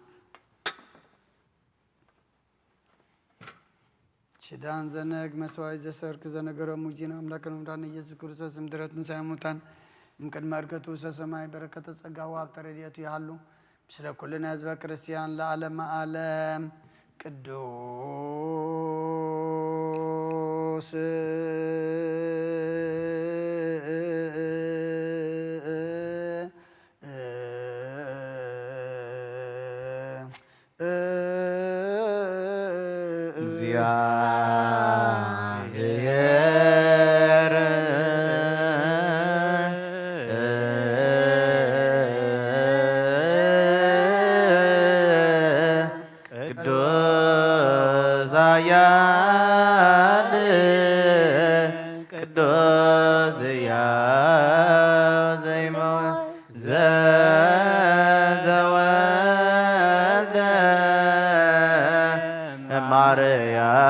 ኪዳን ዘነግ መስዋዕት ዘሰርክ ዘነገረ ሙጂን ኣምላክን መድኃኒነ ኢየሱስ ክርስቶስ ምድረት ትንሳኤ ሙታን እምቅድመ ዕርገቱ ሰሰማይ በረከተ ጸጋው ሀብተ ረድኤቱ ይሃሉ ምስለ ኩልነ ህዝበ ክርስቲያን ለዓለመ ዓለም። ቅዱስ እግዚአብሔር ቅዱስ ኃያል ቅዱስ ሕያው ዘይመውት ዘተወልደ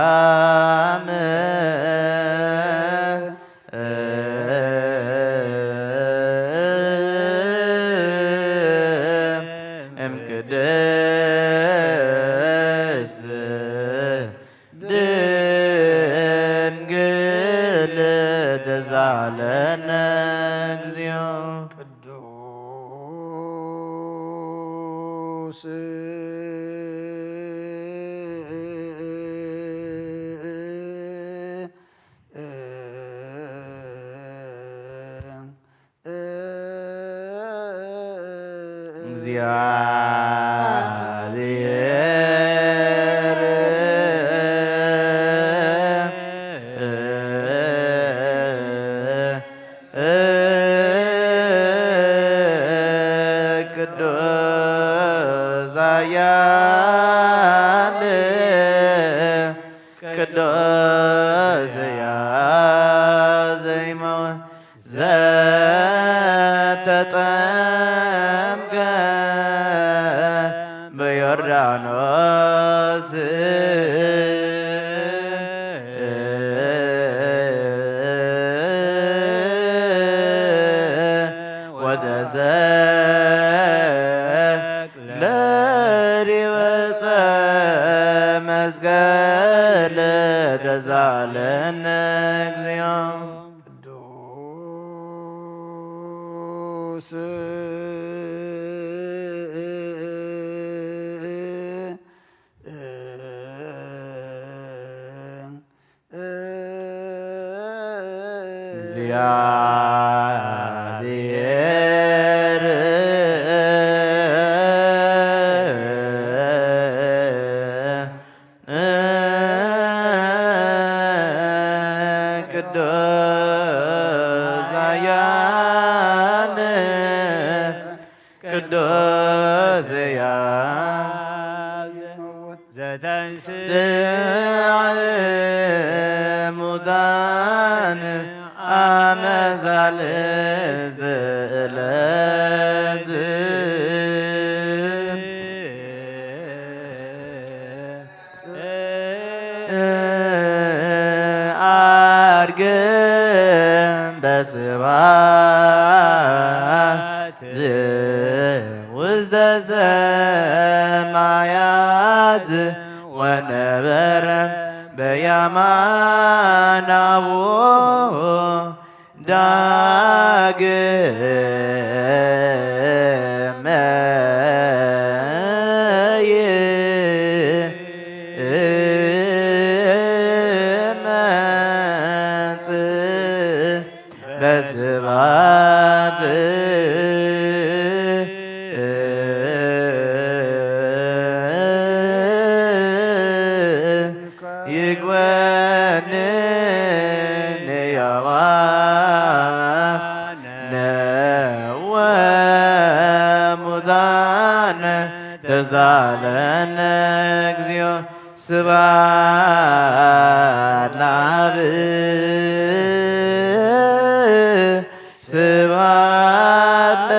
እማርያም እምቅድስት ድንግል ተሳለነ እግዚኦ። ቅዱስ እግዚአብሔር ቅዱስ ኃያል ቅዱስ ሕያው ዘይመውት ዘተጠምቀ በዮርዳኖስ ወተሰቅለ ዲበ ዕፀ መስቀል ተሳለነ እግዚኦ። ቅዱስ እግዚአብሔር ቅዱስ ኃያል ቅዱስ ሕያው ዘተንሥአ እሙታን አመ ሣልስት ዕለት ዐርገ በስብሐት ውስተ ሰማያት ወነበረ በየማነ አቡሁ ዳግመ ይመጽእ በስብሐት ይግበንን ሕያዋነ ወሙታነ ተሳለነ እግዚኦ። ስብሐት ለአብ ስብሐት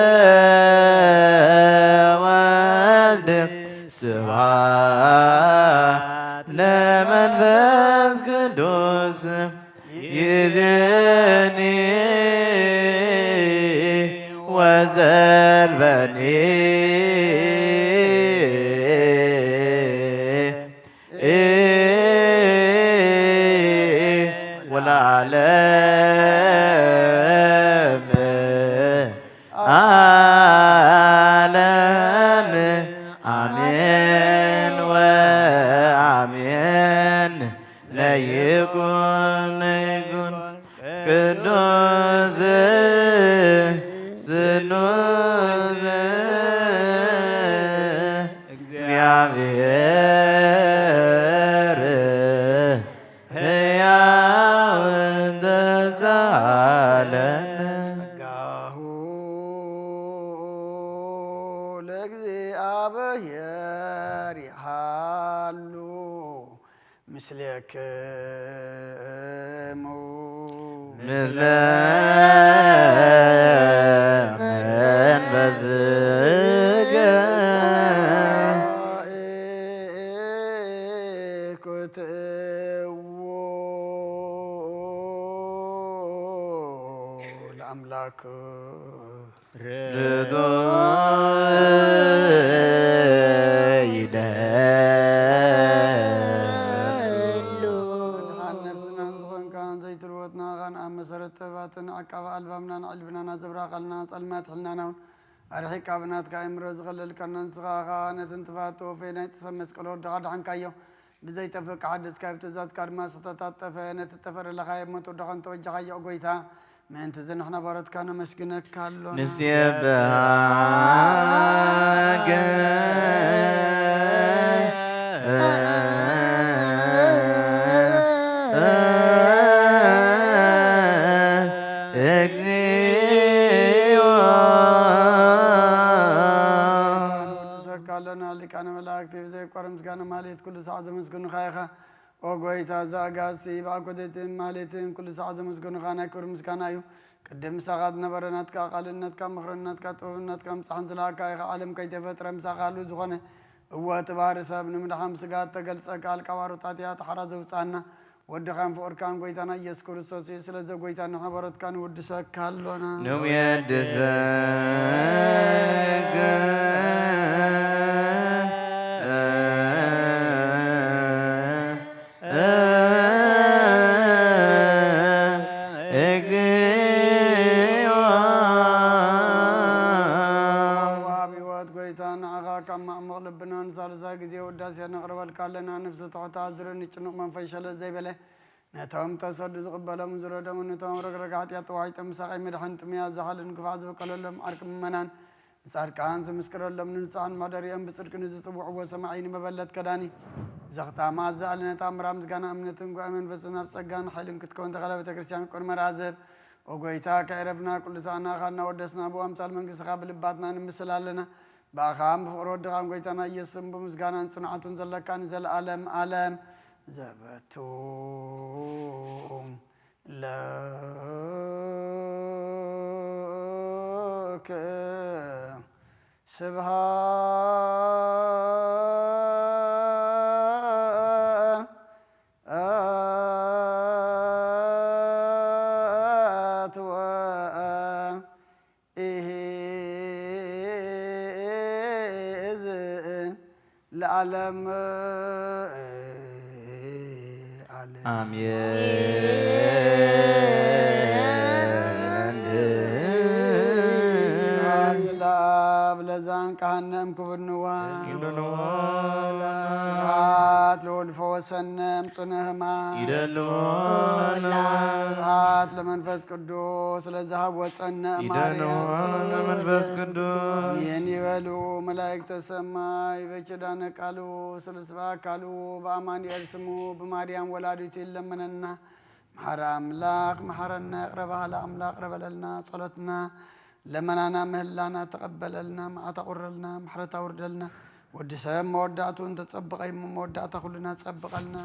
ለወልድ ስብሐት ለመንፈስ ቅዱስ ይእዜኒ ዘልበኒ ወለዓለመ ዓለም ኣሜን ወኣሜን። ለይኩን ይኩን ቅዱስ ስሉስ እግዚአብሔር ሕያው እንተ ሳለን። ጸጋሁ ለእግዚአብሔር ይሃሉ ምስሌክሙ። ምስለ መንፈስከ። ኩትዎ ለአምላክ። ርቶ ይደሉ። ድሓን ነፍስናን ዝኾንካን ዘይትልወጥና ኻን ኣብ መሰረት ጥበባትን ዓቃቢ ኣልባብናን ዕልብናና ዘብራኸልና ጸልማት ሕልናና እውን ኣርሒቃ ብናትካ እምሮ ዝኸለልካና ንስኻ ኸኣ ነቲ እንትፋት ተወፈየ ናይ ጥሰብ መስቀል ወድኻ ድሓንካዮ። ብዘይጠፍእ ክሓድስ ካብ ትእዛዝካ ድማ ዝተታጠፈ ነቲ እተፈረለኻዮ ሞት ወድኻ እንተወጃኻዮ ጎይታ፣ ምእንቲ እዚ ንሕና ባሮትካ ነመስግነካ ኣሎና። ንሴብሐከ። እግዚኦ። ንወድሰካ ኣለና ሊቃነ መላእክቲ ብዘይቋርም ምስጋና ማሌት ኩሉ ሰዓት ዘመስግኑኻ ኢኻ። ኦ ጎይታ፣ እዛ ኣጋእዝቲ ብኣኮቴትን ማሌትን ኩሉ ሰዓት ዘመስግኑኻ ናይ ክብሪ ምስጋና እዩ። ቅድም ምሳኻ ዝነበረ ናትካ ቃልን ናትካ ምኽርን ናትካ ጥበብን ናትካ ምጻሕን ዝለኣካ ኢኻ። ዓለም ከይተፈጥረ ምሳኻ ኣሉ ዝኾነ። እወ፣ እቲ ባህሪ ሰብ ንምድሓን ብስጋ እተገልጸ ቃል ካብ ኣሮጣትያ ተሓራ ዘውጻና ወድኻን ፍቕርካን ጎይታና ኢየሱስ ክርስቶስ እዩ። ስለዚ ጎይታ ንሕና ባሮትካ ንውድሰካ ኣሎና። ንውየድሰከ። እግዚኦ። ወሃቢ ህይወት ጎይታ፣ ንዓኻ ካብ ማዕሙቕ ልብና ንሳልሳይ ግዜ ውዳሴ ነቕርበልካ ኣለና። ነፍሲ ትሑት ኣዝርን ጭኑቕ መንፈስ ሸለል ዘይበለ፣ ነቶም ተሰዱ ዝቕበሎም ዝረደሙ፣ ነቶም ረግረግ ሓጢኣት ተዋሒጦም ምሳቐይ መድሓን ጥምያ ዝሓልን ክፋእ ዝበቀለሎም ዓርቂ ምእመናን፣ ንጻድቃን ዝምስክረሎም፣ ንንጹሓን መሕደሪኦም ብጽድቂ ንዝጽውዕዎ ሰማዒ ንመበለት ከዳኒ፣ ዘኽታማ ዝኣለነ ተኣምራ ምስጋና እምነትን ጉባኤ መንፈስን ኣብ ጸጋን ሓይልን ክትከውን ተኸለ ቤተ ክርስቲያን ቅድመ ራዘብ። ኦ ጎይታ፣ ከይረፍና ቅዱሳና ኻና ወደስና ብኣምሳል መንግስትኻ ብልባትና ንምስል ኣለና። ብኣኻን ብፍቕሪ ወድኻን ጎይታና ኢየሱስን ብምስጋናን ጽንዓቱን ዘለካ ንዘለኣለም ኣለም ዘበቱ ለከ ስብሐት ወኢሂዝ ለዓለም ዓለም። ኣሜን። ስብሐት ለአብ ለዛንቀሐነ እምክብንዋ። ስብሐት ለወልድ ፈወሰነ እምጽነ ሕማም። ይደልዎ ስብሐት ለመንፈስ ቅዱስ ለዘሃብ ወፀነ ማርያም። ይደልዎ ለመንፈስ ቅዱስ። አሜን ይበሉ መላእክተ ሰማይ በኪዳነ ቃሉ ስሉስ በአካሉ በአማኑኤል ስሙ ብማርያም ወላዲቱ ይለመነና። መሓረ ኣምላኽ መሓረና፣ ይቕረ በሃሊ ኣምላኽ ይቕረ በለልና። ጸሎትና፣ ለመናና፣ ምህላና ተቐበለልና። መዓት ኣቑረልና፣ ምሕረት ኣውርደልና። ወዲ ሰብ መወዳእቱ እንተጸብቐ እሞ መወዳእታ ኩልና ጸብቐልና።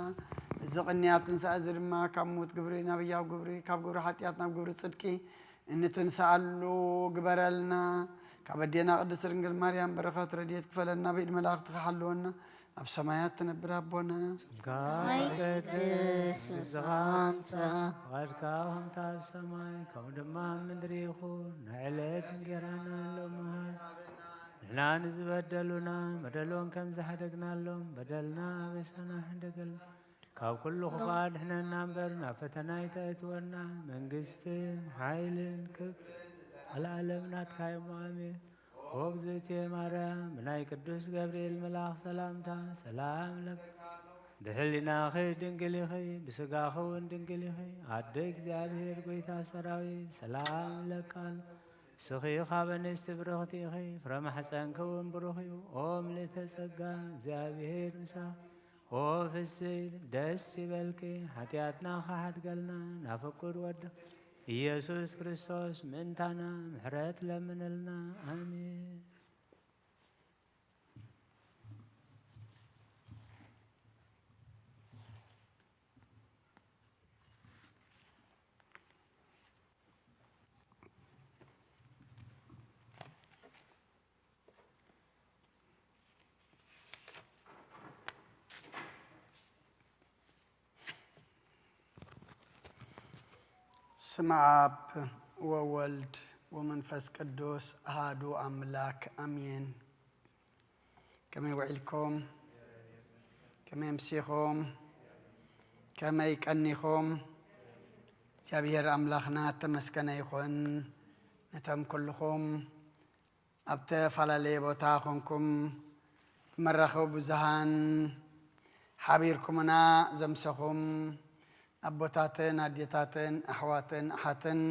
እዚ ቅንያት ትንሳኤ እዚ ድማ ካብ ምዉት ግብሪ ናብ ህያው ግብሪ፣ ካብ ግብሪ ሓጢኣት ናብ ግብሪ ጽድቂ እንትንስኣሉ ግበረልና። ካብ ኣዴና ቅድስት ድንግል ማርያም በረኸት ረድኤት ክፈለና፣ ብኢድ መላእኽትኻ ሓልወና። ኣብ ሰማያት ትነብር ኣቦና፣ ስምካ ይቀደስ፣ ስምካ ይምጻእ፣ ፍቓድካ ከምታ ኣብ ሰማይ ከምኡ ድማ ኣብ ምድሪ ይኹን። ናይ ዕለት እንጌራና ሎሚ ሃብ። ንሕና ንዝበደሉና በደሎም ከም ዝሓደግናሎም በደልና ኣበሳና ሕደገልና። ካብ ኩሉ ክፉእ ኣድሕነና እምበር ናብ ፈተና ኣይተእትወና። መንግስትን ሓይልን ክብርን ዘለዓለም ናትካ እዮም። ኣሜን። ኦ እግዝእትየ ማርያም፣ ብናይ ቅዱስ ገብርኤል መልኣኽ ሰላምታ ሰላም ለካ። ብሕሊናኺ ድንግል ኢኺ፣ ብስጋኺ እውን ድንግል ኢኺ። ኣደ እግዚኣብሔር፣ ጎይታ ሰራዊት፣ ሰላም ለካ። ንስኺ ካብ ኣንስቲ ብርኽቲ ኢኺ፣ ፍረ ማሕፀንኪ እውን ብሩኽ እዩ። ኦ ምልእተ ጸጋ፣ እግዚኣብሔር ምሳኺ። ኦ ፍስሕቲ ደስ ይበልኪ፣ ሓጢኣትና ክሓድገልና ናብ ፍቁር ወድኺ ኢየሱስ ክርስቶስ ምእንታና ምሕረት ለምንልና። ኣሜን። ስመ ኣብ ወወልድ ወመንፈስ ቅዱስ ኣሃዱ ኣምላክ ኣሜን። ከመይ ውዒልኩም? ከመይ ኣምሲኹም? ከመይ ቀኒኹም? እግዚኣብሔር ኣምላኽና እተመስገነ ይኹን። ነቶም ኩልኹም ኣብ ተፈላለየ ቦታ ኾንኩም ብመራኸቢ ብዙሃን ሓቢርኩምና ዘምሰኹም ኣቦታትን ኣዴታትን ኣሕዋትን ኣሓትን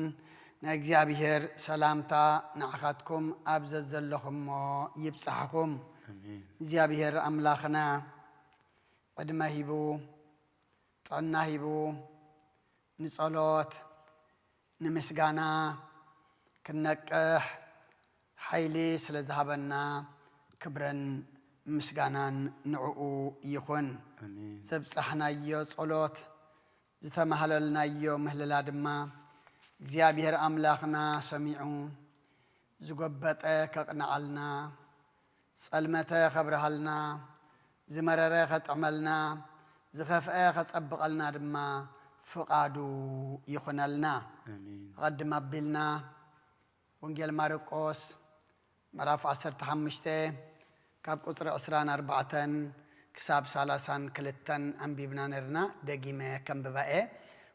ናይ እግዚኣብሔር ሰላምታ ንዓኻትኩም ኣብ ዘዘለኹሞ ይብጻሕኹም። እግዚኣብሔር ኣምላኽና ዕድመ ሂቡ ጥዕና ሂቡ ንጸሎት ንምስጋና ክንነቅሕ ሓይሊ ስለ ዝሃበና ክብርን ምስጋናን ንዕኡ ይኹን። ዘብጻሕናዮ ጸሎት ዝተማህለልናዮ ምህለላ ድማ እግዚኣብሔር ኣምላኽና ሰሚዑ ዝጎበጠ ከቕንዓልና፣ ዝጸልመተ ከብርሃልና፣ ዝመረረ ከጥዕመልና፣ ዝኸፍአ ከጸብቐልና ድማ ፍቓዱ ይኹነልና። ኣቐድም ኣቢልና ወንጌል ማርቆስ ምዕራፍ ዓሰርተ ሓሙሽተ ካብ ቁጽሪ ዕስራን ኣርባዕተን ክሳብ ሰላሳን ክልተን ኣንቢብና ነርና። ደጊመ ከንብባ እየ።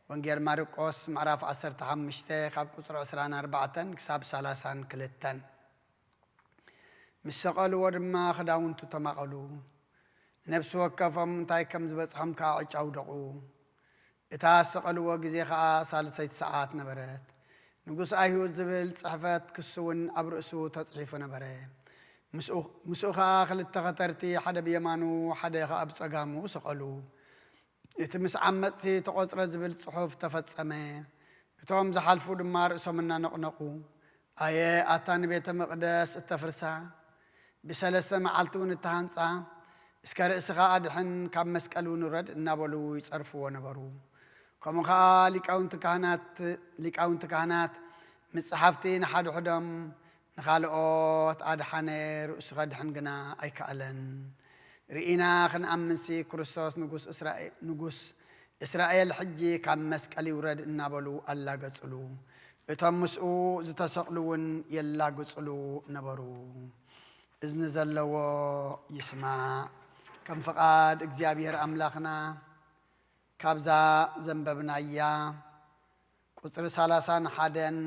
ወንጌል ማርቆስ ምዕራፍ ዓሰርተ ሓሙሽተ ካብ ቁጽሪ ዕስራን ኣርባዕተን ክሳብ ሰላሳን ክልተን። ምስ ሰቐልዎ ድማ ክዳውንቱ ተማቐሉ። ንነፍሲ ወከፎም እንታይ ከም ዝበጽሖም ከኣ ዕጫ ኣውደቑ። እታ ዝሰቐልዎ ግዜ ኸኣ ሳልሰይቲ ሰዓት ነበረት። ንጉስ ኣይሁድ ዝብል ጽሕፈት ክሲ እውን ኣብ ርእሱ ተጽሒፉ ነበረ። ምስኡ ምስኡ ኸኣ ክልተ ኸተርቲ፣ ሓደ ብየማኑ ሓደ ኸኣ ብጸጋሙ ሰቐሉ። እቲ ምስ ዓመጽቲ ተቖጽረ ዝብል ጽሑፍ ተፈጸመ። እቶም ዝሓልፉ ድማ ርእሶም እናነቕነቑ፣ ኣየ ኣታ ንቤተ መቕደስ እተፍርሳ፣ ብሰለስተ መዓልቲ እውን እተሃንጻ፣ እስከ ርእስኻ ኣድሕን፣ ካብ መስቀል እውን ውረድ እናበሉ ይጸርፍዎ ነበሩ። ከምኡ ኸኣ ሊቃውንቲ ካህናት ሊቃውንቲ ካህናት ምስ ጸሓፍቲ ንሓድሕዶም፣ ንኻልኦት ኣድሓነ፣ ርእሱ ከድሕን ግና ኣይከኣለን። ርኢና ክንኣምንሲ ክርስቶስ ንጉስ እስራኤ- ንጉስ እስራኤል ሕጂ ካብ መስቀል ይውረድ እናበሉ ኣላገጽሉ። እቶም ምስኡ ዝተሰቕሉ እውን የላግጽሉ ነበሩ። እዝኒ ዘለዎ ይስማዕ። ከም ፍቓድ እግዚኣብሔር ኣምላኽና ካብዛ ዘንበብናያ ቁጽሪ ሰላሳን ሓደን፣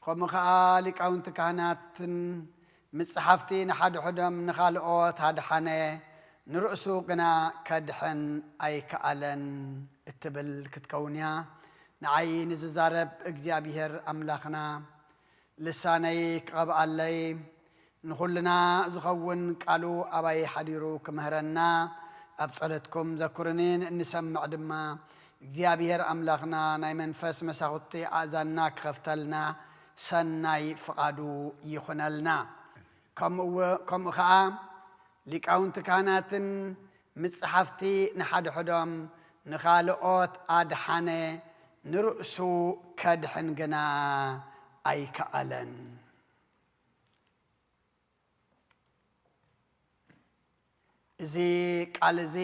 ከምኡ ኸኣ ሊቃውንቲ ካህናትን ምስ ጸሓፍቲ ንሓድሕዶም ንኻልኦት ኣድሓነ፣ ንርእሱ ግና ከድሕን ኣይከኣለን እትብል ክትከውን እያ። ንዓይ ንዝዛረብ እግዚኣብሔር ኣምላኽና ልሳነይ ክቐብኣለይ፣ ንኹልና ዝኸውን ቃሉ ኣባይ ሓዲሩ ክምህረና ኣብ ጸሎትኩም ዘኩርኒ። ንሰምዕ ድማ እግዚኣብሔር ኣምላኽና ናይ መንፈስ መሳኹቲ ኣእዛንና ክኸፍተልና ሰናይ ፍቓዱ ይኹነልና። ከምኡ እወ- ከምኡ ኸኣ ሊቃውንቲ ካህናትን ምስ ጸሓፍቲ ንሓድሕዶም ንኻልኦት ኣድሓነ፣ ንርእሱ ከድሕን ግና ኣይከኣለን። እዚ ቃል እዚ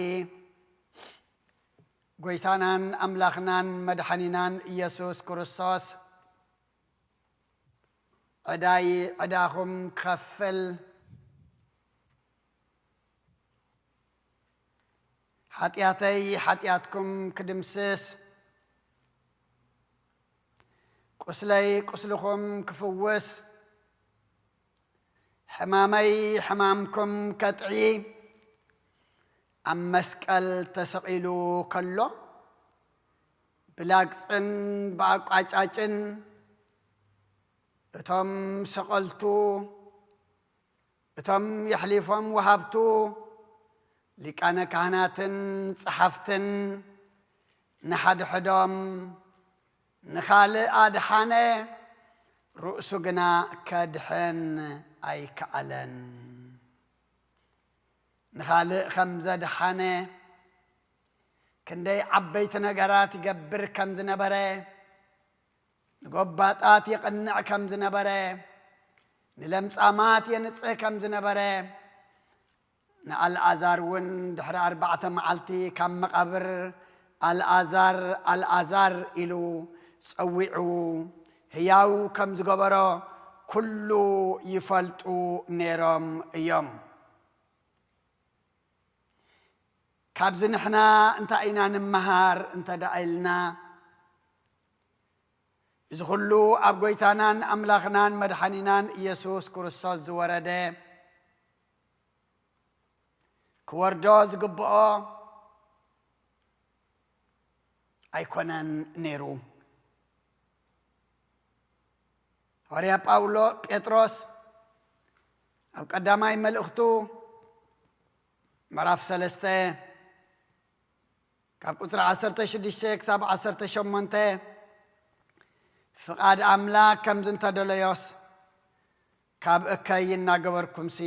ጎይታናን ኣምላኽናን መድሓኒናን ኢየሱስ ክርስቶስ ዕዳይ ዕዳኹም ክኸፍል፣ ሓጢኣተይ ሓጢኣትኩም ክድምስስ፣ ቁስለይ ቁስልኹም ክፍውስ፣ ሕማመይ ሕማምኩም ከጥዒ ኣብ መስቀል ተሰቒሉ ከሎ፣ ብላግጽን ብኣቋጫጭን እቶም ሰቐልቱ፣ እቶም የሕሊፎም ወሃብቱ፣ ሊቃነ ካህናትን ጸሓፍትን ንሓድሕዶም፣ ንኻልእ ኣድሓነ፣ ርእሱ ግና ከድሕን ኣይከኣለን። ንኻልእ ከም ዘድሓነ፣ ክንደይ ዓበይቲ ነገራት ይገብር ከም ዝነበረ፣ ንጎባጣት የቕንዕ ከም ዝነበረ፣ ንለምጻማት የንጽህ ከም ዝነበረ፣ ንኣልኣዛር እውን ድሕሪ ኣርባዕተ መዓልቲ ካብ መቓብር፣ "ኣልኣዛር፣ ኣልኣዛር" ኢሉ ጸዊዑ ህያው ከም ዝገበሮ ኩሉ ይፈልጡ ነይሮም እዮም። ካብዚ ንሕና እንታይ ኢና ንመሃር እንተ ደኣ ኢልና፣ እዚ ኩሉ ኣብ ጎይታናን ኣምላኽናን መድሓኒናን ኢየሱስ ክርስቶስ ዝወረደ፣ ክወርዶ ዝግብኦ ኣይኮነን ነይሩ። ሃዋርያ ጳውሎ፣ ጴጥሮስ ኣብ ቀዳማይ መልእኽቱ ምዕራፍ ሰለስተ ካብ ቁጽሪ ዓሰርተ ሽዱሽተ ክሳብ ዓሰርተ ሸሞንተ፣ ፍቓድ ኣምላኽ ከምዚ እንተደለዮስ፣ ካብ እከይ እናገበርኩምሲ፣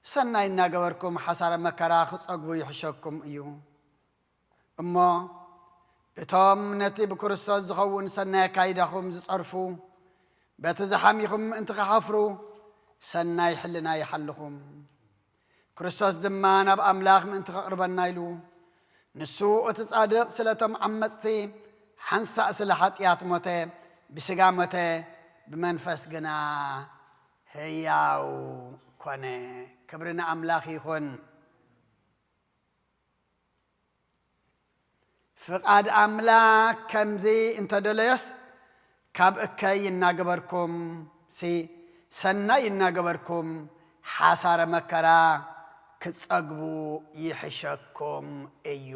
ሰናይ እናገበርኩም ሓሳረ መከራ ክጸግቡ ይሕሸኩም እዩ። እሞ እቶም ነቲ ብክርስቶስ ዝኸውን ሰናይ ኣካይዳኹም ዝጸርፉ፣ በቲ ዝሓሚኹም ምእንቲ ክሓፍሩ፣ ሰናይ ሕልና ይሓልኹም። ክርስቶስ ድማ ናብ ኣምላኽ ምእንቲ ከቕርበና ኢሉ፣ ንሱ እቲ ጻድቕ ስለቶም ዓመጽቲ፣ ሓንሳእ ስለ ሓጢኣት ሞተ፣ ብስጋ ሞተ፣ ብመንፈስ ግና ህያው ኮነ። ክብሪ ንኣምላኽ ይኹን። ፍቓድ ኣምላኽ ከምዚ እንተደለዮስ፣ ካብ እከይ እናገበርኩም ሲ፣ ሰናይ እናገበርኩም ሓሳረ መከራ ክትጸግቡ ይሕሸኩም እዩ።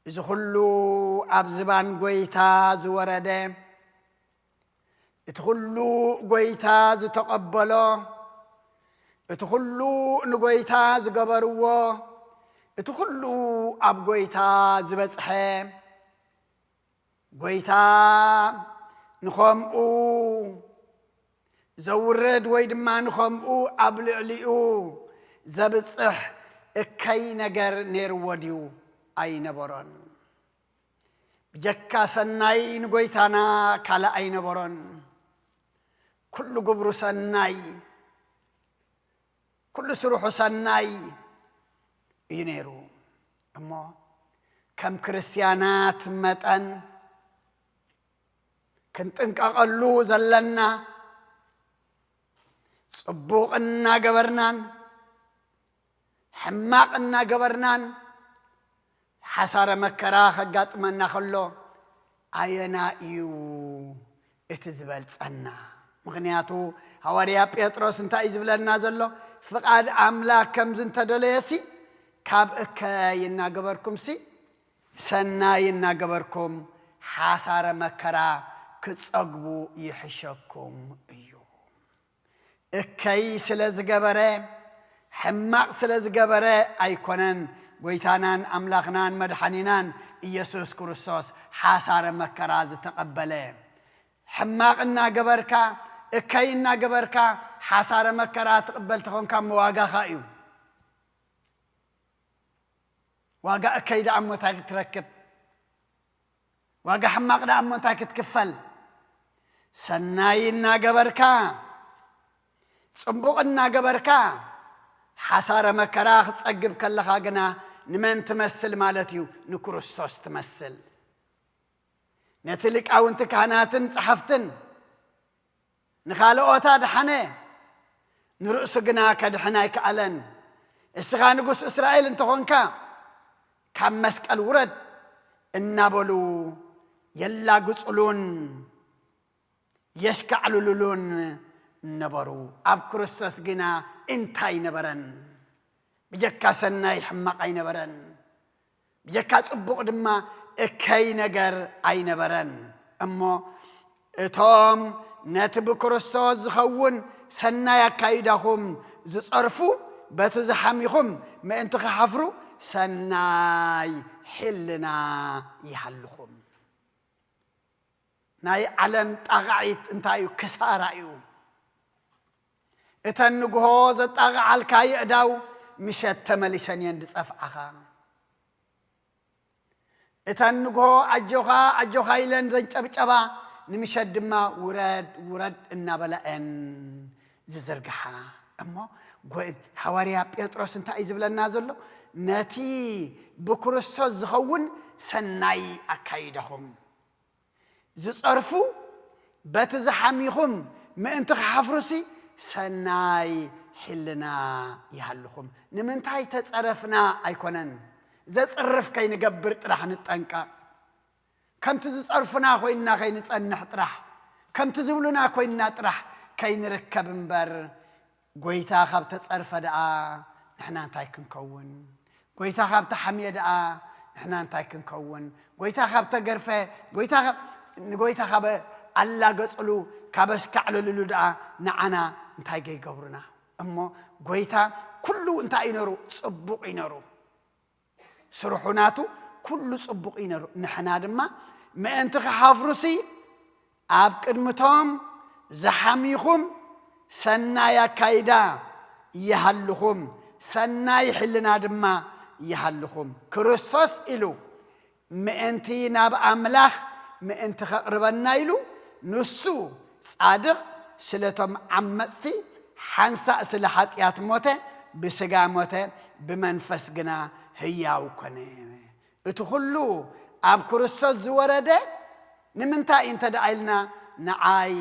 እዚ ኩሉ ኣብ ዝባን ጎይታ ዝወረደ፣ እቲ ኩሉ ጎይታ ዝተቐበሎ፣ እቲ ኩሉ ንጎይታ ዝገበርዎ፣ እቲ ኩሉ ኣብ ጎይታ ዝበጽሐ፣ ጎይታ ንኸምኡ ዘውርድ ወይ ድማ ንኸምኡ ኣብ ልዕሊኡ ዘብጽሕ እከይ ነገር ነይርዎ ድዩ? ኣይነበሮን። ብጀካ ሰናይ ንጎይታና ካልእ ኣይነበሮን። ኩሉ ግብሩ ሰናይ፣ ኩሉ ስርሑ ሰናይ እዩ ነይሩ። እሞ ከም ክርስትያናት መጠን ክንጥንቀቐሉ ዘለና፣ ጽቡቕ እናገበርናን ሕማቕ እናገበርናን ሓሳረ መከራ ከጋጥመና ከሎ ኣየና እዩ እቲ ዝበልጸና? ምኽንያቱ ሃዋርያ ጴጥሮስ እንታይ እዩ ዝብለና ዘሎ? ፍቓድ ኣምላኽ ከምዚ እንተደለየሲ፣ ካብ እከይ እናገበርኩምሲ፣ ሰናይ እናገበርኩም ሓሳረ መከራ ክትጸግቡ ይሕሸኩም እዩ። እከይ ስለ ዝገበረ፣ ሕማቕ ስለ ዝገበረ ኣይኮነን ጎይታናን ኣምላኽናን መድሓኒናን ኢየሱስ ክርስቶስ ሓሳረ መከራ ዝተቐበለ። ሕማቕ እናገበርካ፣ እከይ እናገበርካ ሓሳረ መከራ ትቕበል ተኾንካ፣ እሞ ዋጋኻ እዩ። ዋጋ እከይ ደኣ እሞ እንታይ ክትረክብ? ዋጋ ሕማቕ ደኣ እሞ እንታይ ክትክፈል? ሰናይ እናገበርካ፣ ጽቡቕ እናገበርካ፣ ሓሳረ መከራ ክትጸግብ ከለኻ ግና ንመን ትመስል ማለት እዩ? ንክርስቶስ ትመስል። ነቲ ሊቃውንቲ ካህናትን ጸሓፍትን ንኻልኦት ኣድሓነ፣ ንርእሱ ግና ከድሕን ኣይከኣለን። እስኻ ንጉስ እስራኤል እንተኾንካ፣ ካብ መስቀል ውረድ እናበሉ የላግጹሉን የሽካዕልሉሉን ነበሩ። ኣብ ክርስቶስ ግና እንታይ ነበረን? ብጀካ ሰናይ ሕማቕ ኣይነበረን። ብጀካ ጽቡቕ ድማ እከይ ነገር ኣይነበረን። እሞ እቶም ነቲ ብክርስቶስ ዝኸውን ሰናይ ኣካይዳኹም ዝጸርፉ፣ በቲ ዝሓሚኹም ምእንቲ ክሓፍሩ ሰናይ ሕልና ይሃልኹም። ናይ ዓለም ጣቓዒት እንታይ እዩ? ክሳራ እዩ። እተን ንግሆ ዘጣቕዓልካ የእዳው ምሸት ተመሊሰን እየን ዝጸፍዓኻ። እተን ንግሆ ኣጆኻ ኣጆኻ ኢለን ዘንጨብጨባ ንምሸት ድማ ውረድ ውረድ እናበላ እየን ዝዝርግሓ። እሞ ጎ-፣ ሃዋርያ ጴጥሮስ እንታይ እዩ ዝብለና ዘሎ? ነቲ ብክርስቶስ ዝኸውን ሰናይ ኣካይዳኹም ዝጸርፉ፣ በቲ ዝሓሚኹም ምእንቲ ክሓፍሩሲ ሰናይ ሕልና ይሃልኹም። ንምንታይ ተጸረፍና ኣይኮነን፣ ዘጽርፍ ከይንገብር ጥራሕ ንጠንቀቕ። ከምቲ ዝጸርፉና ኮይንና ከይንጸንሕ ጥራሕ፣ ከምቲ ዝብሉና ኮይንና ጥራሕ ከይንርከብ እምበር፣ ጎይታ ካብ ተጸርፈ ደኣ ንሕና እንታይ ክንከውን? ጎይታ ካብ ተሓምየ ደኣ ንሕና እንታይ ክንከውን? ጎይታ ካብ ተገርፈ፣ ጎይታ ካብ፣ ንጎይታ ካብ ኣላገጽሉ፣ ካብ ኣሽካዕለልሉ ደኣ ንዓና እንታይ ገይገብሩና? እሞ ጎይታ ኩሉ እንታይ እዩ ነሩ? ጽቡቕ እዩ ነሩ። ስርሑ ናቱ ኩሉ ጽቡቕ እዩ ነሩ። ንሕና ድማ ምእንቲ ክሓፍሩሲ ኣብ ቅድሚቶም ዝሓሚኹም ሰናይ ኣካይዳ ይሃልኹም፣ ሰናይ ሕልና ድማ ይሃልኹም። ክርስቶስ ኢሉ ምእንቲ ናብ ኣምላኽ ምእንቲ ከቕርበና ኢሉ፣ ንሱ ጻድቕ ስለቶም ዓመጽቲ ሓንሳእ ስለ ሓጢኣት ሞተ፣ ብስጋ ሞተ፣ ብመንፈስ ግና ህያው ኮነ። እቲ ኩሉ ኣብ ክርስቶስ ዝወረደ ንምንታይ እንተ ደኣ ኢልና፣ ንዓይ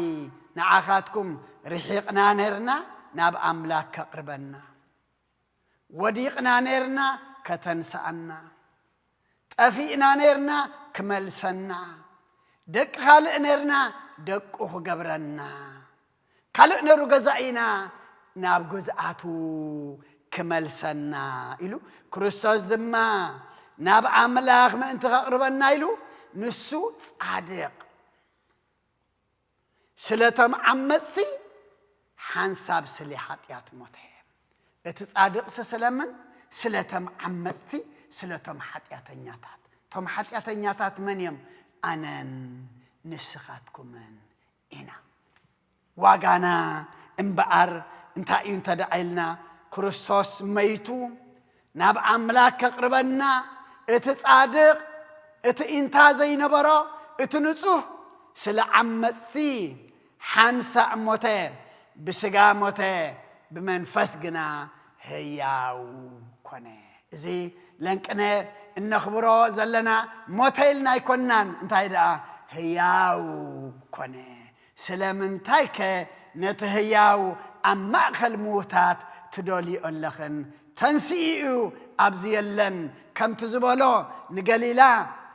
ንዓኻትኩም ርሒቕና ነርና ናብ ኣምላኽ ከቕርበና፣ ወዲቕና ነርና ከተንስኣና፣ ጠፊእና ነርና ክመልሰና፣ ደቂ ካልእ ነርና ደቁ ክገብረና፣ ካልእ ነሩ ገዛኢና ናብ ግዝኣቱ ክመልሰና ኢሉ፣ ክርስቶስ ድማ ናብ ኣምላኽ ምእንቲ ከቕርበና ኢሉ፣ ንሱ ጻድቕ ስለቶም ዓመጽቲ ሓንሳብ ስለ ሓጢኣት ሞተ። እቲ ጻድቕሲ ስለምን? ስለቶም ዓመጽቲ፣ ስለቶም ሓጢኣተኛታት። እቶም ሓጢኣተኛታት መን እዮም? ኣነን ንስኻትኩምን ኢና። ዋጋና እምበኣር እንታይ እዩ እንተ ደኣ ኢልና፣ ክርስቶስ መይቱ ናብ ኣምላኽ ከቕርበና፣ እቲ ጻድቕ፣ እቲ ኢንታ ዘይነበሮ፣ እቲ ንጹህ፣ ስለ ዓመጽቲ ሓንሳእ ሞተ፣ ብስጋ ሞተ፣ ብመንፈስ ግና ህያው ኮነ። እዚ ለንቅነ እነኽብሮ ዘለና ሞተ ኢልና ኣይኮንናን፣ እንታይ ደኣ ህያው ኮነ። ስለምንታይከ ነቲ ህያው ኣብ ማእከል ምዉታት ትደልዮ ኣለኽን? ተንስኡ እዩ፣ ኣብዚ የለን። ከምቲ ዝበሎ ንገሊላ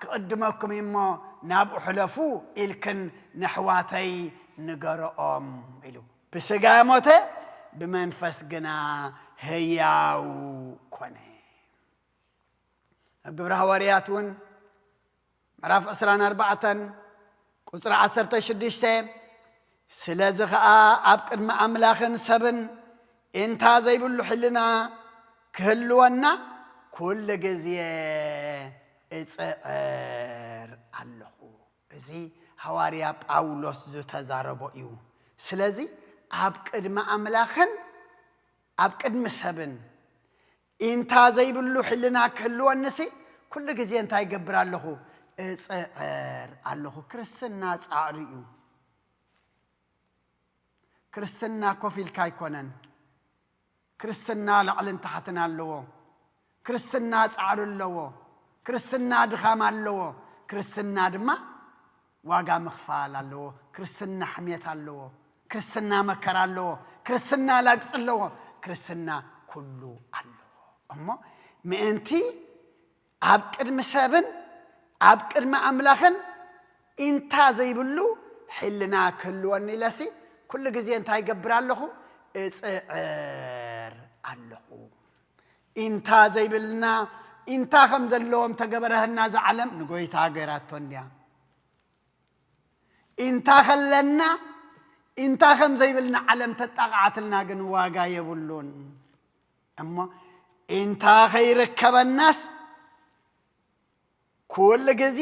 ክቕድመኩም እዩ እሞ ናብኡ ሕለፉ ኢልክን ነሕዋተይ ንገርኦም ኢሉ። ብስጋ ሞተ፣ ብመንፈስ ግና ህያው ኮነ። ኣብ ግብሪ ሃዋርያት እውን ምዕራፍ ዕስራን ኣርባዕተን ቁጽሪ ዓሰርተ ሽዱሽተ፣ ስለዚ ኸኣ ኣብ ቅድሚ ኣምላኽን ሰብን ኢንታ ዘይብሉ ሕልና ክህልወና ኩሉ ግዜ እጽዕር ኣለኹ። እዚ ሃዋርያ ጳውሎስ ዝተዛረቦ እዩ። ስለዚ ኣብ ቅድሚ ኣምላኽን ኣብ ቅድሚ ሰብን ኢንታ ዘይብሉ ሕልና ክህልወንሲ ኩሉ ግዜ እንታይ ይገብር ኣለኹ? እጽዕር ኣለኹ። ክርስትና ጻዕሪ እዩ። ክርስትና ኮፍ ኢልካ ኣይኮነን። ክርስትና ላዕልን ታሕትን ኣለዎ። ክርስትና ጻዕሪ ኣለዎ። ክርስትና ድኻም ኣለዎ። ክርስትና ድማ ዋጋ ምኽፋል ኣለዎ። ክርስትና ሕሜት ኣለዎ። ክርስትና መከራ ኣለዎ። ክርስትና ላግጺ ኣለዎ። ክርስትና ኩሉ ኣለዎ። እሞ ምእንቲ ኣብ ቅድሚ ሰብን ኣብ ቅድሚ ኣምላኽን ኢንታ ዘይብሉ ሕልና ክህልወኒ ኢለሲ ኩሉ ግዜ እንታይ ይገብር ኣለኹ? እጽዕር ኣለኹ። ኢንታ ዘይብልና፣ ኢንታ ከም ዘለዎም ተገበረህና፣ እዛ ዓለም ንጎይታ ገይራቶ እንድያ። ኢንታ ከለና፣ ኢንታ ከም ዘይብልና ዓለም ተጣቕዓትልና ግን ዋጋ የብሉን። እሞ ኢንታ ከይርከበናስ ኩሉ ግዜ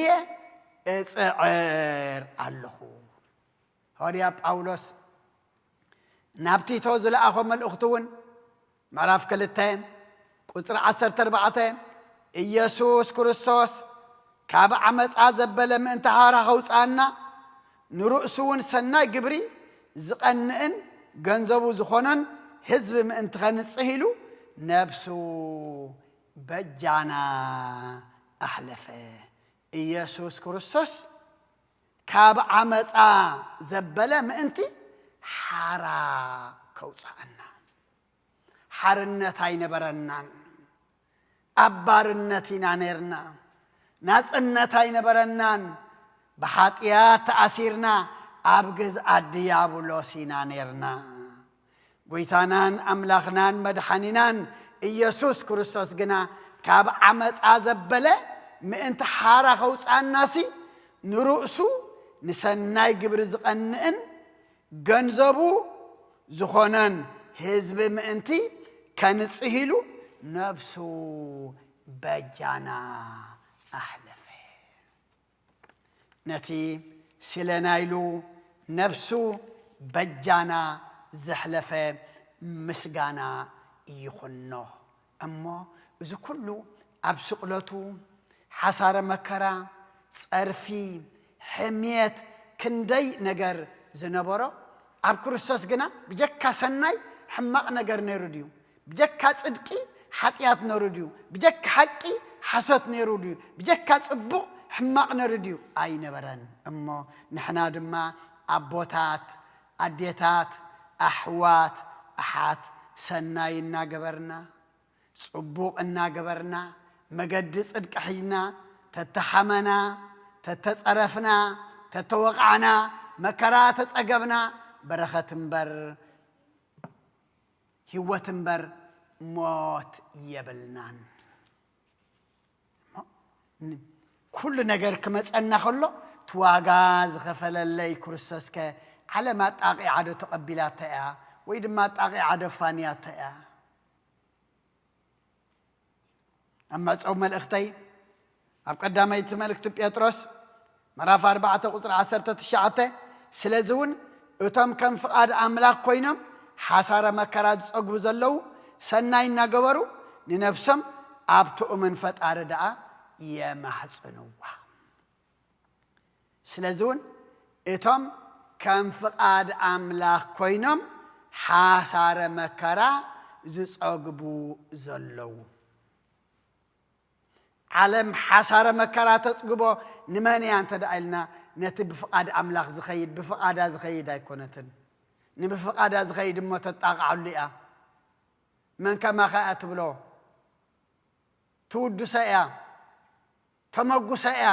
እጽዕር ኣለኹ። ሃዋርያ ጳውሎስ ናብ ቲቶ ዝለኣኾ መልእኽቱ እውን ምዕራፍ ክልተ ቁጽሪ ዓሰርተ ኣርባዕተ፣ ኢየሱስ ክርስቶስ ካብ ዓመጻ ዘበለ ምእንቲ ሓራ ከውጽኣና፣ ንርእሱ እውን ሰናይ ግብሪ ዝቐንእን ገንዘቡ ዝኾነን ህዝቢ ምእንቲ ኸንጽህ ኢሉ ነብሱ በጃና ኣሕለፈ። ኢየሱስ ክርስቶስ ካብ ዓመጻ ዘበለ ምእንቲ ሓራ ከውጽኣና። ሓርነት ኣይነበረናን። ኣብ ባርነት ኢና ነርና። ናጽነት ኣይነበረናን። ብሓጢኣት ተኣሲርና ኣብ ግዝኣት ድያብሎስ ኢና ነርና። ጎይታናን ኣምላኽናን መድሓኒናን ኢየሱስ ክርስቶስ ግና ካብ ዓመጻ ዘበለ ምእንቲ ሓራ ከውጽኣናሲ ንርእሱ ንሰናይ ግብሪ ዝቐንእን ገንዘቡ ዝኾነን ህዝቢ ምእንቲ ከንጽህ ኢሉ ነብሱ በጃና ኣሕለፈ። ነቲ ስለና ኢሉ ነብሱ በጃና ዘሕለፈ ምስጋና ይኹኖ። እሞ እዚ ኩሉ ኣብ ስቕለቱ፣ ሓሳረ መከራ፣ ጸርፊ፣ ሕምየት፣ ክንደይ ነገር ዝነበሮ፣ ኣብ ክርስቶስ ግና ብጀካ ሰናይ ሕማቕ ነገር ነይሩ ድዩ? ብጀካ ጽድቂ ሓጢኣት ነይሩ ድዩ? ብጀካ ሓቂ ሓሶት ነይሩ ድዩ? ብጀካ ጽቡቕ ሕማቕ ነይሩ ድዩ? ኣይነበረን። እሞ ንሕና ድማ ኣቦታት፣ ኣዴታት፣ ኣሕዋት፣ ኣሓት ሰናይ እናገበርና፣ ጽቡቕ እናገበርና፣ መገዲ ጽድቂ ሒዝና፣ ተተሓመና፣ ተተጸረፍና፣ ተተወቓዕና፣ መከራ ተጸገብና፣ በረኸት እምበር፣ ህይወት እምበር፣ ሞት የብልናን። እሞ ን-፣ ኩሉ ነገር ክመጸና ከሎ፣ እቲ ዋጋ ዝኸፈለለይ ክርስቶስከ ዓለም ኣጣቒዓ ዶ ተቐቢላቶ እያ? ወይ ድማ ኣጣቒዓ ዶ ፋንያቶ እያ? ኣብ መዕጸዊ መልእኽተይ፣ ኣብ ቀዳመይቲ መልእኽቲ ጴጥሮስ ምዕራፍ ኣርባዕተ ቁጽሪ ዓሰርተ ትሽዓተ፣ ስለዚ እውን እቶም ከም ፍቓድ ኣምላኽ ኮይኖም ሓሳረ መከራ ዝጸግቡ ዘለዉ፣ ሰናይ እናገበሩ ንነፍሶም ኣብቲ እሙን ፈጣሪ ደኣ የማሕጽንዋ። ስለዚ እውን እቶም ከም ፍቓድ ኣምላኽ ኮይኖም ሓሳረ መከራ ዝጸግቡ ዘለዉ። ዓለም ሓሳረ መከራ ተጽግቦ ንመን እያ እንተ ደኣ ኢልና፣ ነቲ ብፍቓድ ኣምላኽ ዝኸይድ፣ ብፍቓዳ ዝኸይድ ኣይኮነትን። ንብፍቓዳ ዝኸይድ እሞ ተጣቕዓሉ እያ። መን ከማኻ እያ ትብሎ? ትውድሶ እያ፣ ተመጉሶ እያ።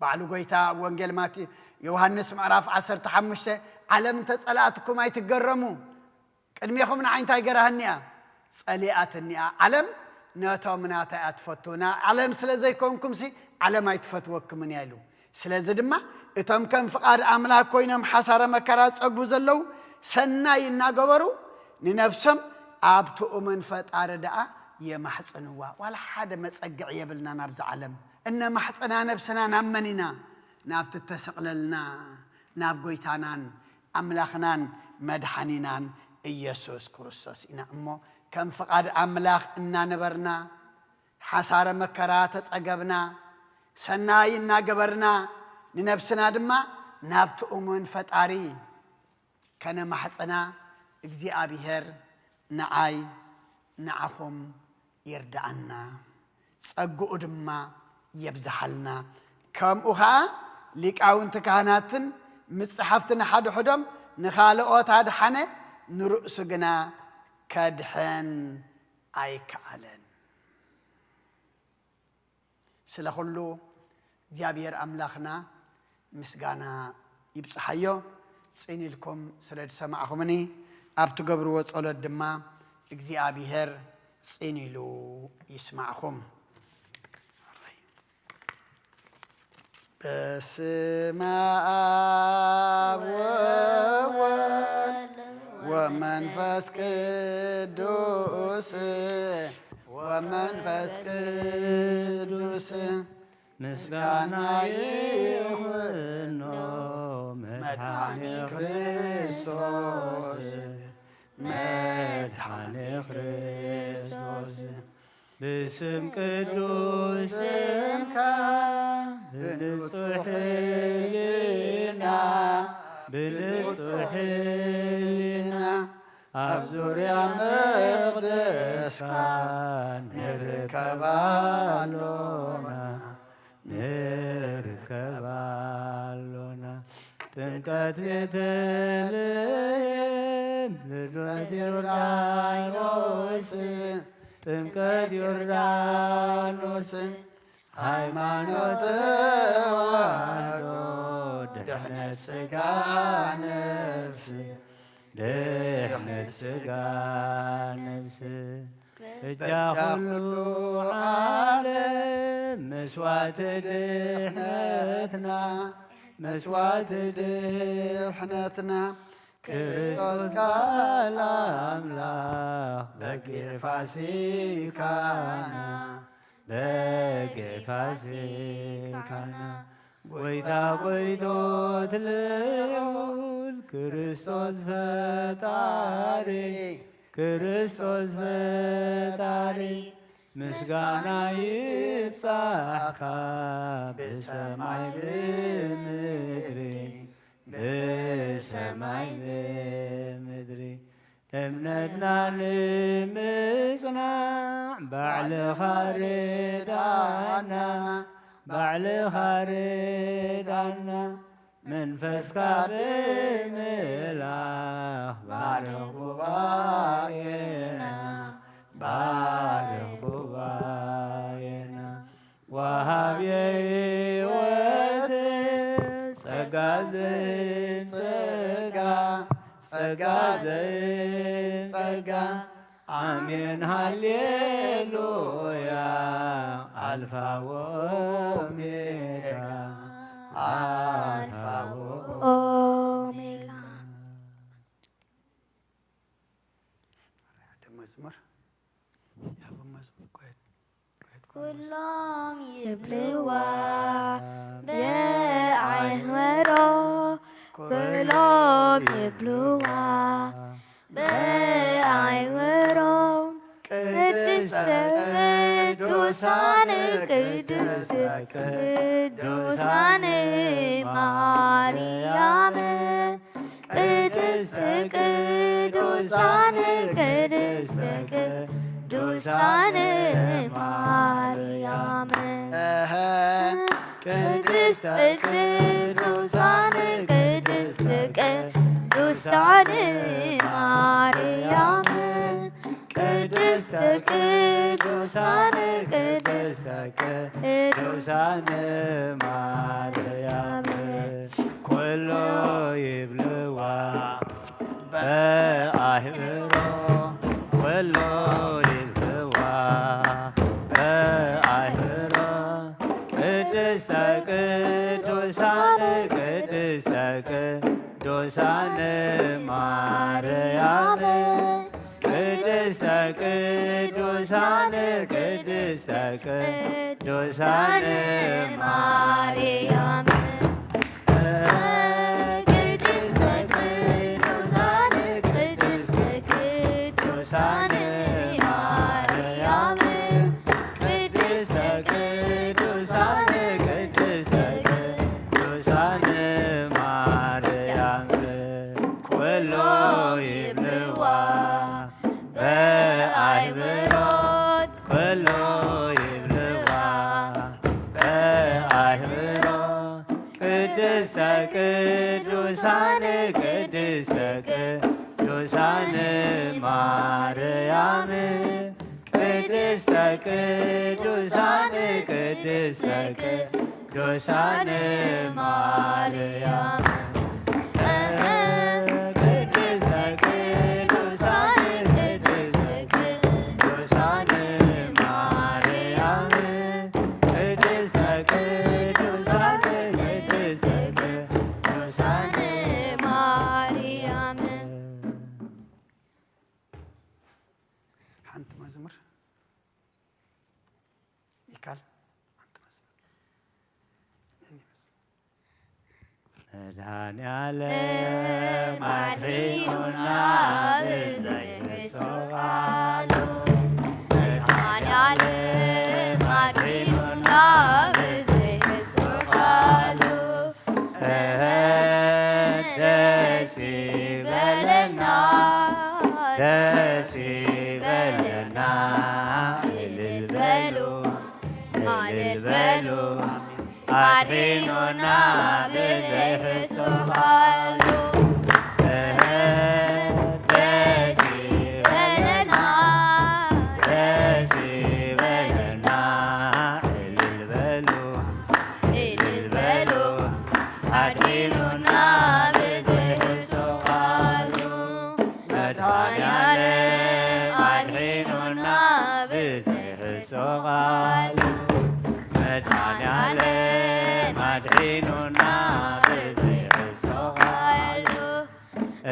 ባዕሉ ጎይታ ኣብ ወንጌል ማቲ-፣ ዮሃንስ ምዕራፍ ዓሰርተ ሓሙሽተ፣ "ዓለም እንተ ጸላእትኩም ኣይትገረሙ፣ ቅድሜኹም ንዓይ እንታይ ገራህኒ እያ? ጸሊኣትኒ እያ። ዓለም ነቶም ናታ እያ ትፈቱ፣ ና-፣ ዓለም ስለ ዘይኮንኩምሲ ዓለም ኣይትፈትወኩምን እያ" ኢሉ። ስለዚ ድማ እቶም ከም ፍቓድ ኣምላኽ ኮይኖም ሓሳረ መከራ ዝጸግቡ ዘለዉ ሰናይ እናገበሩ ንነብሶም ኣብቲ እሙን ፈጣሪ ደኣ የማሕጽንዋ። ዋላ ሓደ መጸግዒ የብልናን ኣብዚ ዓለም። እነማሕጽና ነብስና ናብ መን ኢና? ናብቲ እተሰቕለልና፣ ናብ ጎይታናን ኣምላኽናን መድሓኒናን ኢየሱስ ክርስቶስ ኢና። እሞ ከም ፍቓድ ኣምላኽ እናነበርና፣ ሓሳረ መከራ ተጸገብና፣ ሰናይ እናገበርና፣ ንነብስና ድማ ናብቲ እሙን ፈጣሪ ከነማሕጽና፣ እግዚኣብሔር ንዓይ ንዓኹም ይርድኣና፣ ጸግኡ ድማ የብዝሓልና። ከምኡ ኸኣ ሊቃውንቲ ካህናትን ምስ ጸሓፍቲ ንሓድሕዶም ንኻልኦት ኣድሓነ፣ ንርእሱ ግና ከድሕን ኣይከኣለን። ስለ ኹሉ እግዚኣብሔር ኣምላኽና ምስጋና ይብጽሓዮ። ጽን ኢልኩም ስለ ዝሰማዕኹምኒ፣ ኣብ ትገብርዎ ጸሎት ድማ እግዚኣብሔር ጽን ኢሉ ይስማዕኹም። በስመ አብ ወወልድ ወመንፈስ ቅዱስ፣ ወመንፈስ ቅዱስ ምስጋና ይኹኖ መድኃኔ ክርስቶስ፣ መድኃኔ ክርስቶስ። ብስም ቅዱስ ስምካ ብንጹሕ ሕሊና፣ ብንጹሕ ሕሊና ኣብ ዙርያ መቕደስካ ንርከብ ኣሎና፣ ንርከብ ኣሎና። ጥምቀት ቤተልሔም፣ ልደት ዮርዳኖስ፣ ጥምቀት ዮርዳኖስ፣ ሃይማኖት ተዋህዶ፣ ድሕነት ሥጋ ነፍስ፣ ድሕነት ሥጋ ነፍስ። በጃ ኩሉ ዓለም መስዋዕቲ ድሕነትና፣ መስዋዕቲ ድሕነትና፣ ክርስቶስ ቃል ኣምላኽ በጊዕ ፋሲካና፣ በጊዕ ፋሲካና፣ ጎይታ ጎይቶት ልዑል ክርስቶስ ፈጣሪ፣ ክርስቶስ ፈጣሪ፣ ምስጋና ይብጻሕካ ብሰማይ ብምድሪ፣ ብሰማይ ብምድሪ። እምነትና ንምጽናዕ ባዕልኻ ርዳና፣ ባዕልኻ ርዳና። መንፈስካ ብምልኣኽ ባርኽ ጉባኤና፣ ባርኽ ጉባኤና። ወሃብየ ሕይወት ጸጋ ዘይንጸጋ፣ ጸጋ ዘይንጸጋ። ኣሜን ሃሌሉያ። ኣልፋ ወኦሜጋ፣ ኣልፋ ወኦሜጋ። መዝሙር፣ ያቡ መዝሙር፣ go ahead። ኩሎም ይብልዋ ብኣይምሮ፣ ኩሎም ይብልዋ ብኣይምሮ። ቅድስተ ቅዱሳን፣ ቅድስተ ቅዱሳን ማርያም፣ ቅድስተ ቅዱሳን፣ ቅድስተ ቅዱሳን ማርያም። እህ። ቅድስተ ቅዱሳን፣ ቅድስተ ቅዱሳን ማርያም፣ ቅድስተ ቅዱሳን፣ ቅድስተ ቅዱሳን ማርያም፣ ኩሎ ይብልዋ በኣህብሮ፣ ኩሎ ይብልዋ በኣህብሮ። ቅድስተ ቅዱሳን፣ ቅድስተ ቅዱሳን ማርያም፣ ቅድስተ ቅዱሳን፣ ቅድስተ ቅዱሳን ማርያም። ቅድስተ ቅዱሳን፣ ቅድስተ ቅዱሳን ማርያም፣ ቅድስተ ቅዱሳን፣ ቅድስተ ቅዱሳን ማርያም፣ ኩሎ ይብልዋ ቅድስተ ቅዱሳን ማርያም፣ ቅድስተ ቅዱሳን፣ ቅድስተ ቅዱሳን ማርያም፣ ቅድስተ ቅዱሳን፣ ቅድስተ ቅዱሳን ማርያም፣ ቅድስተ ቅዱሳን፣ ቅድስተ ቅዱሳን ማርያም። ሓንቲ መዝሙር ሚካል፣ ሓንቲ መዝሙር። መድኃኔዓለም ኣድሒኑና ብዘይሕሱ ቃሉ። መድኃኔዓለም ኣድሒኑና ብዘይሕሱ ቃሉ። እህ፣ ደስ ይበለና፣ ደስ ይበለና። እልል በሉ፣ እልል በሉ። ኣድሒኑና ብዘይሕሱ ቃሉ። እህ፣ ደስ ይበለና፣ ደስ ይበለና። እልል በሉ፣ እልል በሉ። ኣድሒኑና ብዘይሕሱ ቃሉ። መድኃኔዓለም ኣድሒኑና ብዘይሕሱ ቃሉ። መድኃኔዓለም ኣድሒኑና ብዘይሕሱ ቃሉ።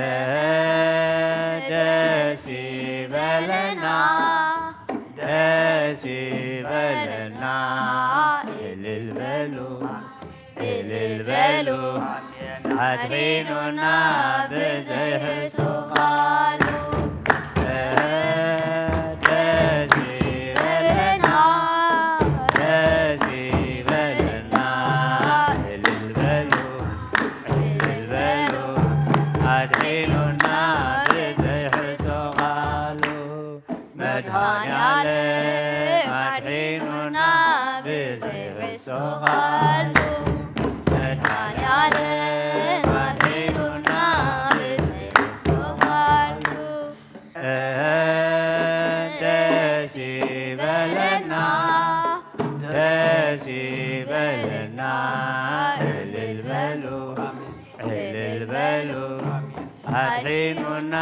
እህ፣ ደስ ይበለና፣ ደስ ይበለና። እልል በሉ፣ እልል በሉ። ኣድሒኑና ብዘይሕሱ ቃሉ። እህ፣ ደስ ይበለና፣ ደስ ይበለና። እልል በሉ፣ እልል በሉ። ኣድሒኑና ብዘይሕሱ ቃሉ። መድኃኔዓለም ኣድሒኑና ብዘይሕሱ ቃሉ። መድኃኔዓለም ኣድሒኑና ብዘይሕሱ ቃሉ። እህ፣ ደስ ይበለና፣ ደስ ይበለና። እልል በሉ፣ እልል በሉ። ኣድሒኑና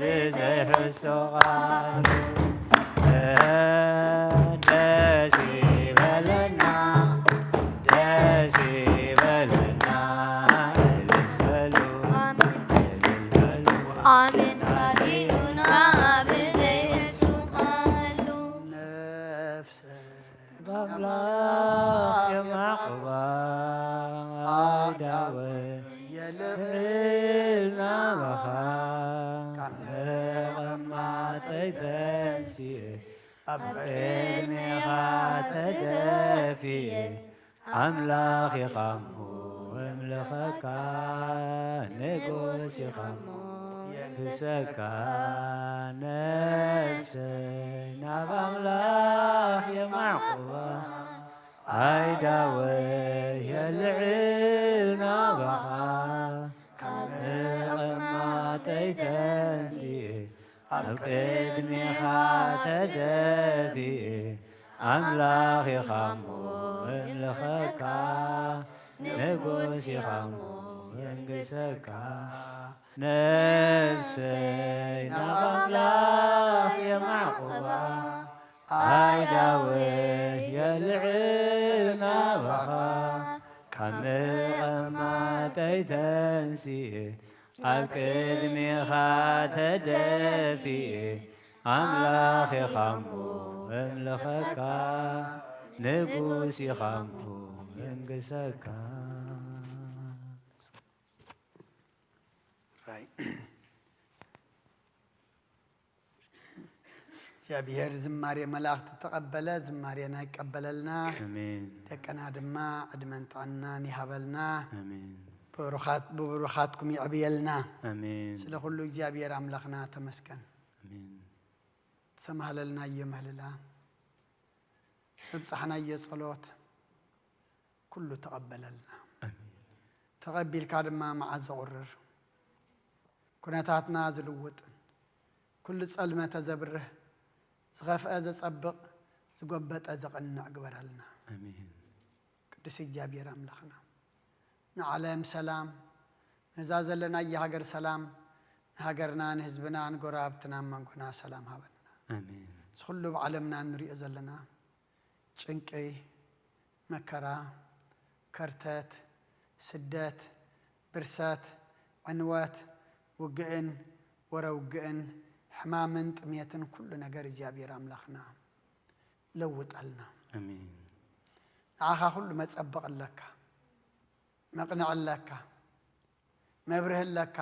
ብዘይሕሱ ቃሉ። እህ፣ ደስ ይበለና፣ ደስ ይበለና። እልል በሉ፣ እልል በሉ። ኣሜን። ኣድሒኑና ብዘይሕሱ ቃሉ። ነፍሰ ኣምላኽ የማዕቁባ ኣዳወ የልዕል ናባኻ ካብ መቐማጠይ ተንሲኤ ኣብ ቅድሜኻ ተደፊኤ ኣምላኽ ኢኻ እሞ እምልኸካ ንጉስ ኢኻ እሞ የንግሰካ ነፍሰይ ናብ ኣምላኽ የማዕቁባ ኣይዳወ የልዕል ናባኻ ካብ መቐማጠይ ተንሲኤ ኣብ ቅድሜኻ ተደፊኤ ኣምላኽ ኢኻ እሞ እምልኸካ ንጉስ ኢኻ እሞ የንግሰካ ነፍሰይ ናብ ኣምላኽ የማዕቁባ ኣይዳወ የልዕል ናባኻ ካብ መቐማጠይ ተንሲኤ ኣብ ቅድሜኻ ተደፊኤ ኣምላኽ ኢኻ እሞ እምልኸካ ንጉስ ኢኻ እሞ እንግሰካ። ራይ እግዚኣብሔር ዝማሬ መላእኽቲ ተቐበለ፣ ዝማሬና ይቀበለልና። ኣሜን። ደቅና ድማ ዕድመን ጥዕናን ይሃበልና። ኣሜን። ብሩኻት-፣ ብብሩኻትኩም ይዕብየልና። ኣሜን። ስለ ኩሉ እግዚኣብሔር ኣምላኽና ተመስገን። ኣሜን። ዝሰማህለልናዮ ምህልላ፣ ዘብጻሕናዮ ጸሎት ኩሉ ተቐበለልና። ኣሜን። ተቐቢልካ ድማ መዓዝ ዘቑርር ኩነታትና ዝልውጥ፣ ኩሉ ጸልመተ ዘብርህ፣ ዝኸፍአ ዘጸብቕ፣ ዝጎበጠ ዘቕንዕ ግበረልና። ኣሜን። ቅዱስ እግዚኣብሔር ኣምላኽና፣ ንዓለም ሰላም፣ ነዛ ዘለናያ ሃገር ሰላም፣ ንሃገርና፣ ንህዝብና፣ ንጎረባብትና፣ ኣብ መንጎና ሰላም ሃበና። ኣሜን። እዚ ኩሉ ኣብ ዓለምና እንሪኦ ዘለና ጭንቂ፣ መከራ፣ ከርተት፣ ስደት፣ ብርሰት፣ ዕንወት፣ ውግእን ወረ ውግእን፣ ሕማምን ጥሜትን ኩሉ ነገር እግዚኣብሔር ኣምላኽና ለውጠልና። ኣሜን። ንዓኻ ኩሉ መጸበቕ ኣለካ፣ መቕንዒ ኣለካ፣ መብርሂ ኣለካ፣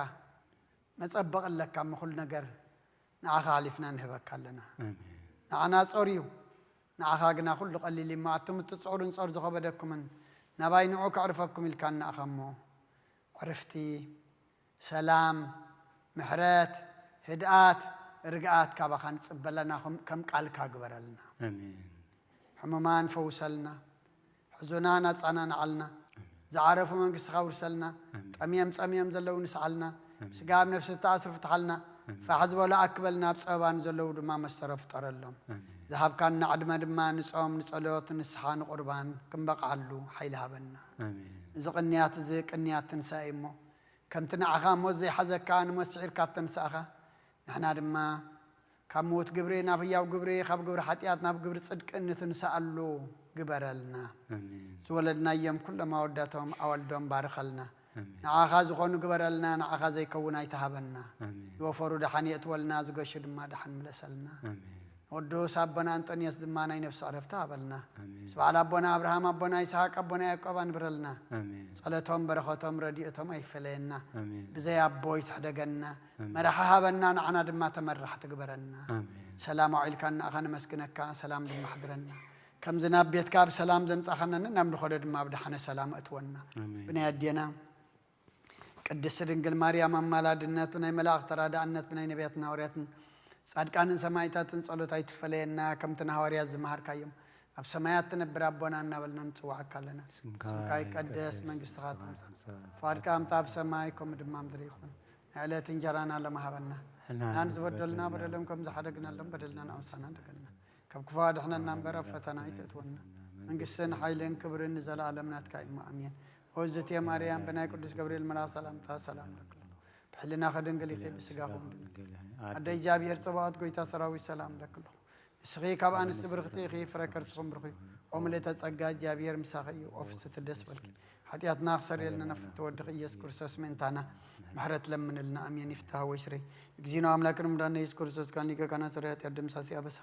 መጸበቒ ኣለካ። እሞ ኩሉ ነገር ንዓኻ ኣሕሊፍና ንህበካ ኣለና። ኣሜን። ንዓና ጾር እዩ፣ ንዓኻ ግና ኩሉ ቀሊል እዩ። እሞ ኣቱም እትጽዕሩን ጾር ዝኸበደኩምን ናባይ ንዑ ከዕርፈኩም ኢልካ ንኣኻ እሞ ዕርፍቲ፣ ሰላም፣ ምሕረት፣ ህድኣት፣ ርግኣት ካባኻ ንጽበ ኣለና። ከም- ከም ቃልካ ግበረልና። ኣሜን። ሕሙማን ፈውሰልና፣ ሕዙናን ኣጻናንዓልና፣ ዝዓረፉ መንግስትኻ ውርሰልና፣ ኣሜን። ጠምዮም ጸምዮም ዘለዉ ንስዓልና፣ ኣሜን። ስጋ ኣብ ነፍሲ እተኣስሩ ፍትሓልና፣ ኣሜን። ፋሕ ዝበሉ ኣክበልና፣ ኣብ ጸበባ ንዘለዉ ድማ መሰረፍ ፍጠረሎም። ኣሜን። ዝሃብካና ዕድመ ድማ ንጾም፣ ንጸሎት፣ ንስሓ፣ ንቁርባን ክንበቕዓሉ ሓይሊ ሃበና። ኣሜን። እዚ ቅንያት እዚ ቅንያት ትንሳኤ እሞ፣ ከምቲ ንዓኻ ሞት ዘይሓዘካ ንሞት ስዒርካ እተንሳእኻ፣ ንሕና ድማ ካብ ምዉት ግብሪ ናብ ህያው ግብሪ፣ ካብ ግብሪ ሓጢኣት ናብ ግብሪ ጽድቂ እንትንስኣሉ ግበረልና። ኣሜን። ዝወለድናዮም ኩሎም ኣወዳቶም ኣዋልዶም ባርኸልና። ኣሜን። ንዓኻ ዝኾኑ ግበረልና፣ ንዓኻ ዘይከውን ኣይትሃበና። ኣሜን። ዝወፈሩ ደሓን የእትወልና፣ ዝገሹ ድማ ደሓን ምለሰልና። ኣሜን። ቅዱስ ኣቦና ኣንጦንዮስ ድማ ናይ ነፍሲ ዕረፍቲ ሃበልና። ኣሜን። ምስ በዓል ኣቦና ኣብርሃም፣ ኣቦና ይስሓቅ፣ ኣቦና ያዕቆብ ኣንብረልና። ኣሜን። ጸሎቶም፣ በረኸቶም፣ ረድኤቶም ኣይፈለየና። ኣሜን። ብዘይ ኣቦ ኣይትሕደገና። ኣሜን። መራሒ ሃበና፣ ንዓና ድማ ተመራሕቲ ግበረና። ኣሜን። ሰላም ኣውዒልካ ንኣኻ ነመስግነካ፣ ሰላም ድማ ኣሕድረና። ከምዚ ናብ ቤትካ ብሰላም ዘምጻኻና፣ ናብ ንኸዶ ድማ ብደሓነ ሰላም እትወና። ኣሜን። ብናይ ኣዴና ቅድስቲ ድንግል ማርያም ኣማላድነት፣ ብናይ መላእኽቲ ተራዳእነት፣ ብናይ ነቢያትን ሃዋርያትን ጻድቃንን ሰማዕታትን ጸሎት ኣይትፈለየና። ከምቲ ንሃዋርያት ዝመሃርካዮም፣ ኣብ ሰማያት ትነብር ኣቦና እናበልና ንጽውዓካ ኣለና። ስምካ ስምካ ይቀደስ፣ ይቀደስ፣ መንግስትኻ ስምካ ትምጻእ፣ ይምጻእ፣ ፍቓድካ ከምቲ ኣብ ሰማይ ከምኡ ድማ ኣብ ምድሪ ይኹን። ናይ ዕለት እንጀራና ሎም ሃበና። ሕና ናን ዝበደሉና ዝበደልና በደሎም ከም ዝሓደግናሎም በደልና ንኣምሳና እንደገልና። ካብ ክፉ ኣድሕነና እምበር ኣብ ፈተና ኣይተእትወና። መንግስትን ሓይልን ክብርን ንዘለኣለም ናትካ እዩ። ኣሜን። ኦዝቴ ማርያም ብናይ ቅዱስ ገብርኤል መልኣኽ ሰላምታ ሰላም ለክሎ። ብሕልናኺ ድንግል ኢኺ፣ ብስጋኹም ድንግል። ኣደ እግዚኣብሔር ጸባኦት ጎይታ ሰራዊት ሰላም ለክሎ። ንስኺ ካብ ኣንስቲ ብርኽቲ ኢኺ፣ ፍረ ከርስኹም ብሩኽ እዩ። ኦ ምልእተ ጸጋ እግዚኣብሔር ምሳኺ እዩ። ኦ ፍስሕቲ ደስ በልኪ። ሓጢኣትና ክሰርየልና ናብ ፍትወ ወድኺ ኢየሱስ ክርስቶስ ምእንታና ምሕረት ለምንልና። ኣሜን። ይፍታህ ወይ ስረይ። እግዚእነ አምላክነ መድኃኒነ ኢየሱስ ክርስቶስ ካን ሊቀ ካህናት ሠራየ ኃጢአት ደምሳሲ አበሳ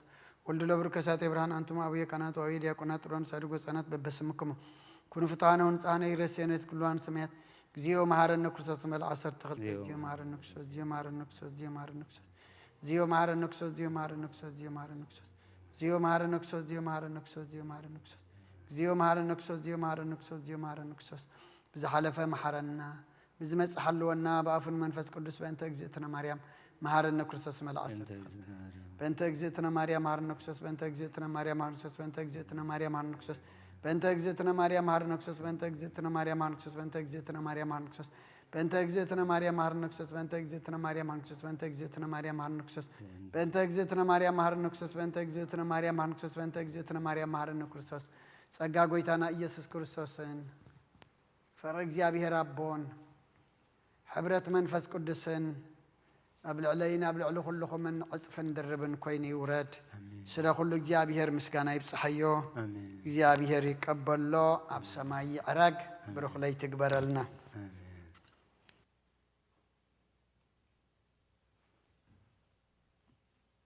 ወልድ ለብሩክ ከሳቴ ብርሃን አንቱም አቡየ ካህናት ወአቡየ ዲያቆናት ጥሩያን ሳድጎ ሕፃናት በበስምክሙ ኩኑ ፍትሐነ ወንጽሐነ ይረሴነ ኩሉ አንስምያት እግዚኦ መሐረነ ክርስቶስ ትንበል ዓሰርተ ክልተ። እግዚኦ መሐረነ ክርስቶስ፣ እግዚኦ መሐረነ ክርስቶስ፣ እግዚኦ መሐረነ ክርስቶስ፣ እግዚኦ መሐረነ ክርስቶስ፣ እግዚኦ መሐረነ ክርስቶስ፣ እግዚኦ መሐረነ ክርስቶስ፣ እግዚኦ መሐረነ ክርስቶስ፣ እግዚኦ መሐረነ ክርስቶስ፣ እግዚኦ መሐረነ ክርስቶስ፣ እግዚኦ መሐረነ ክርስቶስ፣ እግዚኦ መሐረነ ክርስቶስ፣ እግዚኦ መሐረነ ክርስቶስ። ብዝሓለፈ መሐረና፣ ብዝመጽእ ሓልወና፣ ብኣፉን መንፈስ ቅዱስ በእንተ እግዝእትነ ማርያም መሐረነ ክርስቶስ መልኣ ዓሰርተ ክልተ። በእንተ እግዝእትነ ማርያም መሐረነ ክርስቶስ፣ በእንተ እግዝእትነ ማርያም መሐረነ ክርስቶስ፣ በእንተ እግዝእትነ ማርያም መሐረነ ክርስቶስ፣ በእንተ እግዝእትነ ማርያም መሐረነ ክርስቶስ፣ በእንተ እግዝእትነ ማርያም መሐረነ ክርስቶስ፣ በእንተ እግዝእትነ ማርያም መሐረነ ክርስቶስ፣ በእንተ እግዝእትነ ማርያም መሐረነ ክርስቶስ፣ በእንተ እግዝእትነ ማርያም መሐረነ ክርስቶስ፣ በእንተ እግዝእትነ ማርያም መሐረነ ክርስቶስ፣ በእንተ እግዝእትነ ማርያም መሐረነ ክርስቶስ፣ በእንተ እግዝእትነ ማርያም መሐረነ ክርስቶስ፣ በእንተ እግዝእትነ ማርያም መሐረነ ክርስቶስ። ጸጋ ጎይታና ኢየሱስ ክርስቶስን ፍቕሪ እግዚኣብሔር ኣቦን ሕብረት መንፈስ ቅዱስን ኣብ ልዕለይን ኣብ ልዕሊ ኩልኹምን ዕጽፍን ድርብን ኮይኑ ይውረድ። ኣሜን። ስለ ኩሉ እግዚኣብሔር ምስጋና ይብጽሓዮ። ኣሜን። እግዚኣብሔር ይቀበሎ፣ ኣብ ሰማይ ይዕረግ። ብሩኽ ለይቲ ይግበረልና። ኣሜን።